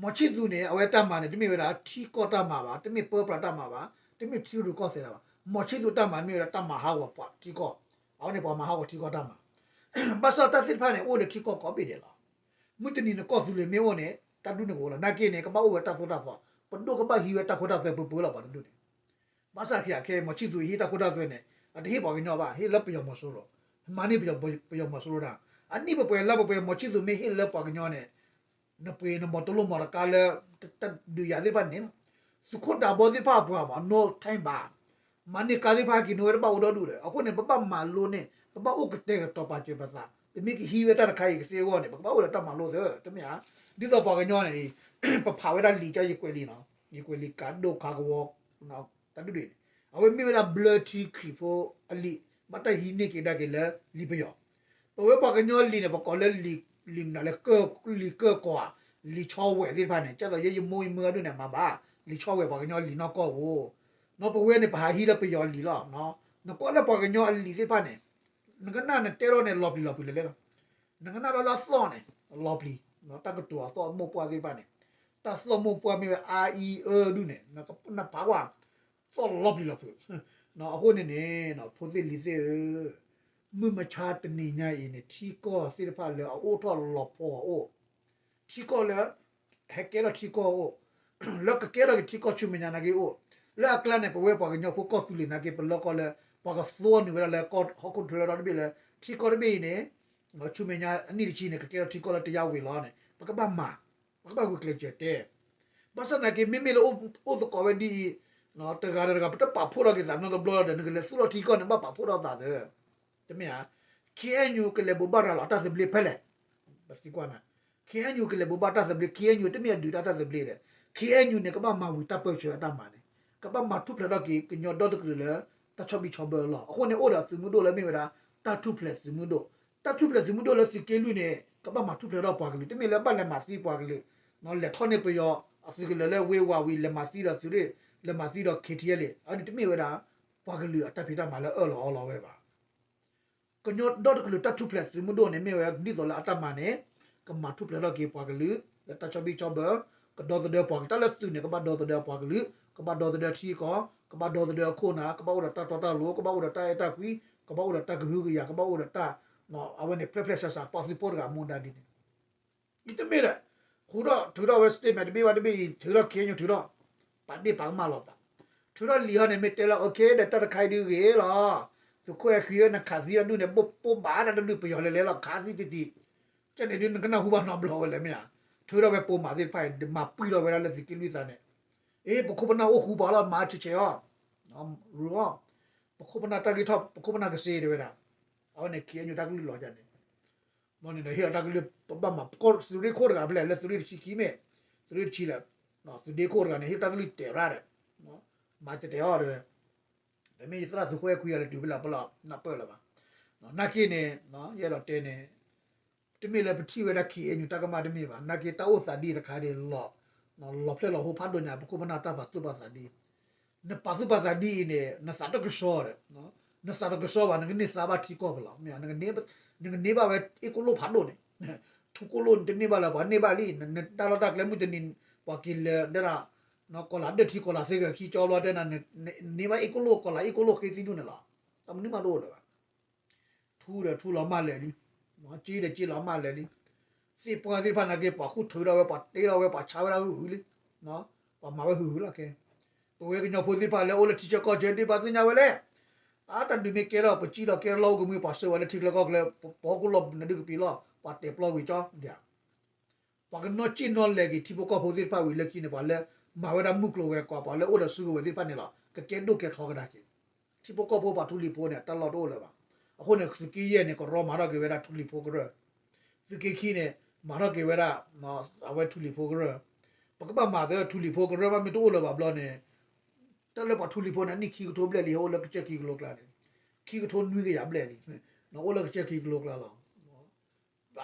မီၤဆံၣ်သူန့ၣ် အဝဲတၢ်မၤန့ၣ် တမ့ၢ်ဝဲဒၣ်ထံကီၢ်တၢ်မၤဘၣ်, တမ့ၢ်ပၢပြးတၢ်မၤဘၣ်, တမ့ၢ်ထံရူၢ်ကီၢ်သဲးတၢ်မၤ, မီၤဆံၣ်သူတၢ်မၤန့ၣ်မ့ၢ်ဝဲဒၣ်တၢ်မၤဟးဂီၤပှၤထံကီၢ်, အဝဲန့ၣ်ပှၤမၤဟးဂီၤထံကီၢ်တၢ်မၤ ဘၣ်ဆၣ်တၢ်သ့ၣ်တဖၣ်န့ၣ် အိၣ်လၢထံကီၢ်ကိးဘ့ၣ်ဒဲးလီၤ. မုၢ်တနံၤန့ၣ် ကီၢ်သူလ့ၤမ့ၢ်အိၣ်န့ၣ် တၢ်ဒူၣ်န့ၣ်ကအိၣ်လီၤ. နာ်က့န့ၣ် ကဘၣ်အိၣ်ဝဲတၢ်သိၣ်တၢ်သီ, ပဒိၣ်ကဘၣ်ဟံးဝဲတၢ်ခိတၢ်သွဲပှဲၤပှဲၤလီၤ ပှၤတဒူၣ်န့ၣ်. ဘၣ်ဆၣ်ခဲအံၤ ခဲအံၤ မီၤဆံၣ်သူဟံးတၢ်ခိတၢ်သွဲန့ၣ် အတဟ့ၣ်ပှၤကညီဘၣ်, ဟ့ၣ်လၢပယီၤမီၤစိရိၤ, မၤန့ၢ်ပယီၤမီၤစိရိၤတၢ်, အနံၣ်ပှဲၤပှဲၤလါပှဲၤပှဲၤ မီၤဆံၣ်သူမ့ၢ်ဟ့ၣ်လၢပှၤကညီန့ၣ် နပှ့ၤနမီၤတလိၣ်မီၤတကါလၢ တၢ်ဒုးယၤသ့ၣ်တဖၣ်န့ၣ်လီၤ. သုးခိၣ်ဒးဘီသ့ၣ်တဖၣ်အပှၤမး no time ဘၣ်, မၤန့ၢ်ကါသ့ၣ်တဖၣ်က့ၤန့ၢ်ဝဲတဘၣ်အိၣ်ဒီဒူၣ်ဒီး, အဃိန့ၣ် ပဘၣ်မၤလိန့ၢ်, ပဘၣ်အိၣ်ကတဲာ်ကတီၤပာ်စၢၤပသး, ပမ့ၢ်ကဟံးဝဲတၢ်တခါအံၤကသ့အဂီၢ်န့ၣ် ပကဘၣ်အိၣ်ဒီးတၢ်မၤလိသ့, တမ့ၢ်ဧါ. ဒ်သိးပှၤကညီန့ၣ် ပဖးဝဲဒၣ်လံာ်ကၠီယကွဲးလံာ်နီၤ, ယကွဲးလံာ်ကးဒိၣ်ခးကဝီၤ တၢ်ဒုၣ်ဒွဲၣ်န့ၣ် အဝဲမ့ၢ်ဝဲဒၣ်ဘျၢထံခရံာ်ဖိအလံာ်, ဘၣ်တၢ်ဟံးန့ၢ်က့ၤဒၣ်က့ၤလၢလံာ်ပယီၤ. ပဝဲပှၤကညီလံာ်န့ၣ် ပကိးလၢလံာ်မနုၤလဲၣ်, လံာ်ကၢၢ်ကီၢ်ဧါ, လံာ်ဆီဝဲၢ်သ့ၣ်တဖၣ်န့ၣ်, ကဲသိးယဲယမိၢ်ယမုၢ်အဒိၣ်န့ၣ် မၤဘၣ်, လံာ်ဆီဝဲၢ်ပှၤကညီလံာ်နီၢ်ကီၢ်ဧိၤ, နီၢ်ပဝဲန့ၣ် ပဟးဟံးလၢပယီၤလံာ်လီၤ. နကွၢ်လၢပှၤကညီအလံာ်သ့ၣ်တဖၣ်န့ၣ် နကနၣ်နတဲထီၣ်န့ၣ် လီၤပျံၤလီၤဖုးလဲၤလဲၤလီၤ. နကနၣ်ဒီးလၢအသီၣ်န့ၣ် လီၤပျံၤ, တၢ်ကတိၤအသီၣ်မိၢ်ပှၢ်သ့ၣ်တဖၣ်န့ၣ်, တၢ်သီၣ်မိၢ်ပှၢ်မ့ၢ်ဝဲအါအံၤအၢဒုၣ်န့ၣ် နပာ်ဝဲ သီၣ်လီၤပျံၤလီၤဖုး. အဃိန့ၣ်န့ၣ် ဖိသ့ၣ်လံၤသ့ၣ်ဧၢ, မုၢ်မဆါတနံၤညါအံၤန့ၣ် ထံကီၢ်သ့ၣ်တဖၣ်လၢအအိၣ်ထီၣ်လီၤဖိအအိၣ်, ထံကီၢ်လၢ ဟဲကဲထီၣ်ထံကီၢ်အအိၣ်, လၢကကဲထီၣ်က့ၤထံကီၢ်ဆူမဲာ်ညါနာ်က့အိၣ်, လၢအကျါန့ၣ် ပဝဲပှၤကညီဖိကီၢ်သူလ့ၤနာ်က့ ပလီၢ်ကီၢ်လၢ ပှၤကသိနုာ်ဝဲဒၣ်လၢဟီၣ်ခိၣ်ချၢလီၤတဘ့ၣ်လၢ ထံကီၢ်တဘ့ၣ်အံၤန့ၣ် ဆူမဲာ်ညါအနံၣ်တဆံန့ၣ် ကကဲထီၣ်ထံကီၢ်လၢတယါဝံၤလီၤန့ၣ် ပကဘၣ်မၤ, ပကဘၣ်ဂုာ်ကျဲးစၢးတဲ ဘၣ်ဆၣ်သနာ်က့ မ့မ့ၢ်လၢအိၣ်သကိးဝဲဒ်အံၤ တဂၤဒီးတဂၤ ပတပာ်ဖှိၣ်ထီၣ်က့ၤသးနီတဘျီဒီး နကလဲၤသူၣ်ထီၣ်ထံကီၢ်န့ၣ် ဘၣ်ပာ်ဖှိၣ်ထီၣ်သးသၢ, တမ့ၢ်ဧါ. ခ့ၣ်အဲၣ်ယူၣ် ကလဲၤဘိးဘၣ်ရၤလီၤတၢ်သဘျ့ဖဲလဲၣ်, ပသံကွၢ်နၤ, ခ့ၣ်အဲၣ်ယူၣ် ကလဲၤဘိးဘၣ်တၢ်သဘျ့, ခ့ၣ်အဲၣ်ယူၣ် တမ့ၢ်အဒုးတၢ်တၢ်သဘျ့ဒီး ခ့ၣ်အဲၣ်ယူၣ်န့ၣ် ကဘၣ်မၤဝံၤတၢ်ပၢဆှၢအတၢ်မၤန့ၣ်, ကဘၣ်မၤထူၣ်ဖျဲးထီၣ်က့ၤ ကညီဒီတကလုာ်လၢ တၢ်ဆီၣ်ဘံၣ်ဆီၣ်ဘၢလီၤ. အဃိန့ၣ် အိၣ်ဒီးသုးမုၢ်ဒိၣ်လၢမ့ၢ်ဝဲဒၣ် တၢ်ထူၣ်ဖျဲးသုးမုၢ်ဒိၣ်, တၢ်ထူၣ်ဖျဲးသုးမုၢ်ဒိၣ်လၢသုးက့လွံၢ်န့ၣ် ကဘၣ်မၤထူၣ်ဖျဲးထီၣ်ပှၤကလုာ်, တမ့ၢ်လၢဘၣ်လဲၤမၤသံပှၤကလုာ်, လဲၤထီၣ်န့ၢ်ပယီၤအသုးကလၢၤလၢဝ့ၢ်ဝးဝံၤ လဲၤမၤသံဒီးသုးရ့ၣ်, လဲၤမၤသံဒီး ခ့ထံအဲလ့ၣ်, အန့ၣ်တမ့ၢ်ဝဲဒၣ် ပှၤကလုာ်အတၢ်ဖံးတၢ်မၤလၢအၢၣ်လီၤအီလီၤဝဲဘၣ်. ကညီဒီတကလုာ်တၢ်ထူၣ်ဖျဲးသုးမုၢ်ဒိၣ်န့ၣ် မ့ၢ်ဝဲဒ်သိးလၢအတၢ်မၤန့ၣ် ကမၤထူၣ်ဖျဲးထီၣ်က့ၤပှၤကလုာ် လၢတၢ်ဆီဘံၣ်ဆီဘၢ, ကဒီသဒၢပှၤကလုာ်, တၢ်လၢသုးန့ၣ် ကဘၣ်ဒီသဒၢပှၤကလုာ်, ကဘၣ်ဒီသဒၢထံကီၢ်, ကဘၣ်ဒီသဒၢအခိၣ်နၢ်, ကဘၣ်အိၣ်ဒီးတၢ်တီတၢ်လိၤ, ကဘၣ်အိၣ်ဒီးတၢ်အဲၣ်တၢ်ကွံ, ကဘၣ်အိၣ်ဒီးတၢ်ကဟုကယာ်, ကဘၣ်အိၣ်ဒီးတၢ်, အဝဲန့ၣ် ဖျဲၣ်ဖျဲၣ်ဆးဆး ပှၤသုးဖိတဂၤမူဒါဒ်န့ၣ် ယတမ့ၢ်ဒီး, ဃုာ်ဒီးထုးထီၣ်ဝဲ statement တဘ့ၣ်ဘၣ်တဘ့ၣ်အံၤ ထုးထီၣ် ခ့ၣ်အဲၣ်ယူၣ် ထုးထီၣ်, ပာ်ဒ့ၣ်ပာ်ကမၣ်လီၤသး, ထုးထီၣ်လံာ်ဟီန့ၣ် မ့ၢ်တဲလၢ okay ဒီးတၢ်တခါအံၤဒုးဂ့ၤလီၤ, သုးခိၣ်အဲၣ်ခွံဧၢ နခးသံတၢ်ဒုးန့ၣ် ဘိၣ်ပိၢ်ဘၣ်တၢ်တဒုးပယီၤလဲၤလဲၤလီၤ ခးသံတံၢ်တံၢ်, ကဲန့ၣ်ဒုးနကနၢ်ဟူဘၣ်နီတဘျီဝဲလဲၣ်မ့ၢ်ဧါ, ထုးထီၣ်ဝဲပိာ်မၤသ့ၣ်တဖၣ်အံၤ မၤပှံၢ်ထီၣ်ဝဲဒၣ်လၢသုးက့လွံၢ်သးန့ၣ်, အ့ ပခိၣ်ပနၢ်အိၣ်ဃူပှၤလီၤ မၤဆဲးဆဲးအီၤ, ရူအီၤ, ပခိၣ်ပနၢ်တၢ်ဂ့ၢ်ထီၣ် ပခိၣ်ပနၢ်ကစ့တဲဝဲဒၣ်, အဝဲန့ၣ် ခ့ၣ်အဲၣ်ယူၣ် တၢ်ကလုၢ်လီၤယၤန့ၣ် ဘျီန့ၣ်ဒီး ဟ့ၣ်လီၤတၢ်ကလုၢ် ပဘၣ်မၤ သုးရ့ၣ်ခိၣ်တဂၤဖဲလဲၣ် လၢသုးရ့ၣ်တဆံခံမ့ၢ်, သုးရ့ၣ်တဆံလဲၣ်, သုးဒ့ခိၣ်တဂၤန့ၣ် ဟ့ၣ်တၢ်ကလုၢ်တဲာ်ရၣ်ဒီး, မၤတဲာ်တဲာ်အီၤဒီး, ဒီးမ့ၢ်ယသရၣ်သုးခိၣ်အဲၣ်ခွံအံၤလဲၤတုၤဖဲလဲၣ် ပလီၤနၢ်ပၢၢ်လၢၤဘၣ်, နာ်က့န့ၣ်, ယအဲၣ်ဒိးတဲန့ၣ်, တမ့ၢ်လၢပထံၣ်ဝဲဒၣ် ခ့ၣ်အဲၣ်ယူၣ် တၢ်ကမၣ်တမ့ၢ်ဘၣ်, နာ်က့တၢ်အိၣ်သးဒ်တခါဒ်လီၤ, လီၤဖျဲၣ်လီၤဟိဖးဒိၣ်ညါ ပခိၣ်ပနၢ်တၢ်ပာ်သူၣ်ပာ်သးဒ် နပာ်သူၣ်ပာ်သးဒ်အံၤန့ၣ် နသးတကဆှီဒီး, နသးတကဆှီဘၣ် နကန့ၢ်သါဘၣ်ထံကီၢ်ပူၤလီၤ, နကန့ၢ်ဘၣ်ဝဲအ့ၣ်ကိၣ်လိၣ်ဖးဒိၣ်န့ၣ်, ထူကိၣ်လိၣ်နတန့ၢ်ဘၣ်လၢၤ ပှၤန့ၢ်ဘၣ်လံ, နတၢ်လီၢ်တၢ်ကျဲမုၢ်တနံၤ, ပှၤက့ၤလဲၤဒၣ်, ကီၤလၤဒၢၣ်ထံကီၤလၤသ့ဂဲၤခံကၠီဘျီတဲနၤ, နန့ၢ်ဘၣ်အ့ၣ်ကိၣ်လိၣ် ကီၤလၤအ့ၣ်ကိၣ်လိၣ်ဃ့သံဒူၣ်န့ၣ်လီၤ, တၢ်မနုၤမးတအိၣ်လၢၤဘၣ် ထူဒီးထူလီၤမၢ်လဲၤလံ, က့ဒီးက့လီၤမၢ်လဲၤလံ, သ့ၣ်ပှၢ်သ့ၣ်တဖၣ်နာ်က့ ပှၤဃုထၢထီၣ်ဝဲ ပှၤတ့ထီၣ်ဝဲ ပှၤဆါဝဲဒၣ်ဟုၣ်ဟုၣ်လံ, ပှၤမၤဝဲဟုၣ်ဟုၣ်လီၤခဲ, ပဝဲကညီဖိသ့ၣ်တဖၣ်လၢအိၣ်လၢထံဆၢကီၢ်ဆၢဒ်ဘၣ်သ့ၣ်ညါဝဲလဲၣ်, အတၢ်ဒုးမ့ၢ်ကဲထီၣ် ပစံၣ်လီၤကဲထီၣ်လီၢ်အိၣ်ကမှံ ပှၤဆှၢဝဲလၢထံချၢကီၢ်ချၢ, ပဟီၣ်ခိၣ်လီၢ်နဒုးကပံာ်လီၤ ပှၤတဲာ်ပျီဝံၤကၠီဒၣ် ပှၤကနီၣ်စံၣ်နီၣ်လဲၤက့ၤထံဖိကီၢ်ဖိသ့ၣ်တဖၣ်ဝံၤလၢခံန့ၣ် ပှၤလၢမၤဝဲဒၣ်မုၢ်ကျိၤဝဲၤကွာ် ပှၤလၢအိၣ်ဒီးစုကဝဲၤသ့ၣ်တဖၣ်န့ၣ်လီၤ ကကဲဒိၣ်ကဲထီကဒါက့ၤ, ထံဖိကီၢ်ဖိပှၤထူလံၤဖိန့ၣ် တၢ်လီၢ်တအိၣ်လၢၤဘၣ်. အဃိန့ၣ် သုးက့ယဲၢ်န့ၣ် ကရီမၤထီၣ်က့ၤဝဲဒၣ်ထူလံၤဖိကရၢ, သုးက့ခံန့ၣ် မၤထီၣ်က့ၤဝဲဒၣ် အဝဲထူလံၤဖိကရၢ, ပကဘၣ်မၤသၢထူလံၤဖိကရၢ ဘၣ်မ့ၢ်တအိၣ်လၢၤဘၣ်ဘျီန့ၣ် တၢ်လၢပှၤထူလံၤဖိန့ၣ် အနံၣ်ခံကထိဘျဲၣ်လံ ဟဲအိၣ်လၢကစၢၢ်ခံကလိကျါန့ၣ်, ခံကထိနွံကယၤဘျဲၣ်လံ, အိၣ်လၢကစၢၢ်ခံကလိကျါလီၤ.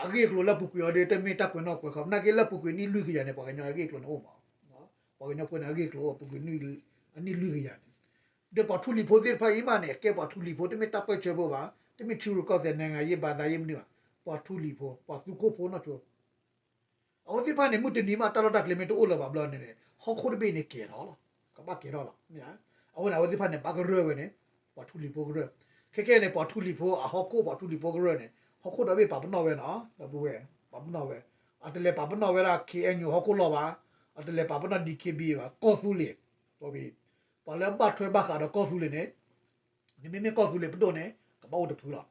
အဂ့ၢ်အကျိၤလၢပူၤကွံာ်အီၤဒီး တမ့ၢ်တၢ်ကွဲးနီၣ်ကွဲးခီ, နာ်က့လၢပူၤကွံာ်နံၣ်လွံၢ်ကယၤန့ၣ် ပှၤကညီအဂ့ၢ်အကျိၤန့ၣ်အိၣ်မး, ပှၤကညီဖိန့ၣ်အဂ့ၢ်အကျိၤအိၣ်ပူၤကွံာ် အနံၣ်လွံၢ်ကယၤန့ၣ်, ဒီးပှၤထူလံၤဖိသ့ၣ်တဖၣ်အံၤမးန့ၣ် ကဲပှၤထူလံၤဖိ တမ့ၢ်တၢ်ပၢၢ်ဆၢဖိဘၣ်, တမ့ၢ်ထံရူၢ်ကီၢ်သဲး နိုင်ငံရေး ဘာသာရေး မနုၤဘၣ်, ပှၤထူလံၤဖိ ပှၤသူခိၣ်ဖိနီၢ်ဆိ အဝဲသ့ၣ်တဖၣ်န့ၣ် မုၢ်တနံၤမး တၢ်လီၢ်တၢ်ကျဲမ့ၢ်တအိၣ်လၢၤဘၣ်ဘျီန့ၣ် ဟီၣ်ခိၣ်တဘ့ၣ်န့ၣ်ကဲၤထီၣ်လီၤ, ကဘၣ်ကဲၤထီၣ်လီၤ. အဃိန့ၣ် အဝဲသ့ၣ်တဖၣ်န့ၣ် ဘၣ်ကရၢဝဲန့ၣ် ပှၤထူလံၤဖိကရၢ, ခဲကဲန့ၣ် ပှၤထူလံၤဖိအဟီၣ်ခိၣ် ပှၤထူလံၤဖိကရၢန့ၣ် ဟီၣ်ခိၣ်ဒီဘ့ၣ်ပာ်ပနီၣ်ဝဲနီၤ, ဒီပုၢ်ဝဲၢ် ပာ်ပနီၣ်ဝဲ, အတလဲၤပာ်ပနီၣ်ဝဲဒၣ် ခ့ၣ်အဲၣ်ယူၣ် ဟီၣ်ခိၣ်လီၢ်ဘၣ်, အတလဲၤပာ်ပနီၣ် ဒံၣ်ခ့ၣ်ဘံၣ် ဘၣ်, ကီၢ်သူလ့ၤ, ပှၤလၢဘၣ်ထွဲဘၣ်ဃးဒီးကီၢ်သူလ့ၤန့ၣ် နမ့မ့ၢ်ကီၢ်သူလ့ၤပဒိၣ်န့ၣ် ကဘၣ်အိၣ်တဖုလီၤ.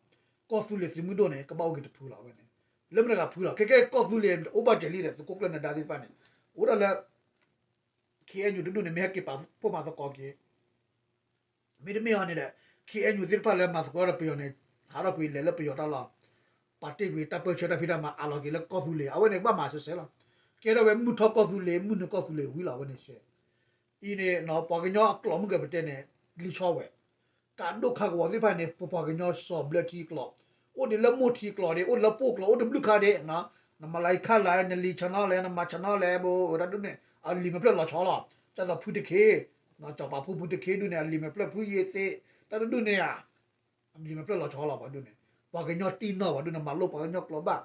ကီၢ်သူလ့ၤသုးမုၢ်ဒိၣ်န့ၣ် ကဘၣ်အိၣ်က့ၤတဖုလီၤဝဲန့ၣ်, လၢမတဂၤဖုလီၤ. ခဲကဲကီၢ်သူလ့ၤအိၣ်ဘၣ်စၢၤလံဒီး သုးခိၣ်ကျၢၢ်နဒါသ့ၣ်တဖၣ်န့ၣ် အိၣ်ဒၣ်လၢ ခ့ၣ်အဲၣ်ယူၣ် တဒူၣ်န့ၣ် မ့ၢ်ဟဲက့ၤပာ်ဖှိၣ်မၤသကိးက့ၤ မ့တမ့ၢ်အီၤန့ၣ်ဒီး ခ့ၣ်အဲၣ်ယူၣ် သ့ၣ်တဖၣ်လၢမၤသကိးဒီးပယီၤန့ၣ် ဟးထီၣ်ကွံာ်လဲၤလၢပယီၤတၢ်လီၢ်, ပာ်တ့ၢ်ကွံာ်တၢ်ပၢၢ်ဆၢတၢ်ဖံးတၢ်မၤအးလီၤက့ၤလၢကီၢ်သူလ့ၤ, အဝဲန့ၣ်ကဘၣ်မၤစဲးစဲးလီၤ. ကဲထီၣ်ဝဲမုၢ်ထီၣ်ကီၢ်သူလ့ၤ မုၢ်နုာ်ကီၢ်သူလ့ၤဝံၤလီၤ အဝဲန့ၣ်စဲး အံၤန့ၣ် ပှၤကညီအကျိာ်မုၢ်ကပတဲန့ၣ် လံာ်ဆီဝဲ ကးဒိၣ်ခးကဝီၤသ့ၣ်တဖၣ်န့ၣ် ပပှၤကညီစီၤဘျၢထံကျိာ်, အိၣ်ဒံးလၢမိၢ်ထံကျိာ်ဒံး အိၣ်လၢပိၢ်ကျိာ် အိၣ်တဘျုးခါဒံး, နမၤလၤအံၤခါလၢ နလံာ်ဆၢနီၤလဲၣ် နမၤဆၢနီၤလဲၣ် ဘိတၢ်ဒုးန့ၣ် အလံာ်မဲာ်ဖျၢၣ်လီၤဆီလီၤ. ကၢ်သိးဖုတခ့, စီၤပၤဖိဖုတခ့ဒုးန့ၣ် အလံာ်မဲာ်ဖျၢၣ်ဖုယ့သ့, တၢ်တဒုးန့ၣ်ဧါ အလံာ်မဲာ်ဖျၢၣ်လီၤဆီလီၤ ပှၤဒုးန့ၣ်, ပှၤကညီတံၢ်နီၢ်ပှၤဒုးန့ၣ် မၤလိပှၤကညီကျိာ်ဘၣ်,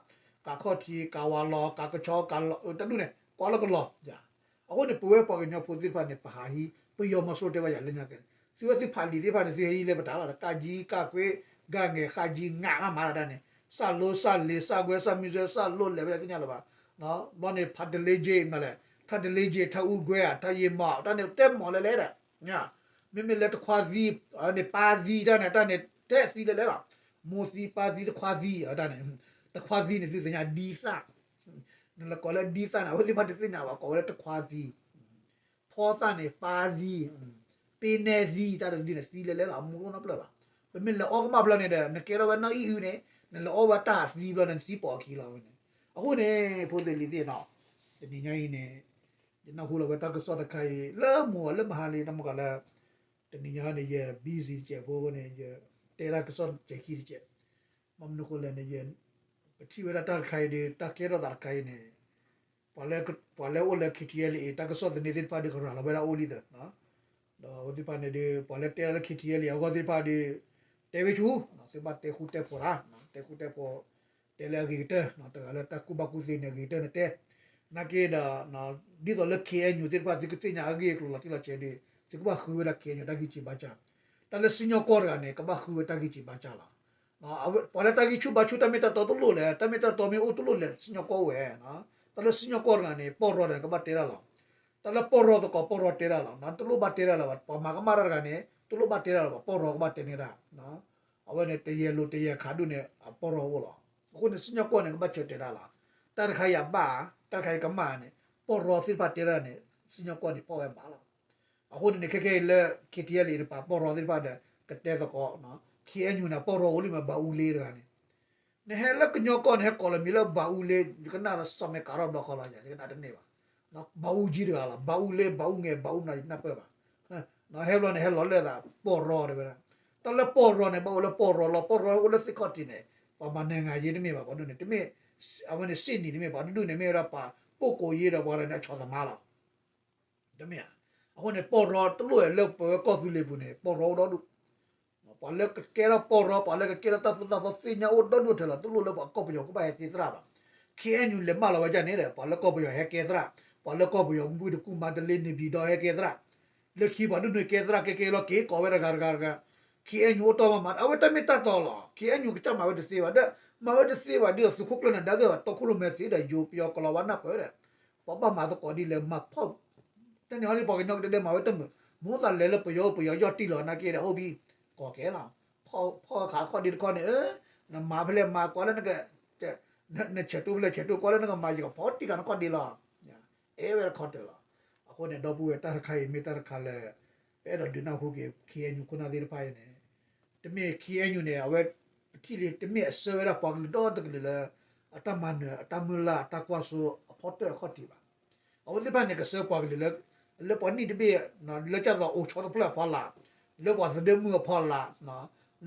ကးခီၣ်ထံး ကးဝးလီၤ ကးကဆီ ကးလီၤ တၢ်ဒုးန့ၣ် ကွၢ်လၢကလီၤယၤ. အဃိန့ၣ် ပဝဲပှၤကညီဖိသ့ၣ်တဖၣ်န့ၣ် ပဟးဟံး ပယီၤမီၤစိရိၤတဲဘၣ်ယၤလၢညါကဲန့ၣ် သုဝဲသုဖးလံာ်သ့ၣ်တဖၣ်န့ၣ် သုဟဲဟံးလၢပတၢ်လီၤ ကးကၠံ ကးကွ့ ကးငဲၤ ဃးကၠံ ငးမးမးတၢ်န့ၣ် စၣ်လိ စၣ်လ့ စၣ်ကွဲ စၣ်မံစဲ စၣ်လိလဲၤဝဲဒၣ်သ့ၣ်ညါလၢၤဘၣ်. ဘျီန့ၣ် ဖးတလ့ကၠ့ မနုၤလဲၣ် ထးတလ့ကၠ့ ထးအူကွဲ ထးယံာ်မး တၢ်န့ၣ်တဲမီၤလဲၤလဲၤဒီး မ့မ့ၢ်လၢတခွါသံ န့ၣ် ပၢ်သံတၢ်န့ၣ် တၢ်န့ၣ်တဲသံလဲၤလဲၤလီၤ. မိၢ်သံ ပၢ်သံ တခွါသံ တၢ်န့ၣ် တခွါသံန့ၣ် သုသ့ၣ်ညါဒ်သၣ် နလဲၤကိးလၢဒ်သၣ်န့ၣ် အဝဲသ့ၣ်တဖၣ်တသ့ၣ်ညါဘၣ် ကိးဝဲလၢတခွါသံ ဖီသၣ်န့ၣ် ပၢ်သံ ပ့နဲသံ တၢ်တသံန့ၣ် သံလဲၤလဲၤလီၤ အမူအိၣ်နီတဖျၢၣ်ဘၣ်. ပမ့ၢ်လဲၤအီကမၣ်ဖျၢၣ်န့ၣ်ဒီး နကဲထီၣ်ဝဲနီၢ်အံၣ်အုန့ၣ် နလဲၤအီဝဲတၢ်သံဖျၢၣ်န့ၣ် နသံပိာ်အခံလီၤဝဲန့ၣ်. အဃိန့ၣ် ဖိသ့ၣ်လံၤသ့ၣ်နီၤ တနံၤညါအံၤန့ၣ် ယနၢ်ဟူလီၤဝဲတၢ်ကစီၣ်တခါအံၤ လၢမိၢ်အီၤလၢမဟါလံ တမ့ၢ်ကီးလၢ တနံၤညါန့ၣ် ယ busy တစဲးဖိအဃိန့ၣ် ယတဲတၢ်ကစီၣ်တစဲးခံတစဲး ဘၣ်မနုၤဃိလဲၣ်န့ၣ် ယ ပ ပထံၣ်ဝဲဒၣ်တၢ်တခါအံၤဒီး တၢ်ကဲထီၣ်သးတခါအံၤန့ၣ် ပှၤလၢအိၣ်လၢ ခ့ထံအဲလ်အ့ တၢ်ကစီၣ်သန့သ့ၣ်တဖၣ်ဒီး ကရၤလီၤဝဲဒၣ်အိၣ်လံသၢ ဒီးအဝဲသ့ၣ်တဖၣ်န့ၣ်ဒီး ပှၤလၢတဲဒၣ်လၢ ခ့ထံအဲလ်အ့ အဂီၢ်သ့ၣ်တဖၣ်ဒီး တဲဝဲဆူ သ့ၣ်တဖၣ်တဲဃူတဲဖိးတၢ်, တဲဃူတဲဖိး, တဲလၢအဂ့ၤကတၢၢ်, တဂၤလၢတၢ်ကူၣ်ဘၣ်ကူၣ်သ့န့ၣ် အဂ့ၤကတၢၢ်န့ၣ်တဲ, နာ်က့ဒီး ဒ်သိးလၢ ခ့အဲၣ်ယူၣ် သ့ၣ်တဖၣ် သုကသ့ၣ်ညါအဂ့ၢ်အကျိၤလီၤတံၢ်လီၤဆဲးဒီး သုကဘၣ်ဃုဝဲဒၣ် ခ့အဲၣ်ယူၣ် တၢ်ဂံၢ်စၢ်ဘါစၢ်, တၢ်လၢစံၣ်ညီၣ်ကွီၢ်တဂၤန့ၣ် ကဘၣ်ဃုဝဲတၢ်ဂံၢ်စၢ်ဘါစၢ်လီၤ. ပှၤလၢတၢ်ဂံၢ်ဆူၣ်ဘါဆူၣ်တၢ်မ့ၢ်တၢ်တီတလိၣ်လဲၣ်, တၢ်မ့ၢ်တၢ်တီမ့ၢ်အိၣ်တလိၣ်လဲၣ် စံၣ်ညီၣ်ကွီၢ်အိၣ်ဝဲ, တၢ်လၢစံၣ်ညီၣ်ကွီၢ်တဂၤန့ၣ် ပီၢ်ရီတဂၤန့ၣ် ကဘၣ်တဲတၢ်လီၤ. တၢ်လၢပီၢ်ရီသကိးပီၢ်ရီတဲတၢ်လီၤ, တလိၣ်ဘၣ်တဲတၢ်လၢၤဘၣ်, ပှၤမၤကမၣ်တၢ်တဂၤန့ၣ် တလိၣ်ဘၣ်တဲတၢ်လၢၤဘၣ်, ပီၢ်ရီကဘၣ်တဲန့ၢ်တၢ် အဝဲန့ၣ် တယဲၢ်လိၤတယဲၢ်ခးဒူၣ်န့ၣ် အပီၢ်ရီအိၣ်လီၤ. အဃိန့ၣ် စံၣ်ညီၣ်ကွီၢ်န့ၣ် ကဘၣ်ဆၢတဲာ်တၢ်လီၤ. တၢ်တခါအံၤအဘၣ်, တၢ်တခါအံၤကမၣ်န့ၣ် ပီၢ်ရီသ့ၣ်တဖၣ်တဲတၢ်န့ၣ် စံၣ်ညီၣ်ကွီၢ်န့ၣ် ပီၢ်ဝဲဘၣ်လီၤ. အဃိန့ၣ်န့ၣ် ခဲခဲအံၤလၢ ခ့ထံအဲလ်အ့ တပၤပီၢ်ရီသ့ၣ်တဖၣ်ဒီး ကတဲသကိး ခ့အဲၣ်ယူၣ်န့ၣ် ပီၢ်ရီအိၣ်လံမး ဘၣ်အူလ့တဂၤန့ၣ် နဟဲလၢကညီကီၢ်န့ၣ် ဟဲကိးလီၤမံၤလၢဘၣ်အူလ့, ယကနၣ်လီၤ စးမဲာ်ကးထီၣ်ဘျီဃီလီၤ, ယကနၣ်တန့ၢ်ဘၣ်. ဘၣ်အူကၠံတဂၤလီၤ, ဘၣ်အူလ့ ဘၣ်အူငဲၤ ဘၣ်အူနၤ ယနၢ်ပၢၢ်ဘၣ်. ဟဲဘျီန့ၣ် ဟဲလီၤလၢသး ပီၢ်ရီတဲဝဲဒၣ်. တၢ်လၢပီၢ်ရီန့ၣ် ဘၣ်အိၣ်လၢပီၢ်ရီလီၤ, ပီၢ်ရီအိၣ်လၢသ့ၣ်ခီၣ်ထံးန့ၣ် ပှၤမၤနၢၤဂၤယ့တမ့ၢ်ဘၣ်, ပှၤဒူၣ်န့ၣ် တမ့ၢ်, အဝဲန့ၣ် စ့ၣ်နံၤတမ့ၢ်, ပှၤတဒူၣ်န့ၣ်မ့ၢ်ဝဲဒၣ်ပှၤပိာ်ကိးယ့ဒီး ပှၤတဂၤန့ၣ်အဆီၣ်သးမၤလီၤ. တမ့ၢ်ဧါ. အဃိန့ၣ် ပီၢ်ရီတလိၣ်လၢပဝဲကီၢ်သူလ့ၤပူၤန့ၣ် ပီၢ်ရီအိၣ်ဒီဒူၣ်, ပှၤလၢကကဲထီၣ်ပီၢ်ရီ ပှၤလၢကကဲထီၣ်တၢ်သိၣ်တၢ်သီသ့ၣ်ညါအိၣ်ဒီဒူၣ်ထဲလီၤ, တလိၣ်လၢပှၤကီၢ်ပယီၤကဘၣ်ဟဲသ့သရၣ်ဘၣ်. ခ့အဲၣ်ယူၣ် လဲၤမၢလီၤဝဲဒ်န့ၣ်ဒီး ပှၤလၢကီၢ်ပယီၤဟဲကဲသရၣ်, ပှၤလၢကီၢ်ပယီၤမုၢ်တကူၣ်မၤတလ့န့ၣ်ဘံၣ်ဒီးဟဲကဲသရၣ်, လၢခံပှၤဒူၣ်န့ၣ်ကဲသရၣ်ကဲကဲလီၤ က့ၤကိးဝဲတဂၤတဂၤတဂၤ, ခ့အဲၣ်ယူၣ်အိၣ်တီၢ်မၤမၤ အဝဲတၢ်မ့ၢ်တၢ်တီလီၤ. ခ့အဲၣ်ယူၣ် ကစၢ်မၤဝဲတသ့ဘၣ်ဒီး မၤဝဲတသ့ဘၣ်ဒီး သုးခိၣ်ကျၢၢ်နၢၤဒါသ့ၣ်ဘၣ် တီခိၣ်ရိၣ်မဲသ့ဒီး ယိၤပယီၤကလီၤဝါနၢ်ပၢၢ်ဒီး ပှၤဘၣ်မၤသကိးဒ်လဲၣ် မၤဖီၣ် တၢ်န့ၣ်ဟီဒ်ပှၤကညီကဒဲဒဲမၤဝဲတမုာ်, မ့ၢ်သးလဲၤလၢပယီၤအိၣ် ပယီၤယီၢ်တံၢ်လီၤ နာ်က့ဒီး ဟိဘံ ကိးကဲလီၤ. ဖီၣ်ဃာ်ခီၣ်ဒ့တခီန့ၣ် နမၤဖဲလဲၣ်မၤကွၢ်လၢနက, နဆဲးတိၢ်ဖဲလဲၣ်ဆဲးတိၢ်ကွၢ်လၢနကမၤ ယကဖီၣ်တံၢ်ဃာ်နခီၣ်ဒ့လီၤ. အဲၣ်ဝဲတခီတၢၢ်လီၤ. အဃိန့ၣ် ဒီပုၢ်ဝဲၢ် တၢ်တခါအံၤမ့ၢ်တၢ်တခါလၢ ပအဲၣ်ဒိးဒုးနၢ်ဟူက့ၤ ခ့အဲၣ်ယူၣ် ခိၣ်နၢ်သ့ၣ်တဖၣ်အံၤန့ၣ်, တမ့ၢ် ခ့အဲၣ်ယူၣ် န့ၣ် အဝဲ ပထံၣ်လံ တမ့ၢ်အဆှၢဝဲဒၣ်ပှၤကလုာ်ဒီတကလုာ်လၢ အတၢ်မၤနၢၤ အတၢ်မုၢ်လၢ် အတၢ်ကွၢ်စိအဖီတၢၣ်အခီၣ်ထံးဘၣ်. အဝဲသ့ၣ်တဖၣ်န့ၣ် ကဆှၢပှၤကလုာ်လၢ လၢပှၤနံၣ်တဘ့ၣ် လၢကၢ်သိးအိၣ်ဆီတဖျၢၣ်အဖီလာ်, လၢပှၤသဒၢမုၢ်အဖီလာ်,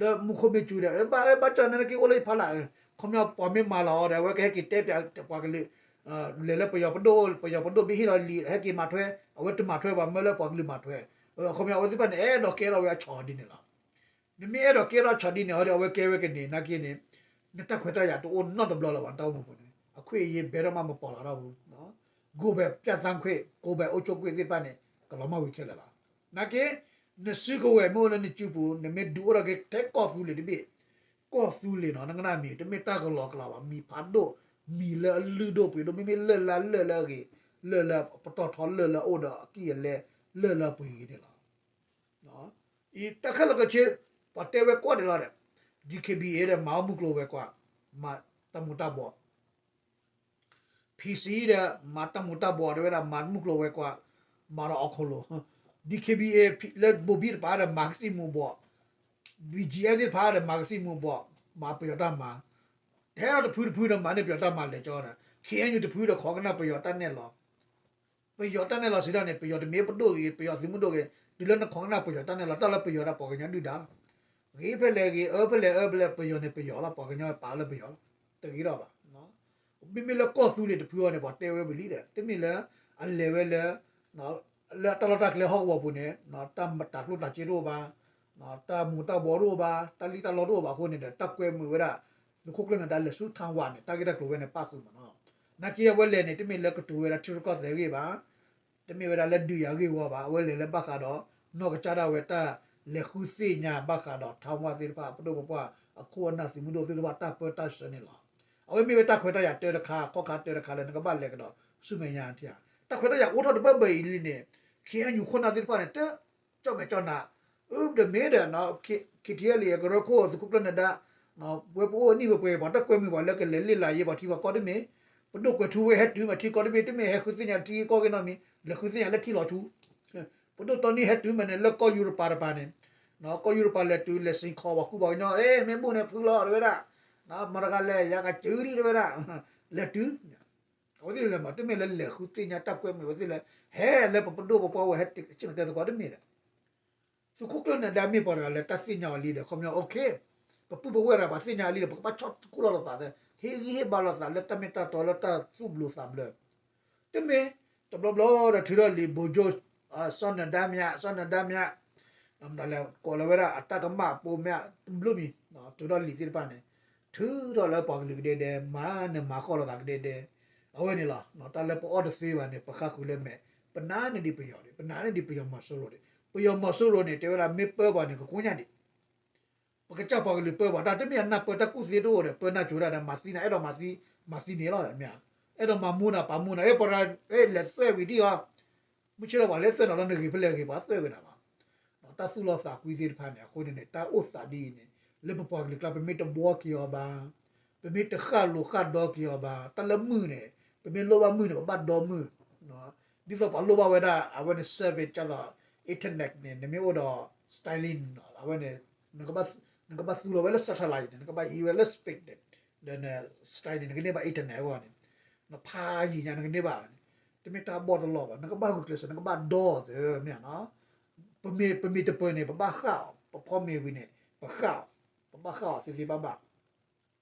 လၢမူခိၣ်မ့ၢ်စူၤဒီး ဘၣ်ဘၣ်ကၢ်န့ၣ်က့ၤအိၣ်လၢယဖီလာ်, ခီပညီပှၤမ့ၢ်မၤလီၤအီၤဒီး အဝဲကဟဲက့ၤတဲပၠးပှၤကလုာ် လဲၤလၢပယီၤပဒိၣ် ပယီၤပဒိၣ်မ့ၢ်ဟ့ၣ်လီၤလံာ် ဟဲက့ၤမၤထွဲ, အဝဲတမၤထွဲဘၣ် မၢလၢပှၤကလုာ်မၤထွဲ. ခီပညီအဝဲသ့ၣ်တဖၣ်န့ၣ် အဲၣ်ဒိးကဲထီၣ်ဝဲအဆီၣ်ဒ်န့ၣ်လီၤ. နမ့ၢ်အဲၣ်ဒိးကဲထီၣ်ဆီၣ်ဒ်န့ၣ်အီၤဒီး အဝဲကဲဝဲကန့ၣ် နာ်က့န့ၣ် နတၢ်ခွဲးတၢ်ယာ်တအိၣ်နီတဘျီလၢၤဘၣ် နတၢ်အိၣ်မူပူၤန့ၣ် အခွင့်အရေးဘဲထီၣ်မး မပီၢ်လီၤတၢ်ပူၤ ကိုယ်ပိုင်ပြဌာန်းခွင့် ကိုယ်ပိုင်အုပ်ချုပ်ခွင့် သ့ၣ်တဖၣ်န့ၣ် ကလီၤမၢ်ဝံၤခဲလၢာ်လီၤ. နာ်က့ နစုကဝဲၤမ့ၢ်အိၣ်လၢနစုပူၤ နမ့ၢ်ဒုးအိၣ်ထီၣ်က့ၤထဲကီၢ်သူလ့ၤတဘ့ၣ်, ကီၢ်သူလ့ၤနီၤ နကနၣ်မံၤ တမ့ၢ်တၢ်ကလီကလီဘၣ် မံၤဖးဒိၣ်, မံၤလၢအလုၢ်ဒိၣ်ပှ့ၤဒိၣ် မ့မ့ၢ်လၢၢ်လၢလၢၢ်လၢအဂ့ၤ, လၢၢ်လၢပတီၢ်ထီ လၢၢ်လၢအအိၣ်ဒီးအကံၢ်အလဲ လၢၢ်လၢအပှ့ၤဂ့ၤန့ၣ်လီၤ. အံၤတၢ်ခဲလၢာ်ခဲဆ့ ပှၤတဲဝဲကွၢ်ဒံးလီၤဒီး DKBA ဒီး မၤအီၣ်မုၢ်ကျိၤဝဲၤကွာ်, မၤတၢ်မူၤတၢ်ဘှီး, PC ဒီး မၤတၢ်မူၤတၢ်ဘှီး တဲဝဲဒၣ် မၤမုၢ်ကျိၤဝဲၤကွာ်, မၤဒီးအီၣ်ခိၣ်လိၤ, DKBA လၢဘိၤဘံၣ်တပၤဒီး မၤကသံၣ်မူၤဘှီး, BGF သ့ၣ်တဖၣ်ဒီး မၤကသံၣ်မူၤဘှီး, မၤပယီၤတၢ်မၤ, ထဲဒီးတဖုတဖုဒီး မၤန့ၢ်ပယီၤတၢ်မၤလဲၤကၠီဒီး ခ့အဲၣ်ယူၣ် တဖုဒီး ခိးကနၣ်ပယီၤတၢ်နဲၣ်လီၤ ပယီၤတၢ်နဲၣ်လီၤစံးဒၣ်န့ၣ် ပယီၤတမ့ၢ်ပဒိၣ်ဂ့ၤ ပယီၤသုးမုၢ်ဒိၣ်ဂ့ၤ တုၤလၢနခိးကနၣ်ပယီၤတၢ်နဲၣ်လီၤ တၢ်လၢပယီၤဒၣ်ပှၤကညီဒုၣ်ဒါလီၤ. ဂ့ၤဖဲလဲၣ်ဂ့ၤ အၢဖဲလဲၣ်အၢဖဲလဲၣ် ပယီၤန့ၣ်ပယီၤလီၤ ပှၤကညီပာ်လၢပယီၤလီၤ တဂ့ၤထီၣ်ဘၣ်. မ့မ့ၢ်လၢကီၢ်သူလ့ၤတဖုအံၤန့ၣ် ပှၤတဲဝဲဝံၤလံဒီး တမ့ၢ်လၢ အလဲၤဝဲလၢ လၢတၢ်လီၢ်တၢ်ကျဲဟီၣ်ကဝီၤပူၤန့ၣ် တၢ်မတၤကျိၣ်တၤစ့တအိၣ်ဘၣ်, တၢ်မူၤတၢ်ဘှီးတအိၣ်ဘၣ်, တၢ်လံၣ်တၢ်လီတအိၣ်ဘၣ်အဃိန့ၣ်ဒီး တၢ်ကွဲမုာ်ဝဲဒၣ် သုးခိၣ်ကျၢၢ်နၢၤဒါလဲၤဆူ ထၣ်ဝၣ် န့ၣ် တၢ်ဂ့ၢ်တၢ်ကျိၤဝဲန့ၣ် ပၣ်ဃုာ်မးနီၤ. နာ်က့အဝဲလဲၤန့ၣ် တမ့ၢ်လၢကတိၤဝဲဒၣ်ထံရူၢ်ကီၢ်သဲးအဂ့ၢ်ဘၣ်, တမ့ၢ်ဝဲဒၣ်လၢဒုးယၤအဂ့ၢ်ဝီဘၣ်, အဝဲလဲၤလၢဘၣ်ဃးဒီး နီၢ်ကစၢ်ဒၣ်ဝဲတၢ်လဲၤဃုသ့ၣ်ညါဘၣ်ဃးဒီး ထၣ်ဝၣ် သ့ၣ်တဖၣ် ပဒိၣ်ပပှၢ် အခိၣ်အနၢ်သုးမုၢ်ဒိၣ်သ့ၣ်တဖၣ် တၢ်ပၢတၢ်ဆှၢန့ၣ်လီၤ. အဝဲမ့ၢ်ဝဲတၢ်ခွဲးတၢ်ယာ်တၢတခါ ခီၣ်ခါတၢတခါလၢနကဘၣ်လဲၤကဒီးဆူမဲာ်ညါထံဧါ. တၢ်ခွဲးတၢ်ယာ်အိၣ်ထီၣ်တဘၢဘၢအံၤလံန့ၣ် ခ့အဲၣ်ယူၣ် ခိၣ်နၢ်သ့ၣ်တဖၣ်န့ၣ် တ ကၠီၣ်မဲာ်ကၠီၣ်နး, အု ဒီးမ့ၢ်ဒီး ခ့ထံအဲလံ ကရၢခိၣ် သုးခိၣ်ကျၢၢ်နၢၤဒါ, ဝဲပအိၣ်အနံၣ်ပှဲၤပှဲၤ ပှၤတၢ်ကွဲမုာ်ပှၤလၢကလဲၤလ့ၣ်လၤယ့ ပှၤထံပှၤကီၢ်တမ့ၢ်, ပဒိၣ်ကွဲၤထူဝ့ဟဲတုၤမ့ၢ်ထံကီၢ်တမ့ၢ်, တမ့ၢ်ဟဲဃုသ့ၣ်ညါထံကီၢ်ဂ့ၤနီတမံၤ, လဲၤဃုသ့ၣ်ညါလၢထံလီၤဆူ ပဒိၣ်တီနံဟဲတုၤမ့ၢ်န့ၣ် လၢကီၢ်ယူရပၤတပၤန့ၣ်, ကီၢ်ယူရပၤလဲၤတုၤ လဲၤစ့ၢ်ကီးပှၤကူပှၤကညီ, မ့ၢ်ဘူၣ်န့ၣ်ဖုလီၤ တဲဝဲဒၣ်, မတၤတဂၤလဲၣ် ယကစၢ်ဒံး တဲဝဲဒၣ်, လဲၤတုၤ အဝဲသ့ၣ်လဲၤမး တမ့ၢ်လၢလဲၤဃုသ့ၣ်ညါတၢ်ကွဲမုာ်ဝဲသ့ၣ်လၢ ဟဲလၢပပဒိၣ်ပပှၢ်ဝဲဟဲဆ့ၣ်နီၤတဲသကိးတမ့ၢ်ဒီး, သုးခိၣ်ကျၢၢ်နၢၤဒါမ့ၢ်ပှၤတဂၤလၢတၢ်သ့ၣ်ညါအီၤလံဒီး ခီပညီ okay, ပပုၢ်ပဝဲၢ်တဂၤပှၤသ့ၣ်ညါအီၤလံဒီး ပကဘၣ်ဆီၣ်သခူၣ်လီၤလီၤသးသ့ ဟ့ၣ်ဂံၢ်ဟ့ၣ်ဘါလိာ်သးလၢတၢ်မ့ၢ်တၢ်တီလၢတၢ်သူၣ်ဘျုးသးဘျၢ တမ့ၢ် တဘျီဘျီဒီးထုးထီၣ်လံာ် ဗိုလ်ချုပ် စီၤနဒါမၠး စီၤနဒါမၠး ကိးလီၤဝဲဒၣ်အတၢ်ကမၣ်အပိမၠးတဘျုးမံၤ ထုးထီၣ်လံာ်သ့ၣ်တဖၣ်န့ၣ် ထုးထီၣ်လၢပှၤကလုာ်ကဒဲဒဲ မၤနၢၤမၤဃီလိာ်သးကဒဲဒဲ အဝဲန့ၣ်လီၤ. တၢ်လၢပအီၣ်တသ့ဘၣ်န့ၣ် ပဃၣ်ဃုာ်လၢမဲာ် ပနာ်န့ၢ်ဒံးပယီၤဒံး ပနာ်န့ၢ်ဒံးပယီၤမီၤစိရိၤဒံး ပယီၤမီၤစိရိၤန့ၣ် တဲဝဲဒၣ်မ့ၢ်ပၢပှၤန့ၣ် ကကိညၣ်ဒံး ပကစၢ်ပှၤကလုာ်ပၢပှၤ တၢ်တမ့ၢ်အနၢ်ပၢတၢ်ကူၣ်သ့တအိၣ်ဒီး ပၢနၢ်ကၠိတၢ်ဒီး မၤသံနၤ အဲၣ်ဒိးမၤသံ မၤသံန့ၣ်လီၤ မ့ၢ်ဧါ. အဲၣ်ဒိးမၤမူနၤ ပာ်မူနၤ အဲၣ်ပရၤ အဲၣ်လဲၤသွဲၣ်ဝံၤဒံၣ်အီၤ မုၢ်ဆ့ၣ်ထီၣ်ပှၤလဲၤသွဲၣ်နီၤလီၤ နဂ့ၤဖဲလဲၣ်ဂ့ၤ ပှၤသွဲၣ်ဝဲနၤလီၤ. တၢ်သူၣ်လီသးကွံသ့ၣ်တဖၣ်န့ၣ် အဃိန့ၣ်န့ၣ် တၢ်အိၣ်သးဒ်အံၤန့ၣ် လၢပပှၤကလုာ်ကျါ ပမ့ၢ်တဘှီက့ၤအီၤဘၣ် ပမ့ၢ်တဃၣ်လိာ်ဃၣ်ဒီက့ၤအီၤဘၣ် တၢ်လၢမုၢ်န့ၣ် ပမ့ၢ်လိၣ်ဘၣ်မုၢ်န့ၣ် ပဘၣ်ဒီမုၢ် ဒ်သိးပှၤလိၣ်ဘၣ်ဝဲဒၣ် အဝဲန့ၣ် service ဒ်သိး internet န့ၣ် နမ့ၢ်အိၣ်ဒီး Starlink အဝဲန့ၣ် နကဘၣ်သူလီၤဝဲလၢ satellite န့ၣ် နကဘၣ်ဟံးဝဲလၢ space န့ၣ် ဒီး Starlink န့ၣ် နကန့ၢ်ဘၣ် internet အဂီၢ်န့ၣ် နဖးယံာ်ညါ နကန့ၢ်ဘၣ် တမ့ၢ်တၢ်ဘီၣ်တလီၢ်ဘၣ် နကဘၣ်ဂုာ်ကျဲးစၢး နကဘၣ်ဒီသ့ မ့ၢ်ဧါနီၤ ပမ့ၢ် ပမ့ၢ်တပၢၤန့ၣ် ပဘၣ်ဃၣ်အီၤ ပဖီမ့ၤဝံၤန့ၣ် ပဃၣ်အီၤ ပဘၣ်ဃၣ်အီၤသ့သ့ဘၣ်ဘၣ်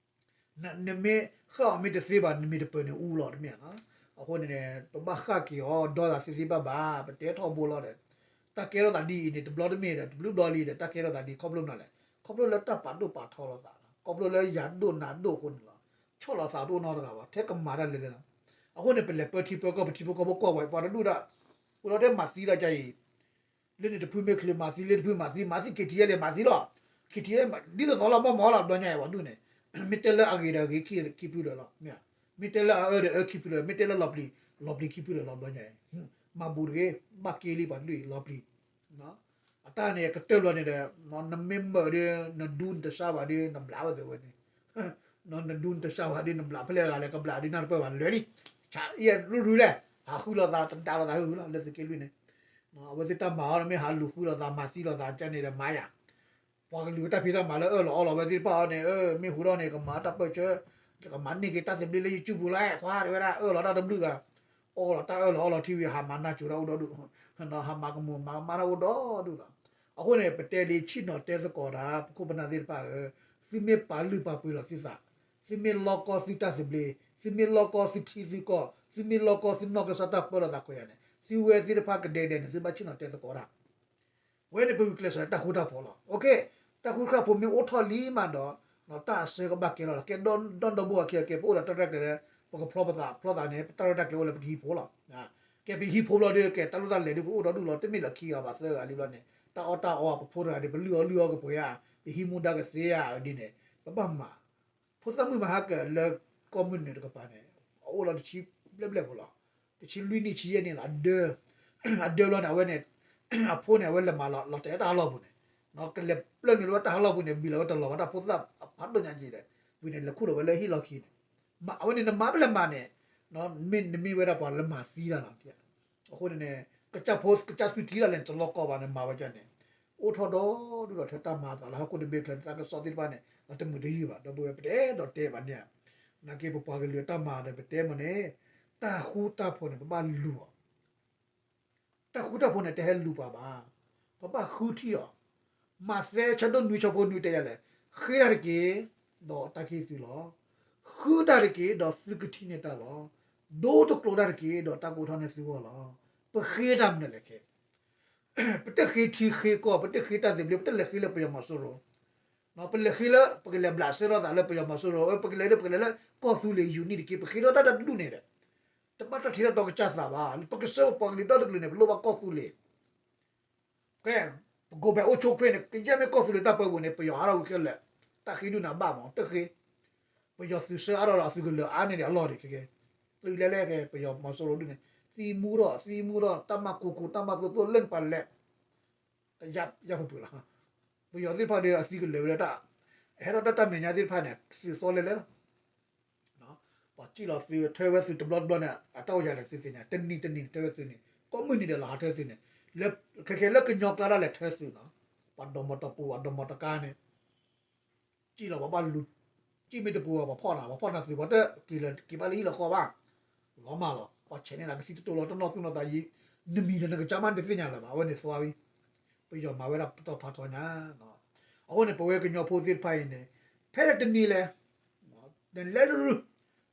နမ့ၢ်ဃၣ်အီၤမ့ၢ်တသ့ဘၣ် နမ့ၢ်တပၢၤန့ၣ်အူလီၤ တမ့ၢ်ဧါနီၤ. အဃိန့ၣ် ပဘၣ်ဃၣ်က့ၤအီၤ ဒီသးသ့သ့ဘၣ်ဘၣ် ပတဲထီဘိလီၤဒီး တၢ်ကဲထီၣ်သးဒ်အံၤန့ၣ် တဘျီတမ့ၢ်ဒီး တဘျုးဘျီလံဒီး တၢ်ကဲထီၣ်သးဒ် ခီဖျိမနုၤလဲၣ် ခီဖျိလၢတၢ်ပာ်ဒိၣ်ပာ်ထီလီၤသးလီၤ ခီဖျိလၢယၤဒိၣ်နၤဒိၣ်အဃိန့ၣ်လီၤ. ဆီၣ်လီၤသးတအိၣ်နီတဂၤဘၣ် ထဲကမၤတၢ်လဲၤလဲၤလီၤ. အဃိန့ၣ် ပလဲၤပၢထံပၢကီၢ် ပထံဖိကီၢ်ဖိကွၢ်ဝဲ ပှၤတဒူၣ်ဒၣ် အိၣ်လီၤတဲမၤသံလီၤကါအံၤ လၢန့ၣ်တဖုမ့ၢ်ချုးမၤသံ လၢတဖုမၤသံ မၤသံ ခံထံၣ်ယဲၢ်လဲၤမၤသံလီၤ. ခံထံၣ်ယဲၢ် ဒ်သိးသိးလီၤ မီၢ်မီၢ်လီၤ ဘျီညါအံၤ ပှၤဒူၣ်န့ၣ် မ့ၢ်တဲလၢအဂ့ၤဒီးအဂ့ၤ ခံဖုလၢာ်လီၤ မ့ၢ်ဧါ. မ့ၢ်တဲလၢအအၢဒီးအၢ ခံဖုလၢာ် မ့ၢ်တဲလၢလီၤပျံၤ လီၤပျံၤခံဖုလၢာ်လီၤ ဘျီညါအံၤ မၤဘူးတဂ့ၤ ဘၣ်က့လံ ပှၤတဒူၣ်အံၤ လီၤပျံၤ အတၢ်န့ၣ် ကတၢၢ်ဘျီန့ၣ်ဒီး နမ့ၢ်မၢးဒီး နဒူနတစၢ်ဘၣ်ဒီး နဘျးဝဲသ့ဝဲန့ၣ် နဒူနတစၢ်ဘၣ်ဒီး နဘျးဖဲလဲၣ်ဂၤလဲၣ် ကဘျးဒုးနၢ်တပၢၢ်ဘၣ် လဲၤလံ ဆးအံၤ ရုၢ်ရုၢ်လဲၣ် ဟးဃုလိာ်သး တဒါလိာ်သးဟုလီၤ လၢသုးက့လွံၢ်န့ၣ် အဝဲသ့ၣ်တၢ်မၤအီၤ မ့ၢ်ဟးလူၤဃုလိာ်သး မၤသံလိာ်သး ကန့ၣ်ဒီးမၤယၤ ပှၤကလုာ်တၢ်ဖံးတၢ်မၤလၢအၢၣ်လီၤအီလီၤဝဲသ့ၣ်တဖၣ်အီၤန့ၣ် မ့ၢ်ဟူထီၣ်န့ၣ် ကမၤတၢ်ပၢၢ်ဆၢ ကမၤန့ၢ်က့ၤတၢ်သဘျ့လၢ YouTube ပူၤလီၤ ခွါတဝဲဒၣ် အၢၣ်လီၤတၢ်တဘျုးဂၤ အီလီၤတၢ်အၢၣ်လီၤအီလီၤထံဝံၤ ဟးမၤနၢ်ကၠိတၢ်အိၣ်ဒီဒူၣ် ဟးမၤကမူၤမၤကမၣ်တၢ်အိၣ်ဒီဒူၣ်လီၤ. အဃိန့ၣ် ပတဲလံ ဆ့ၣ်နီၤတဲသကိးတၢ် ပခိၣ်ပနၢ်သ့ၣ်တဖၣ်ဧၢ, သုမ့ၢ်ပာ်လုၢ်ပာ်ပှ့ၤလီၤသုသး, သုမ့ၢ်လီကီသုတၢ်သဘျ့, သုမ့ၢ်လီကီသုထံသုကီၢ်, သုမ့ၢ်လီကီသုနီၢ်ကစၢ်တၢ်ပၢလီၤသးခွဲးယာ်န့ၣ် သုဝဲသ့ၣ်တဖၣ်ကဒဲကဒဲန့ၣ် သုဘၣ်ဆ့ၣ်နီၤတဲသကိးတၢ် ဝဲန့ၣ်ပဂုာ်ကျဲးစၢးတၢ်ဃူတၢ်ဖိးလီၤ. တၢ်ဃူတၢ်ဖိးမ့ၢ်အိၣ်ထီၣ်လံမးဒီး တၢ်အစၢကဘၣ်ကဲလီၤလီၤ. ကဲဒီဒီဘိအခံကဲ ပအိၣ်ဒီးတၢ်ရဲၣ်တၢ်ကျဲၤလၢ ပကဖျီပသး ဖျီသးန့ၣ် ပတၢ်ရဲၣ်တၢ်ကျဲၤအိၣ်လၢပကဟံးဖိလီၤ. ကဲပဟံးဖိဘျီဒီး ကဲတၢ်လိၣ်တၢ်လဲၤဒုးကအိၣ်ဒီဒူၣ်လီၤ. တမ့ၢ်လၢခံဂၤဘၣ်သၢဂၤလံဘျီန့ၣ် တၢ်အီၣ်တၢ်အီပဖိတဂၤဒီး ပလုၢ်အီၣ်လုၢ်အီကပှဲၤဧါ, ပဟံးမူဒါကသ့ဧါဒ်န့ၣ် ပဘၣ်မၤ ဖိသၣ်မုၣ်မဟါကၢၢ်လၢကီၢ်မုၢ်နုာ်တကပၤန့ၣ် အအိၣ်လီၤတဆံဘျဲၣ်ဘျဲၣ်ဖိလီၤ. တဆံလွံၢ်နံၣ်ဆံယဲၢ်နံၣ်လီၤ. အဒၢ အဒၢဘျီန့ၣ် အဝဲန့ၣ် အဖိန့ၣ် အဝဲလဲၤမၤလီၤတဲာ်တၢ်ဟးလီၢ်ပူၤန့ၣ် ကလဲၤပျၢ်နုာ်လီၤဝဲတၢ်ဟးလီၢ်ပူၤန့ၣ် ဘံၣ်လီၤဝဲတလီၤဘၣ်တၢ်ဖိသၣ်အဖးဒိၣ်ညါက့ၤဒီး ဝံၤန့ၣ် လဲၤခူၣ်လီၤဝဲလၢဟံၣ်လီၢ်ခံန့ၣ် မၤအဝဲန့ၣ် နမၤဖဲလဲၣ်မၤန့ၣ် မ့ၢ်နမ့ၢ်ဝဲဒၣ်ပှၤလၢမၤသံတၢ်လီၤ. အဃိန့ၣ်န့ၣ် ကစၢ်ဖိကစၢ်သွံၣ်ထံတၢ်လဲၣ်န့ၣ် တလီၤကီဘၣ်န့ၣ် မၤဝဲဒ်န့ၣ် အိၣ်ထီၣ်ဒီဒူၣ်ဒီးထဲတၢ်မၤအသးလၢဟီၣ်ခိၣ်တဘ့ၣ်ချၢန့ၣ် တၢ်ကစီၣ်သ့ၣ်တဖၣ်န့ၣ် အတမုာ်တယုၢ်ဘၣ် ဒီပုၢ်ဝဲၢ် ပတအဲၣ်ဒိးတဲဘၣ်န့ၣ်ဧါ. နာ်က့ပပှၤကလုာ်အတၢ်မၤဒီး ပတဲမ့ၢ်န့ၣ် တၢ်ဃူတၢ်ဖိးန့ၣ် ပဘၣ်လူၤအီၤ တၢ်ဃူတၢ်ဖိးန့ၣ် တဟဲလူၤပှၤဘၣ်. ပဘၣ်ဃုထံၣ်အီၤ, မးသဲဆၢဒိၣ်နွံဆၢဖိနွံတဲယၤလဲၣ်, ဃ့တၢ်တက့ၢ်, ဒီးတၢ်ကဟ့ၣ်သုလီၤ. ဃုတၢ်တက့ၢ်, ဒီးသုကထံၣ်န့ၢ်တၢ်လီၤ. ဒိတကျိၤတၢ်တက့ၢ်, ဒီးတၢ်ကအိၣ်ထီၣ်န့ၢ်သုဂီၢ်လီၤ. ပဃ့တၢ်မနုၤလဲၣ်ခဲ ပတဃ့ထံဃ့ကီၢ်, ပတဃ့တၢ်သဘျ့, ပတလဲၤဃ့လၢပယီၤမီၤစိရိၤ, ပလဲၤဃ့လၢ ပကလဲၤဘျးစဲထီၣ်သးလၢပယီၤမီၤစိရိၤ, ပကလဲၤလၢ ပကလဲၤလၢကီၢ်သူလ့ၤယူၤနံၣ်တက့ၢ်, ပဃ့ထီၣ်တၢ်တဒူၣ်န့ၣ်ဒီး တဘၣ်တၢ်ထံၣ်တၢ်တီကစၢ်သးဘၣ်. ပကစၢ်ပပှၤကလုာ်ဒီတကလုာ်န့ၣ် ပလိၣ်ဘၣ်ကီၢ်သူလ့ၤ ကဲ ပကိးဖဲအိၣ်ဆိးဖဲန့ၣ် ကယဲၢ်မ့ၢ်ကီၢ်သူလ့ၤတၢ်ပၢပူၤန့ၣ် ပယီၤအါထီၣ်ဝံၤခဲလၢာ်, တၢ်ဃ့ဒုးနၤဘၣ်မး တဃ့, ပယီၤသုးဆၢအါထီၣ်ဒီးသုးကလၢၤအါန့ၢ်ဒံးအလီၢ်ဒံးခဲကဲ, သုးလဲၤလဲၤကဲ ပယီၤမီၤစိရိၤဒုးန့ၣ် သံမူထီၣ် သံမူထီၣ် တၢ်မၤကူၤကူၤ တၢ်မၤသိးသိးလၢနပှၤလဲၤ ကယၢ်ယၢ်ပူၤပူၤလီၤ. ပယီၤသ့ၣ်တဖၣ်ဒီးအသံကလၢာ်ဝဲလၢတၢ် ဟဲထီၣ်တၢ်တၢ်မဲာ်ညါသ့ၣ်တဖၣ်န့ၣ် သုးသီလဲၤလဲၤလီၤ. ပှၤစံၣ်လီၤသုး ထၢဝဲသုးတဘျီတဘျီန့ၣ် အတၢ်အိၣ်ယၤလဲၣ်သုသ့ၣ်ညါ, တနံၤတနံၤန့ၣ် ထၢဝဲသုးန့ၣ် ကိးမုၢ်နံၤဒီးလီၤဟးထၢသုးန့ၣ်, လၢ ခဲခဲလၢကညီကျါဒၣ်လဲာ်ထၢသုးနီၤ, ပှၤဒီးမီၤတပူၤ ပှၤဒီးမီၤတကါန့ၣ် စံၣ်လီၤပှၤဘၣ်လူၤ, စံၣ်မ့ၢ်တပူၤဘၣ် ပှၤဖီၣ်နၤ ပှၤဖီၣ်နၤသုး ပှၤတက့ၤလၢက့ၤဘၣ်လၢဟံၣ်လၢဃီဘၣ်, လီၤမၢ်လီၤ ပှၤဆဲးန့ၢ်နၤကသံၣ်တတိၢ်လီၤ တနီၣ်သူၣ်နီၣ်သးယံၤ, နမံၤဒီးနကစၢ်မးတသ့ၣ်ညါလၢၤဘၣ် အဝဲန့ၣ်သွါဝံၤ, ပယီၤမၤဝဲဒၣ်ပတီၢ်ဖးထီညါ အဃိန့ၣ် ပဝဲကညီဖိသ့ၣ်တဖၣ်အံၤန့ၣ် ဖဲတနံၤလဲၣ် နလဲၤတရူး,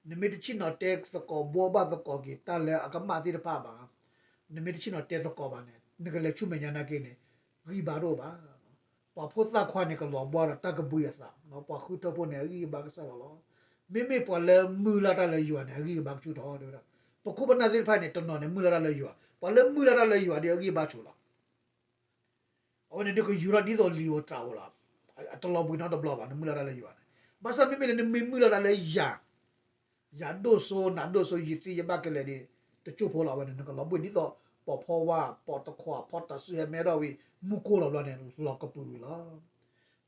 နမ့ၢ်တဆ့ၣ်နီၤတဲသကိးဘှီဘၣ်သကိးက့ၤ တၢ်လၢအကမၣ်သ့ၣ်တဖၣ်ဘၣ်, နမ့ၢ်တဆ့ၣ်နီၤတဲသကိးဘၣ်န့ၣ် နကလဲၤဆူမဲာ်ညါနာ်က့န့ၣ် ဂံၢ်ဘါတအိၣ်ဘၣ်. ပှၤဖိသၣ်ခွါန့ၣ် ကလီၤဘှီဒီးတၢ်ကဘှံးအသး, ပှၤဃုထၢဖိန့ၣ် အဂံၢ်အဘါကစၢ်လီၤလီၤ. မ့မ့ၢ်ပှၤလၢမုၢ်လၢ်တၢ်လၢယွၤန့ၣ် အဂံၢ်အဘါကဆူၣ်ထီၣ်တဲဝဲဒၣ်. ပခိၣ်ပနၢ်သ့ၣ်တဖၣ်န့ၣ် တနီၤန့ၣ် မုၢ်လၢ်တၢ်လၢယွၤ, ပှၤလၢမုၢ်လၢ်တၢ်လၢယွၤဒီး အဂံၢ်အဘါဆူၣ်လီၤ. အဝဲန့ၣ်ဒုးကယူၤထီၣ်ဒ်သိးလံာ်ဧိၤတြၤဧိၤလီၤ. အတလီၤဘှံးနီတဘျီဘၣ် နမုၢ်လၢ်တၢ်လၢယွၤန့ၣ်. ဘၣ်ဆၣ်မ့မ့ၢ်လၢ နမ့ၢ်မုၢ်လၢ်တၢ်လၢယၤ, ယၤဒိၣ်စိနၤဒိၣ်စိ ယသ့ယဘၣ်ကလဲာ်ဒီး တကၠိၢ်ဖိလီၤ. အဝဲန့ၣ် နကလီၤဘှံးဒ်သိး ပိာ်ဖီဝါ ပိာ်တခွး ဖီတၤစူဟဲမဲထီၣ်ဝံၤ မူကိၢ်လီၤဘျီန့ၣ် လီၤကပုာ်ဝံၤလီၤ.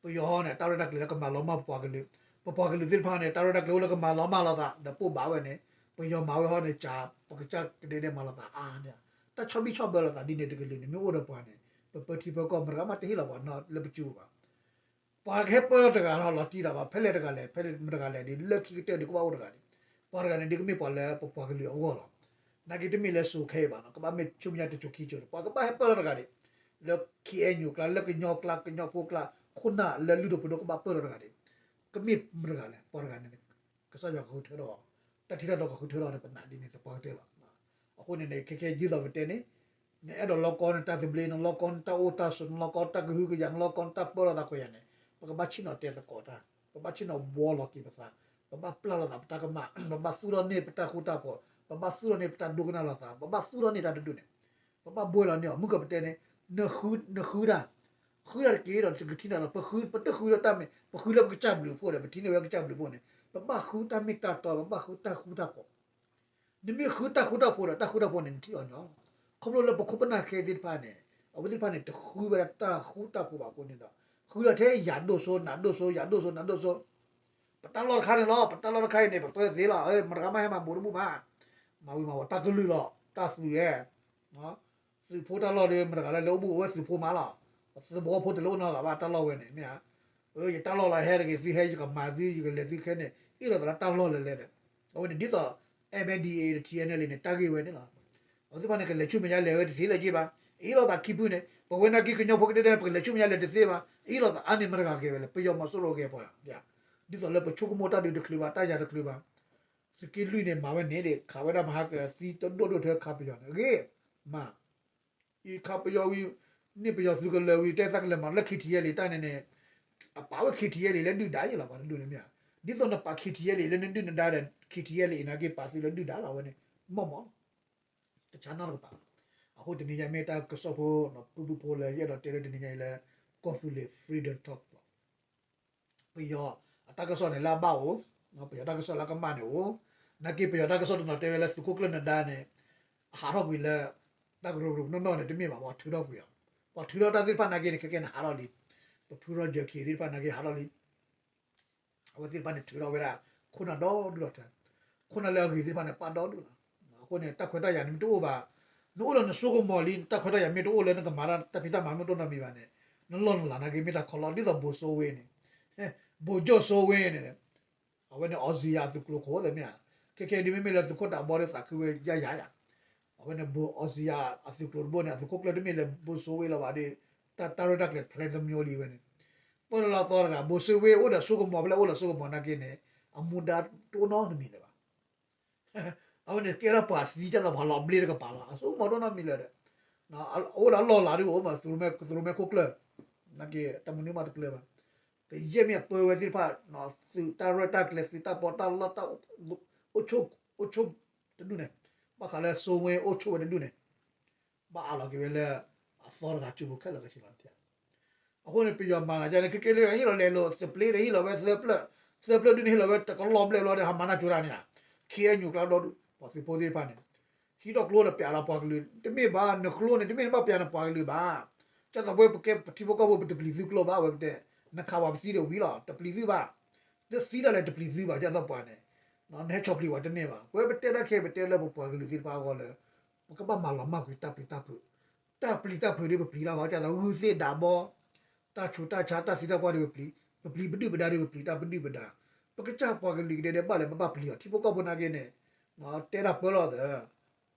ပယီၤဟီန့ၣ် တၢ်ရဲၣ်တၢ်ကျဲၤလၢကမၤလီၤမၢ်ပပှၤကလုာ်, ပပှၤကလုာ်သ့ၣ်တဖၣ်န့ၣ် တၢ်ရဲၣ်တၢ်ကျဲၤအိၣ်လၢကမၤလီၤမၢ်လိာ်သး ဒီးပိာ်ဘၣ်ဝဲန့ၣ်, ပယီၤမၤဝဲဟီန့ၣ် ကၢ် ပကစၢ်ကဒဲဒဲမၤလိာ်သးအါန့ၣ်, တၢ်ဆီဘံၣ်ဆီဘၢလိာ်သးဒ်န့ၣ်တကလုာ်န့ၣ် မ့ၢ်အိၣ်ဒီးပှၤန့ၣ် ပပၢထံပၢကီၢ် မတၤဂၤမးတဟ့ၣ်လီၤပှၤနီတဂၤလၢပစုပူၤဘၣ်. ပှၤကဟဲပၢလီၤတဂၤလီၤ လီၤတံၢ်လီၤဘၣ် ဖဲလဲၣ်တဂၤလဲၣ် ဖဲလဲၣ်မတၤတဂၤလဲၣ်ဒီး လၢခံကတၢၢ်ဒီးကဘၣ်အိၣ်တဂၤန့ၣ်, ပှၤတဂၤန့ၣ်ဒုးကမ့ၢ်ပှၤလၢပပှၤကလုာ်အဂီၢ်လီၤ. နာ်က့တမ့ၢ်လၢစိၤခဲအံၤဘၣ်နီၤ ကဘၣ်မ့ၢ်ဆူမဲာ်ညါတစိၤခံစိၤန့ၣ် ပှၤကဘၣ်ဟဲပၢလီၤတဂၤန့ၣ်, လၢ ခ့ၣ်အဲၣ်ယူၣ် ကျါ လၢကညီကျါ ကညီဖိကျါ ခိၣ်နၢ်လၢလုၢ်ဒိၣ်ပှ့ၤဒိၣ်ကဘၣ်ပၢလီၤတဂၤန့ၣ်, ကမ့ၢ်မတၤတဂၤလဲၣ် ပှၤတဂၤန့ၣ် ကစၢ်ယွၤကဃုထၢထီၣ်, တၢ်ထံၣ်တၢ်တီကဃုထၢထီၣ်န့ၣ် ပနာ်ဒ်န့ၣ်သပှၢ်ကတၢၢ်လီၤ. အဃိန့ၣ်န့ၣ် ခဲခဲဒ်သိးပတဲန့ၣ်, နအဲၣ်ဒိးလီၤကီနတၢ်သဘျ့ နလီၤကီနတၢ်အိၣ်တၢ်ဆိး နလီၤကီနတၢ်ကဟုကယာ် နလီၤကီနတၢ်ပၢလီၤသးခွဲးယာ်န့ၣ်, ပကဘၣ်ဆ့ၣ်နီၤတဲသကိးတၢ်, ပဘၣ်ဆ့ၣ်နီၤဘှီလီၤက့ၤပသး, ပဘၣ်ပျၢ်လိာ်သးပတၢ်ကမၣ်, ပဘၣ်သူၣ်ထီၣ်န့ၢ်ပတၢ်ဃူတၢ်ဖိး, ပဘၣ်သူၣ်ထီၣ်န့ၢ်ပတၢ်ဒိကနၣ်လိာ်သး, ပဘၣ်သူၣ်ထီၣ်န့ၢ်တၢ်တဒူၣ်န့ၣ်, ပဘၣ်ဘှီလီၤန့ၢ်အီၤ မုၢ်ကပတဲန့ၣ်, နဃုတၢ်, ဃုတၢ်တက့ၢ်ဒီး ကထံၣ်နၤဒီး ပဃု ပတဃုလၢတၢ်မ့ၢ် ပဃုလၢပကစၢ်ဘျုးအဖှိၣ်ဒီး ပထံၣ်န့ၢ်ဝဲကစၢ်ဘျုးအဖှိၣ်န့ၣ် ပဘၣ်ဃုတၢ်မ့ၢ်တၢ်တီ ပဘၣ်ဃုတၢ်ဃူတၢ်ဖိး, နမ့ၢ်ဃုတၢ်ဃူတၢ်ဖိးဒီး တၢ်ဃူတၢ်ဖိးန့ၣ် နထံၣ်အီၤန့ၣ်လီၤ. ခီဖျိလၢပခိၣ်ပနၢ်ခဲအံၤသ့ၣ်တဖၣ်န့ၣ် အဝဲသ့ၣ်တဖၣ်န့ၣ် တဃုဝဲဒၣ်တၢ်ဃူတၢ်ဖိးဘၣ်အဃိန့ၣ်ဒီး ဃုလီၤထဲယၤဒိၣ်စိ နၤဒိၣ်စိ ယၤဒိၣ်စိ နၤဒိၣ်စိ, ပတၢ်လီၢ်တခါန့ၣ်လီၤ ပတၢ်လီၢ်တခါအံၤန့ၣ် ပပၢသ့လီၤ မတၤဂၤမးဟဲမၤဘူးတဘူၣ်မး, မၤဝံၤမၤဝဲတၢ်ကလုၢ်လီၤ တၢ်သုးဧါ သုးဖိတၢ်လီၢ်ဒီး မတၤဂၤလၢလၢအိၣ်ဘူးအိၣ်ဝဲသုးဖိမးလီၤ, သုးဘီဖိတလၢအိၣ်နီတဂၤဘၣ် တၢ်လီၢ်ဝဲန့ၣ် မ့ၢ်ဧါ, ယတၢ်လီၢ်လီၤ ဟဲတဂ့ၤ သုဟဲယကမၤသု ယကလဲၤသုခဲန့ၣ် အ့ၣ်လိာ်သးလၢတၢ်လီၢ်လဲၤလဲၤဒီး, အဝဲန့ၣ်ဒ်သိး အဲၣ်ဘၣ်ဒ်အံၤ ထံၣ်အဲၣ်နဲၣ်လံန့ၣ် တၢ်ဂ့ၢ်ဝဲန့ၣ်လီၤ. အဝဲသ့ၣ်တဖၣ်န့ၣ် ကလဲၤဆူမဲာ်ညါလဲၤဝဲတသ့လၢၤက့ဘၣ်, အ့ၣ်လိာ်သးခံဖုန့ၣ် ပဝဲနာ်က့ကညီဖိကဒဲဒဲ ပကလဲၤဆူမဲာ်ညါလဲၤတသ့ဘၣ်, အ့ၣ်လိာ်သးအါန့ၢ်မတၤဂၤက့ၤဝဲလဲၣ် ပယီၤမၤစိရိၤက့ၤပှၤ, ဒ်သိးလၢပဆိကမိၣ်တၢ်ဒုးတချုးဘၣ် တၢ်ယၤတချုးဘၣ်, သုးက့လွံၢ်န့ၣ် မၤဝဲန့ၣ်ဒီး ခးဝဲဒၣ်မဟါကသံတဒိၣ်ဒိၣ်ထဲခးပယီၤန့ၣ် အဂ့ၢ်, မၤ အံၤခးပယီၤဝံၤ, န့ၢ်ပယီၤသုးကလၢၤဝံၤ တဲသးကလဲၤမၤလၢ ခ့ၣ်ထံၣ်အဲၣ်လံ တၢ်န့ၣ်န့ၣ်, အပာ်ဝဲ ခ့ၣ်ထံၣ်အဲၣ်လံ လၢဒုၣ်ဒါယဲလီၤ ပှၤတဒူၣ်န့ၣ်မ့ၢ်ဧါ, ဒ်သိးနပာ် ခ့ၣ်ထံၣ်အဲၣ်လံ လၢနဒုၣ်နဒါဒီး ခ့ၣ်ထံၣ်အဲၣ်လံ အံၤနာ်က့ပာ်သုလၢဒုၣ်ဒါလီၤ အဝဲန့ၣ်, မီၢ်မီၢ်လီၤ, တဆါနီတကပၤ, အဃိတနံၤညါမ့ၢ်တၢ်ကစီၣ်ဖိ ပုၢ်ပုၢ်ဖိလၢယအဲၣ်ဒိးတဲလၢတနံၤညါအံၤလၢ ကီၢ်သူလ့ၤ Freedom Talk လီၤ. ပယီၤအတၢ်ကစီၣ်န့ၣ်လၢအဘၣ်အိၣ်, ပယီၤတၢ်ကစီၣ်လၢအကမၣ်န့ၣ်အိၣ်, နာ်က့ပယီၤတၢ်ကစီၣ်တနီၤတဲဝဲလၢသုးခိၣ်ကျၢၢ်နဒါန့ၣ်, အဟးထီၣ်ကွံာ်လၢ တၢ်ကရၢကရိနီၢ်နီၢ်န့ၣ် တမ့ၢ်ဘၣ် ပှၤထုးထီၣ်ကွံာ်အီၤ, ပှၤထုးထီၣ်တၢ်သ့ၣ်တဖၣ်နာ်က့န့ၣ် ခဲကဲန့ၣ်ဟးထီၣ်လံ, ပဖုရီယၢၢ်ခ့ၣ်သ့ၣ်တဖၣ်နာ်က့ဟးထီၣ်လံ အဝဲသ့ၣ်တဖၣ်န့ၣ်ထုးထီၣ်ဝဲဒၣ် ခိၣ်နၢ်ဒီဒူၣ်လီၤထဲ, ခိၣ်နၢ်လၢအဂ့ၤသ့ၣ်တဖၣ်န့ၣ် ပာ်ဒီဒူၣ်လီၤ. အဃိန့ၣ် တၢ်ခွဲးတၢ်ယာ်န့ၣ်မ့ၢ်တအိၣ်ဘၣ်, နအိၣ်လၢနစိကမီၤလံ တၢ်ခွဲးတၢ်ယာ်မ့ၢ်တအိၣ်လၢနကမၤတၢ်ဖံးတၢ်မၤမ့ၢ်တအိၣ်နီတမံၤဘၣ်န့ၣ်, နလီၢ်နလၤနာ်က့မ့ၢ်တၢ်ခီလီၤ ဒ်သိးဘိၣ်စိဝ့န့ၣ်, ဘိၣ်ကၠိၣ်စိဝ့န့ၣ်, အဝဲန့ၣ် အီစံယၤအသုးကျိၤခိၣ်သ့ၣ်မ့ၢ်ဧါ, ခဲခဲဒ်မ့မ့ၢ်လၢသုးခိၣ်ဒးဘီဒီးသးခုဝဲယါယါယါ အဝဲန့ၣ် ဘိၣ်အီစံယၤအသုးကျိၤတဘိန့ၣ် အသုးခိၣ်ကျၢၢ်တမ့ၢ်လၢဘိၣ်စိဝ့လၢၤဘၣ်ဒီး တၢ် တၢ်ရဲၣ်တၢ်ကျဲၤဖျဲးတမံၤလံဝဲန့ၣ်, ပၢၢ်လီၤလီၤသီတဂၤ ဘိၣ်စိဝ့အိၣ်ဒီးစိကမီၤ ဖဲလဲၣ်အိၣ်လၢစိကမီၤနာ်က့န့ၣ်, အမူဒါတအိၣ်နီတမံၤလၢၤဘၣ်. အဝဲန့ၣ်ကဲထီၣ်ပှၤသံ ကဲထီၣ်ပှၤလီၤဘျ့တကပၤလီၤ အစိကမီၤတအိၣ်နီတမံၤလၢၤဒီး, အိၣ်ဒီးလီၢ်လၤဒ်အိၣ်မး သုးရိၣ်မဲခိၣ်ကျၢၢ်, နာ်က့ တၢ်မနုၤမးတကျၢၤဘၣ်. ကယဲၢ်မ့ၢ်အပၢဝဲသ့ၣ်တဖၣ်, သုးတၢ်ရဲၣ်တၢ်ကျဲၤ သုးတၢ်ပီးတၢ်လီ တၢ်အိၣ်ဆိၣ်, အိၣ်ဆိၣ်တဒူၣ်န့ၣ်, ဘၣ်ဃးလၢစိဝ့အိၣ်ဆိၣ်ဝဲတဒူၣ်န့ၣ်, ဘၣ်အးလီၤက့ၤဝဲလၢ အသီတဂၤစုပူၤခဲလၢာ်ခဲဆ့လီၤ. အဃိန့ၣ် ပယီၤမၤနၤဒ်န့ၣ် ခဲကဲလၢဟ့ၣ်လီၤလဲၤလိာ်သပျ့ဒီး ဟ့ၣ်လီၤဝဲသၢဖျၢၣ်, သၢဖျၢၣ်ဒ်န့ၣ် ဟ့ၣ်လီၤဝဲတကလီၢ်ဘျဲၣ်ဘျီဒီး ဟးမၤနၢ်ကၠိတၢ်န့ၣ်ဧါ, ခ့ၣ်အဲၣ်ယူၣ်ကျါဒီဒူၣ် ပှၤသုးဖိသ့ၣ်တဖၣ်န့ၣ်, ဟံးထီၣ်ကျိဒီးပျးလီၤပှၤကလုာ် တမ့ၢ်ဘၣ် နကျိန့ၣ် တမ့ၢ်နဘၣ်ပျးနပှၤကလုာ်ဘၣ်. ကၢ်သးပှဲပကဲပထံဖိကီၢ်ဖိ ပတပျံၤသုကျိဘၣ်ဝဲပတဲ, နခးပှၤပသံဒီးဝံၤလီၤ တပျံၤသုဘၣ်. တသံဒၣ်လဲာ်တပျံၤသုဘၣ် ကၢ်သးပှၢ်န့ၣ်, နဟဲဆီၣ်ပျံၤပှၤတန့ၢ်ဘၣ်. ပဝဲပတဲတၢ်ခဲ ပတဲလၢပပှၤကလုာ်သ့ၣ်တဖၣ်အဂီၢ်လၢ ပကဘၣ်မၤလီၤမၢ်ကွံာ်တၢ်ပျံၤတၢ်ဖုး, တၢ်ပျံၤတၢ်ဖုးဒီးပပျံၤလၢအဂီၢ် ကၢ်သးဂုၢ်သ့ၣ်ဒးဘီ, တၢ်ဆူးတၢ်ဆါ တၢ်သံတၢ်ပှၢ်ဒီးပပျံၤ, ပပျံၤပဒုၣ်ပဒါဒီးပပျံၤတၢ်ပဒုၣ်ပဒါ, ပကစၢ်ပှၤကလုာ်ကဒဲဒဲဘၣ်လဲၣ် ပဘၣ်ပျံၤအီၤ ထံဖိကီၢ်ဖိနာ်က့န့ၣ်, တဲဒၣ်ပၢလီၤသၢ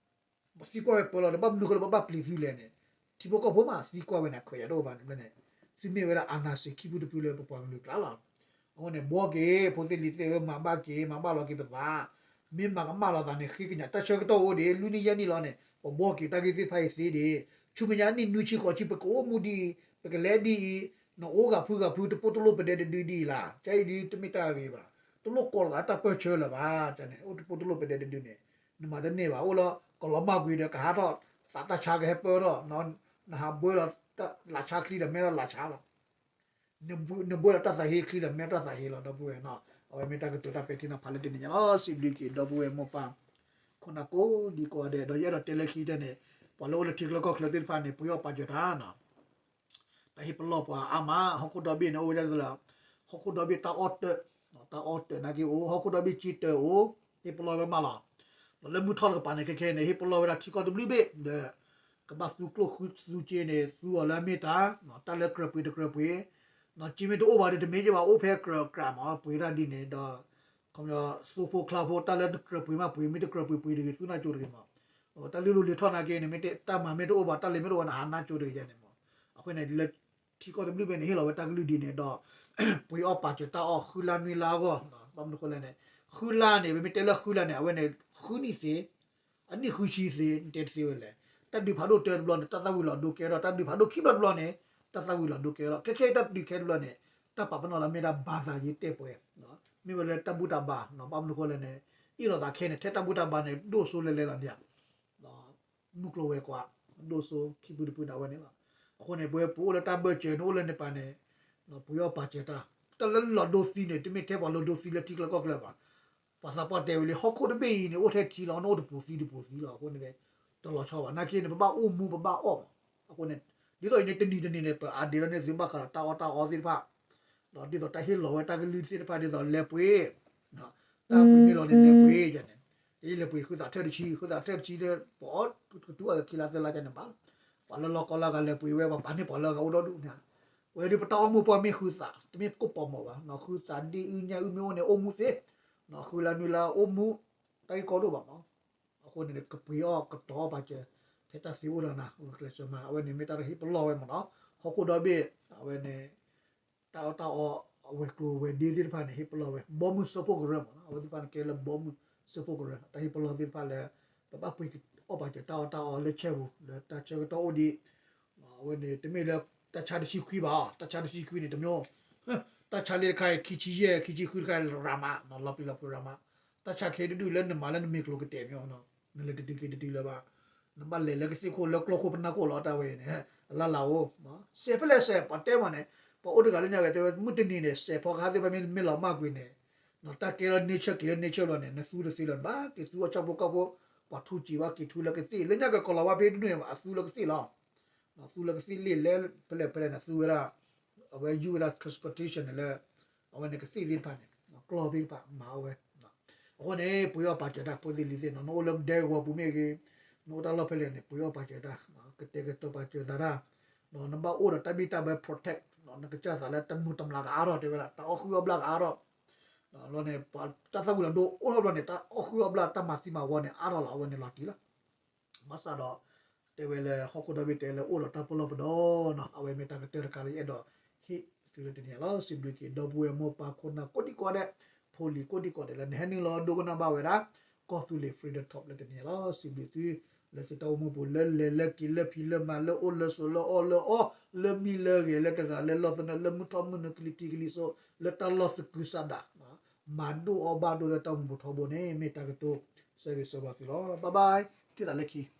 ပသံကွၢ်ဝဲပၢလီၤဒီး ဘၣ်မနုၤဃိလၢပဘၣ်ပျံၤသုလဲၣ်န့ၣ်, ထံဖိကီၢ်ဖိမးသံကွၢ်ဝဲန့ၣ် ခွဲးယာ်တအိၣ်ဘၣ်န့ၣ်န့ၣ်, သုမ့ၢ်ဝဲဒၣ် အာဏာရှင် ခံဖုတဖုလၢပပှၤကလုာ်ကျါလီၤ. အဃိန့ၣ် ဘှီက့ၤ ဖိသ့ၣ်လံၤသ့ၣ်ဧၢ မၤဘၣ်က့ၤ မၤဘၣ်လီၤက့ၤပသး, မ့ၢ်မၤကမၣ်လီၤသးန့ၣ် ဃ့ကညး တၢ်ဆၢကတီၢ်အိၣ်ဒံး လွံၢ်နံၣ်ယဲၢ်နံၣ်လီၤန့ၣ် ပဘှီက့ၤတၢ်ဂ့ၢ်သ့ၣ်တဖၣ်အံၤသ့ဒံး, ဆူမဲာ်ညါနံၣ်နွံဆံဃိးဆံ ပကအိၣ်မူဒ်အံၤ ပကလဲၤဒ်အံၤ, နအိၣ်ဂၤဖုဂၤဖု တပိၢ်တလိၣ်ပဒဲတဒုဒ်အံၤလၢ်, ကဲအံၤဒ်တမ့ၢ်တၢ်ဂ့ၤဘၣ်, တလိၣ်ကိးလီၤသးတၢ်ပၢၢ်ဆၢလၢၤဘၣ်, အိၣ်တပိၢ်တလိၣ်ပဒဲတဒုန့ၣ် နမၤတန့ၢ်ဘၣ်, အိၣ်လၢကလီၤမၢ်ကွံာ်ဒီး ကဟးထီၣ်သးတၢ်ဆါကဟဲပၢထီၣ်, နဟးဘှဲလီၤလၢ်ဆါချံဒီး မဲထီၣ်လၢ်ဆါလီၤ နဘှဲလီၤတၢ်သးဟ့ချံဒီး မဲထီၣ်သးဟ့လီၤ ဒီပုၢ်ဝဲၢ်နီၤ, အဝဲမ့ၢ်တၢ်ကတိၤတၢ်ပဲာ်ထံနီၤဖးလၢတနံၤညါလီၤ. စံးဘျုးက့ၤ ဒီပုၢ်ဝဲၢ်မိၢ်ပၢ် ခိၣ်နၢ်ကိးဒံကိးဂၤဒဲး, ဒီးယအဲၣ်ဒိးတဲလၢခံကတၢၢ်န့ၣ် ပှၤလၢအိၣ်လၢထံချၢကီၢ်ချၢသ့ၣ်တဖၣ်န့ၣ် ပှ့ၤအီၣ်ပာ်စၢၤတၢ်နီၤ တၢ်ဟ့ၣ်ပလီၢ်ပှၤအါမး, ဟီၣ်ခိၣ်ဒီဘ့ၣ်န့ၣ် အိၣ်ဝဲဒၣ်လၢ ဟီၣ်ခိၣ်ဒီဘ့ၣ်တၢ်အီၣ်တၢၢ်, တၢ်အီၣ်တၢၢ်နာ်က့အိၣ်, ဟီၣ်ခိၣ်ဒီဘ့ၣ်ကၠံတၢၢ်အိၣ်, ဟ့ၣ်ပလီၢ်ဝဲမးလီၤ. ဒီးလၢမုၢ်ထီၣ်တကပၤန့ၣ် ခဲခဲအံၤန့ၣ် ဟ့ၣ်ပလီၢ်ဝဲဒၣ်ထံကီၢ်တဘျုးဘ့ၣ်ဒီး ကဘၣ်သူကျိၣ်ဃုသူစ့န့ၣ် သူအီၤလၢအမ့ၢ်တၢ်, တၢ်လၢကြၢးပှ့ၤတကြၢးပှ့ၤ, စ့မ့ၢ်တအိၣ်ဘၣ်ဒီး တမ့ၢ်က့ၤဘၣ် အိၣ်ဖဲကြၢးကြၢးမး ပှ့ၤတၢ်ဒ်န့ၣ်ဒီး ခီပညီ သိဖိချါဖိ တၢ်လၢတကြၢးပှ့ၤမးပှ့ၤ မ့ၢ်တကြၢးပှ့ၤပှ့ၤတဂ့ၤ သူနၢ်ကၠိတဂ့ၤမး, တၢ်လုၢ်လီၢ်လံၤထီၣ်နာ်က့န့ၣ် မ့ၢ်တၢ်မၤမ့ၢ်တအိၣ်ဘၣ် တၢ်လဲၤမ့ၢ်တအိၣ်ဘၣ်န့ၣ် ဟးနၢ်ကၠိတဂ့ၤယဲန့ၣ်မး, အဃိန့ၣ် လၢထံကီၢ်တဘျုးဘ့ၣ်န့ၣ် ဟ့ၣ်လီၤဝဲတၢ်ကလုၢ်ဒ်န့ၣ်ဒီး ပှ့ၤအီၣ်ပာ်စၢၤတၢ်အီၣ် ဃုလါနွံလါအဂီၢ်, ဘၣ်မနုၤအဃိလဲၣ်န့ၣ် ဃုလါန့ၣ် ပမ့ၢ်တဲလၢဃုလါန့ၣ် အဝဲန့ၣ် ဃုနံၣ်သ့ အနံၣ်ဃုဆံသ့ တဲတသ့ဝဲလဲၣ်, တၢ်ဒုးဖးဒိၣ်တၢတဘျီန့ၣ် တၢ်သၣ်ဝံၤလီၤဒိကဲထီၣ်, တၢ်ဒုးဖးဒိၣ်ခံဘျီတဘျီန့ၣ် တၢ်သၣ်ဝံၤလီၤဒိကဲထီၣ်, ခဲခဲအံၤတၢ်ဒုးခဲတဘျီန့ၣ် တၢ်ပာ်ပနီၣ်လၢမ့ၢ်ဒၣ် ဘာသာရေး တိုက်ပွဲ, မ့ၢ်ဝဲလၢတၢ်ဘူၣ်တၢ်ဘါ, ဘၣ်မနုၤအဃိလဲၣ်န့ၣ် အ့ၣ်လိာ်သးခဲန့ၣ် ထဲတၢ်ဘူၣ်တၢ်ဘါန့ၣ် ဒိၣ်စိလဲၤလဲၤလီၤန့ၣ် မုၢ်ကျိၤဝဲၤကွာ် ဒိၣ်စိခံပူၤတပူၤန့ၣ် အဝဲန့ၣ်လီၤ. အဃိန့ၣ် ပဝဲပအိၣ်လၢတၢ်ဘၢၣ်စၢၤန့ၣ် အိၣ်လၢန့ၣ်ပၤန့ၣ် ပှ့ၤအီၣ်ပာ်စၢၤတၢ်, တၢ်လၢလီၤဒိသံန့ၣ် တမ့ၢ်ထဲပှၤလီၤဒိသံလၢထံချၢကီၢ်ချၢဘၣ်. ပှၤသးပှၢ်တဲဝဲလံ ဟီၣ်ခိၣ်တဘ့ၣ်အံၤန့ၣ် အိၣ်ထဲထံလီၤ နအိၣ်တပူၤသံတပူၤသံလီၤ. အဃိန့ၣ် တလီၤဆီဘၣ် နာ်က့န့ၣ် ပဘၣ်အိၣ်မူပဘၣ်အီၣ်မး. အဃိန့ၣ် ဒ်သိးအံၤန့ၣ် တနံၤတနံၤန့ၣ် ပအဒ့လီၤန့ၢ်သုဘၣ်ဃးဒီးတၢ်အီၣ်တၢ်အီသ့ၣ်တဖၣ် ဒီးဒ်သိးတၢ်ဟ့ၣ်လီၤဝဲတၢ်ကလုၢ်သ့ၣ်တဖၣ် ဒ်သိးလဲၤပှ့ၤ တၢ်ပှ့ၤမ့ၢ်လီၤန့ၣ် လဲၤပှ့ၤယဲန့ၣ်, ယလဲၤပှ့ၤဃုသးထၢၣ်တဆံ ဃုသးထၢၣ်တဆံလၢ ပအီၣ်ကတူၢ်အီၤခံလါသၢလါယဲန့ၣ်ဘၣ်. ပှၤလၢလီၢ်ကီၢ်လၢအဂၤလဲၤပှ့ၤဝဲ ပှၤပာ်န့ၢ်ပှၤလၢအဂၤအိၣ်ဒီဒူၣ်န့ၣ်, ဝဲဒၣ်ပတၢ်အိၣ်မူပှၤမ့ၢ်ဃုသး တမ့ၢ်ကိၣ်ပီၤမီၤဘၣ်, ဃုသးဒ့အုၣ်ညၣ်အုၣ်မ့ၢ်အိၣ်န့ၣ် အိၣ်မူသ့, ဃုလါနွံလါအိၣ်မူ တၢ်ဂ့ၢ်ကီဒိၣ်ဘၣ်မး. အဃိန့ၣ် ကပှ့ၤအီၣ်ကတီၤအီၣ်ပာ်စၢၤ ဖဲတၢ်သ့အိၣ်ဒီးနၤ ကျဲးစၢးမၤ အဝဲန့ၣ်မ့ၢ်တၢ်ဟ့ၣ်ပလီၢ်ဝဲမးနီၤ. ဟီၣ်ခိၣ်ဒီဘ့ၣ် အဝဲန့ၣ် တၢ်အီၣ်တၢ်အီ အဝဲၤကျိၤဝဲၤဒ့သ့ၣ်တဖၣ်န့ၣ် ဟ့ၣ်ပလီၢ်ဝဲ ဘီမုၢ်စၢဖှိၣ်ကရၢမးနီၤ. အဝဲသ့ၣ်တဖၣ်န့ၣ်ကဲလၢဘီမုၢ်စၢဖှိၣ်ကရၢ တၢ်ဟ့ၣ်ပလီၢ်သ့ၣ်တဖၣ်လၢ ပဘၣ်ပှ့ၤအီၣ်ပာ်စၢၤတၢ်အီၣ်တၢ်အီလၢဆဲပူၤ လၢတၢ်ဆၢကတီၢ်အိၣ်ဒံး အဝဲန့ၣ် တမ့ၢ်လၢတၢ်ဆါတဆံခွံဘၣ်, တၢ်ဆါတဆံခွံန့ၣ် တမ့ၢ် တၢ်ဆါလၢတခါအံၤ ခံဆံယဲၢ် ခံဆံဃုတခါ ရၤမး လီၤပျံၤလီၤဖုးရၤမး, တၢ်ဆါခဲဒူၣ်ဒူၣ်လၢနမၤလၢနမ့ၤကျိၤကတဲာ် မ့ၢ်နီၤ, နလဲၤတတုၤက့ၤတတုၤလၢၤဘၣ်, နဘၣ်လဲၤလၢကသ့ၣ်ခိၣ်လၢကျီခိၣ်ပနၢ်ခိၣ်လီၤ တၢ်ဝဲအံၤန့ၣ် အလၢ်လၢ်အိၣ်, စဲးဖဲလဲၣ်စဲး ပှၤတဲမးန့ၣ်, ပှၤအိၣ်တဂၤလၢညါကတဲဝဲ မုၢ်တနံၤန့ၣ် စဲးဖီကဟၣ်သ့ၣ်တဖၣ်မ့ၢ်လီၤမၢ်ကွံာ်န့ၣ်, တၢ်ကဲလီၤ nature က့ၤလၢ nature လီၤန့ၣ် နသူတသ့လၢၤဘၣ်, က့ၤသူအီၣ်ဆၣ်ဖိကီၢ်ဖိ, ပှၤထူစံးဘၣ်က့ၤထူလၢကသ့ၣ် လၢညါကကီၤလီၤဝါဖဲဒၣ်န့ၣ် အသူလၢကသ့ၣ်လီၤ သူလၢကသ့ၣ်လ့ၣ်လဲၣ် ဖဲလဲၣ်ဖဲလဲၣ်န့ၣ် သူဝဲဒၣ်, အဝဲယူၢ်ဝဲဒၣ် transportation န့ၣ်လၢ အဝဲန့ၣ်ကသ့ၣ်သ့ၣ်တဖၣ်န့ၣ် ကျီသ့ၣ်တဖၣ်မၤအီၣ်ဝဲ, အဃိန့ၣ် ပှ့ၤအီၣ်ပာ်စၢၤတၢ်ဖိသ့ၣ်လံၤသ့ၣ်နီၤ, နအိၣ်လၢဒဲကဝီၤပူၤမ့ၢ်ဂ့ၤ, နအိၣ်တၢ်လီၢ်ဖဲလဲၣ်န့ၣ် ပှ့ၤအီၣ်ပာ်စၢၤတၢ်, ကတဲာ်ကတီၤပာ်စၢၤသးတၢ်, နဘၣ်အိၣ်ဒီးတၢ်ဘံၣ်တၢ်ဘၢ protect နကစၢ်သးလၢတၢ်မုာ်တမျးကအါထီၣ်တဲဝဲဒၣ် တၢ်အီၣ်ဃုအီၣ်ဘျၣ်ကအါထီၣ်, လီၤန့ၣ် တၢ်သၣ်ဝံၤလီၤဒိအိၣ်ထီၣ်ဘျီန့ၣ် တၢ်အီၣ်ဃုအီၣ်ဘျၣ်တၢ်မၤသံမၤဝီန့ၣ် အါထီၣ်လီၤ အဝဲန့ၣ်လီၤတံၢ်လီၤ ဘၣ်ဆၣ်ဒီး တဲဝဲလၢဟီၣ်ခိၣ်ဒီဘ့ၣ်တဲလၢအိၣ်ဒီးတၢ်ပလီၢ်ပဒီနီၤ, အဝဲမ့ၢ်တၢ်ကတၢၢ်တခါလၢယအဲၣ်ဒိးဟ့ၣ်သုလၢတနံၤညါလီၤ. စံးဘျုးက့ၤ ဒီပုၢ်ဝဲၢ်မိၢ်ပၢ်ခိၣ်နၢ်ကိးဒံကိးဂၤဒဲး, ဖိလံၤကိးဒံကိးဂၤဒဲးလၢနဟဲနုာ်လီၤဒိကနၣ်ဘၣ်ဝဲဒၣ် ကီၢ်သူလ့ၤ Freedom Talk လၢတနံၤညါလီၤ. စံးဘျုးသု လၢသုတၢ်အိၣ်မူပူၤ လၢလဲၤလၢက့ၤလၢဖံးလၢမၤ လၢအိၣ်လၢဆိးလၢအီၣ်လၢအီ လၢမံလၢဂဲၤ လၢတဂၤလၢလီၢ်သနၢၣ် လၢမုၢ်ထီၣ်မုၢ်နုာ်ကလံၤထံးကလံၤစိး လၢတၢ်လီၢ်သကုၤဆးဒး မၤဒိၣ်အီၣ်ဘၣ်ဒိၣ်လၢတၢ်အိၣ်မူပူၤထီဘိန့ၣ် မ့ၢ်တၢ်ကတိၤဆၢဂ့ၤဆၢဝါသုလီၤ. Bye bye, ထံၣ်သးလၢခံ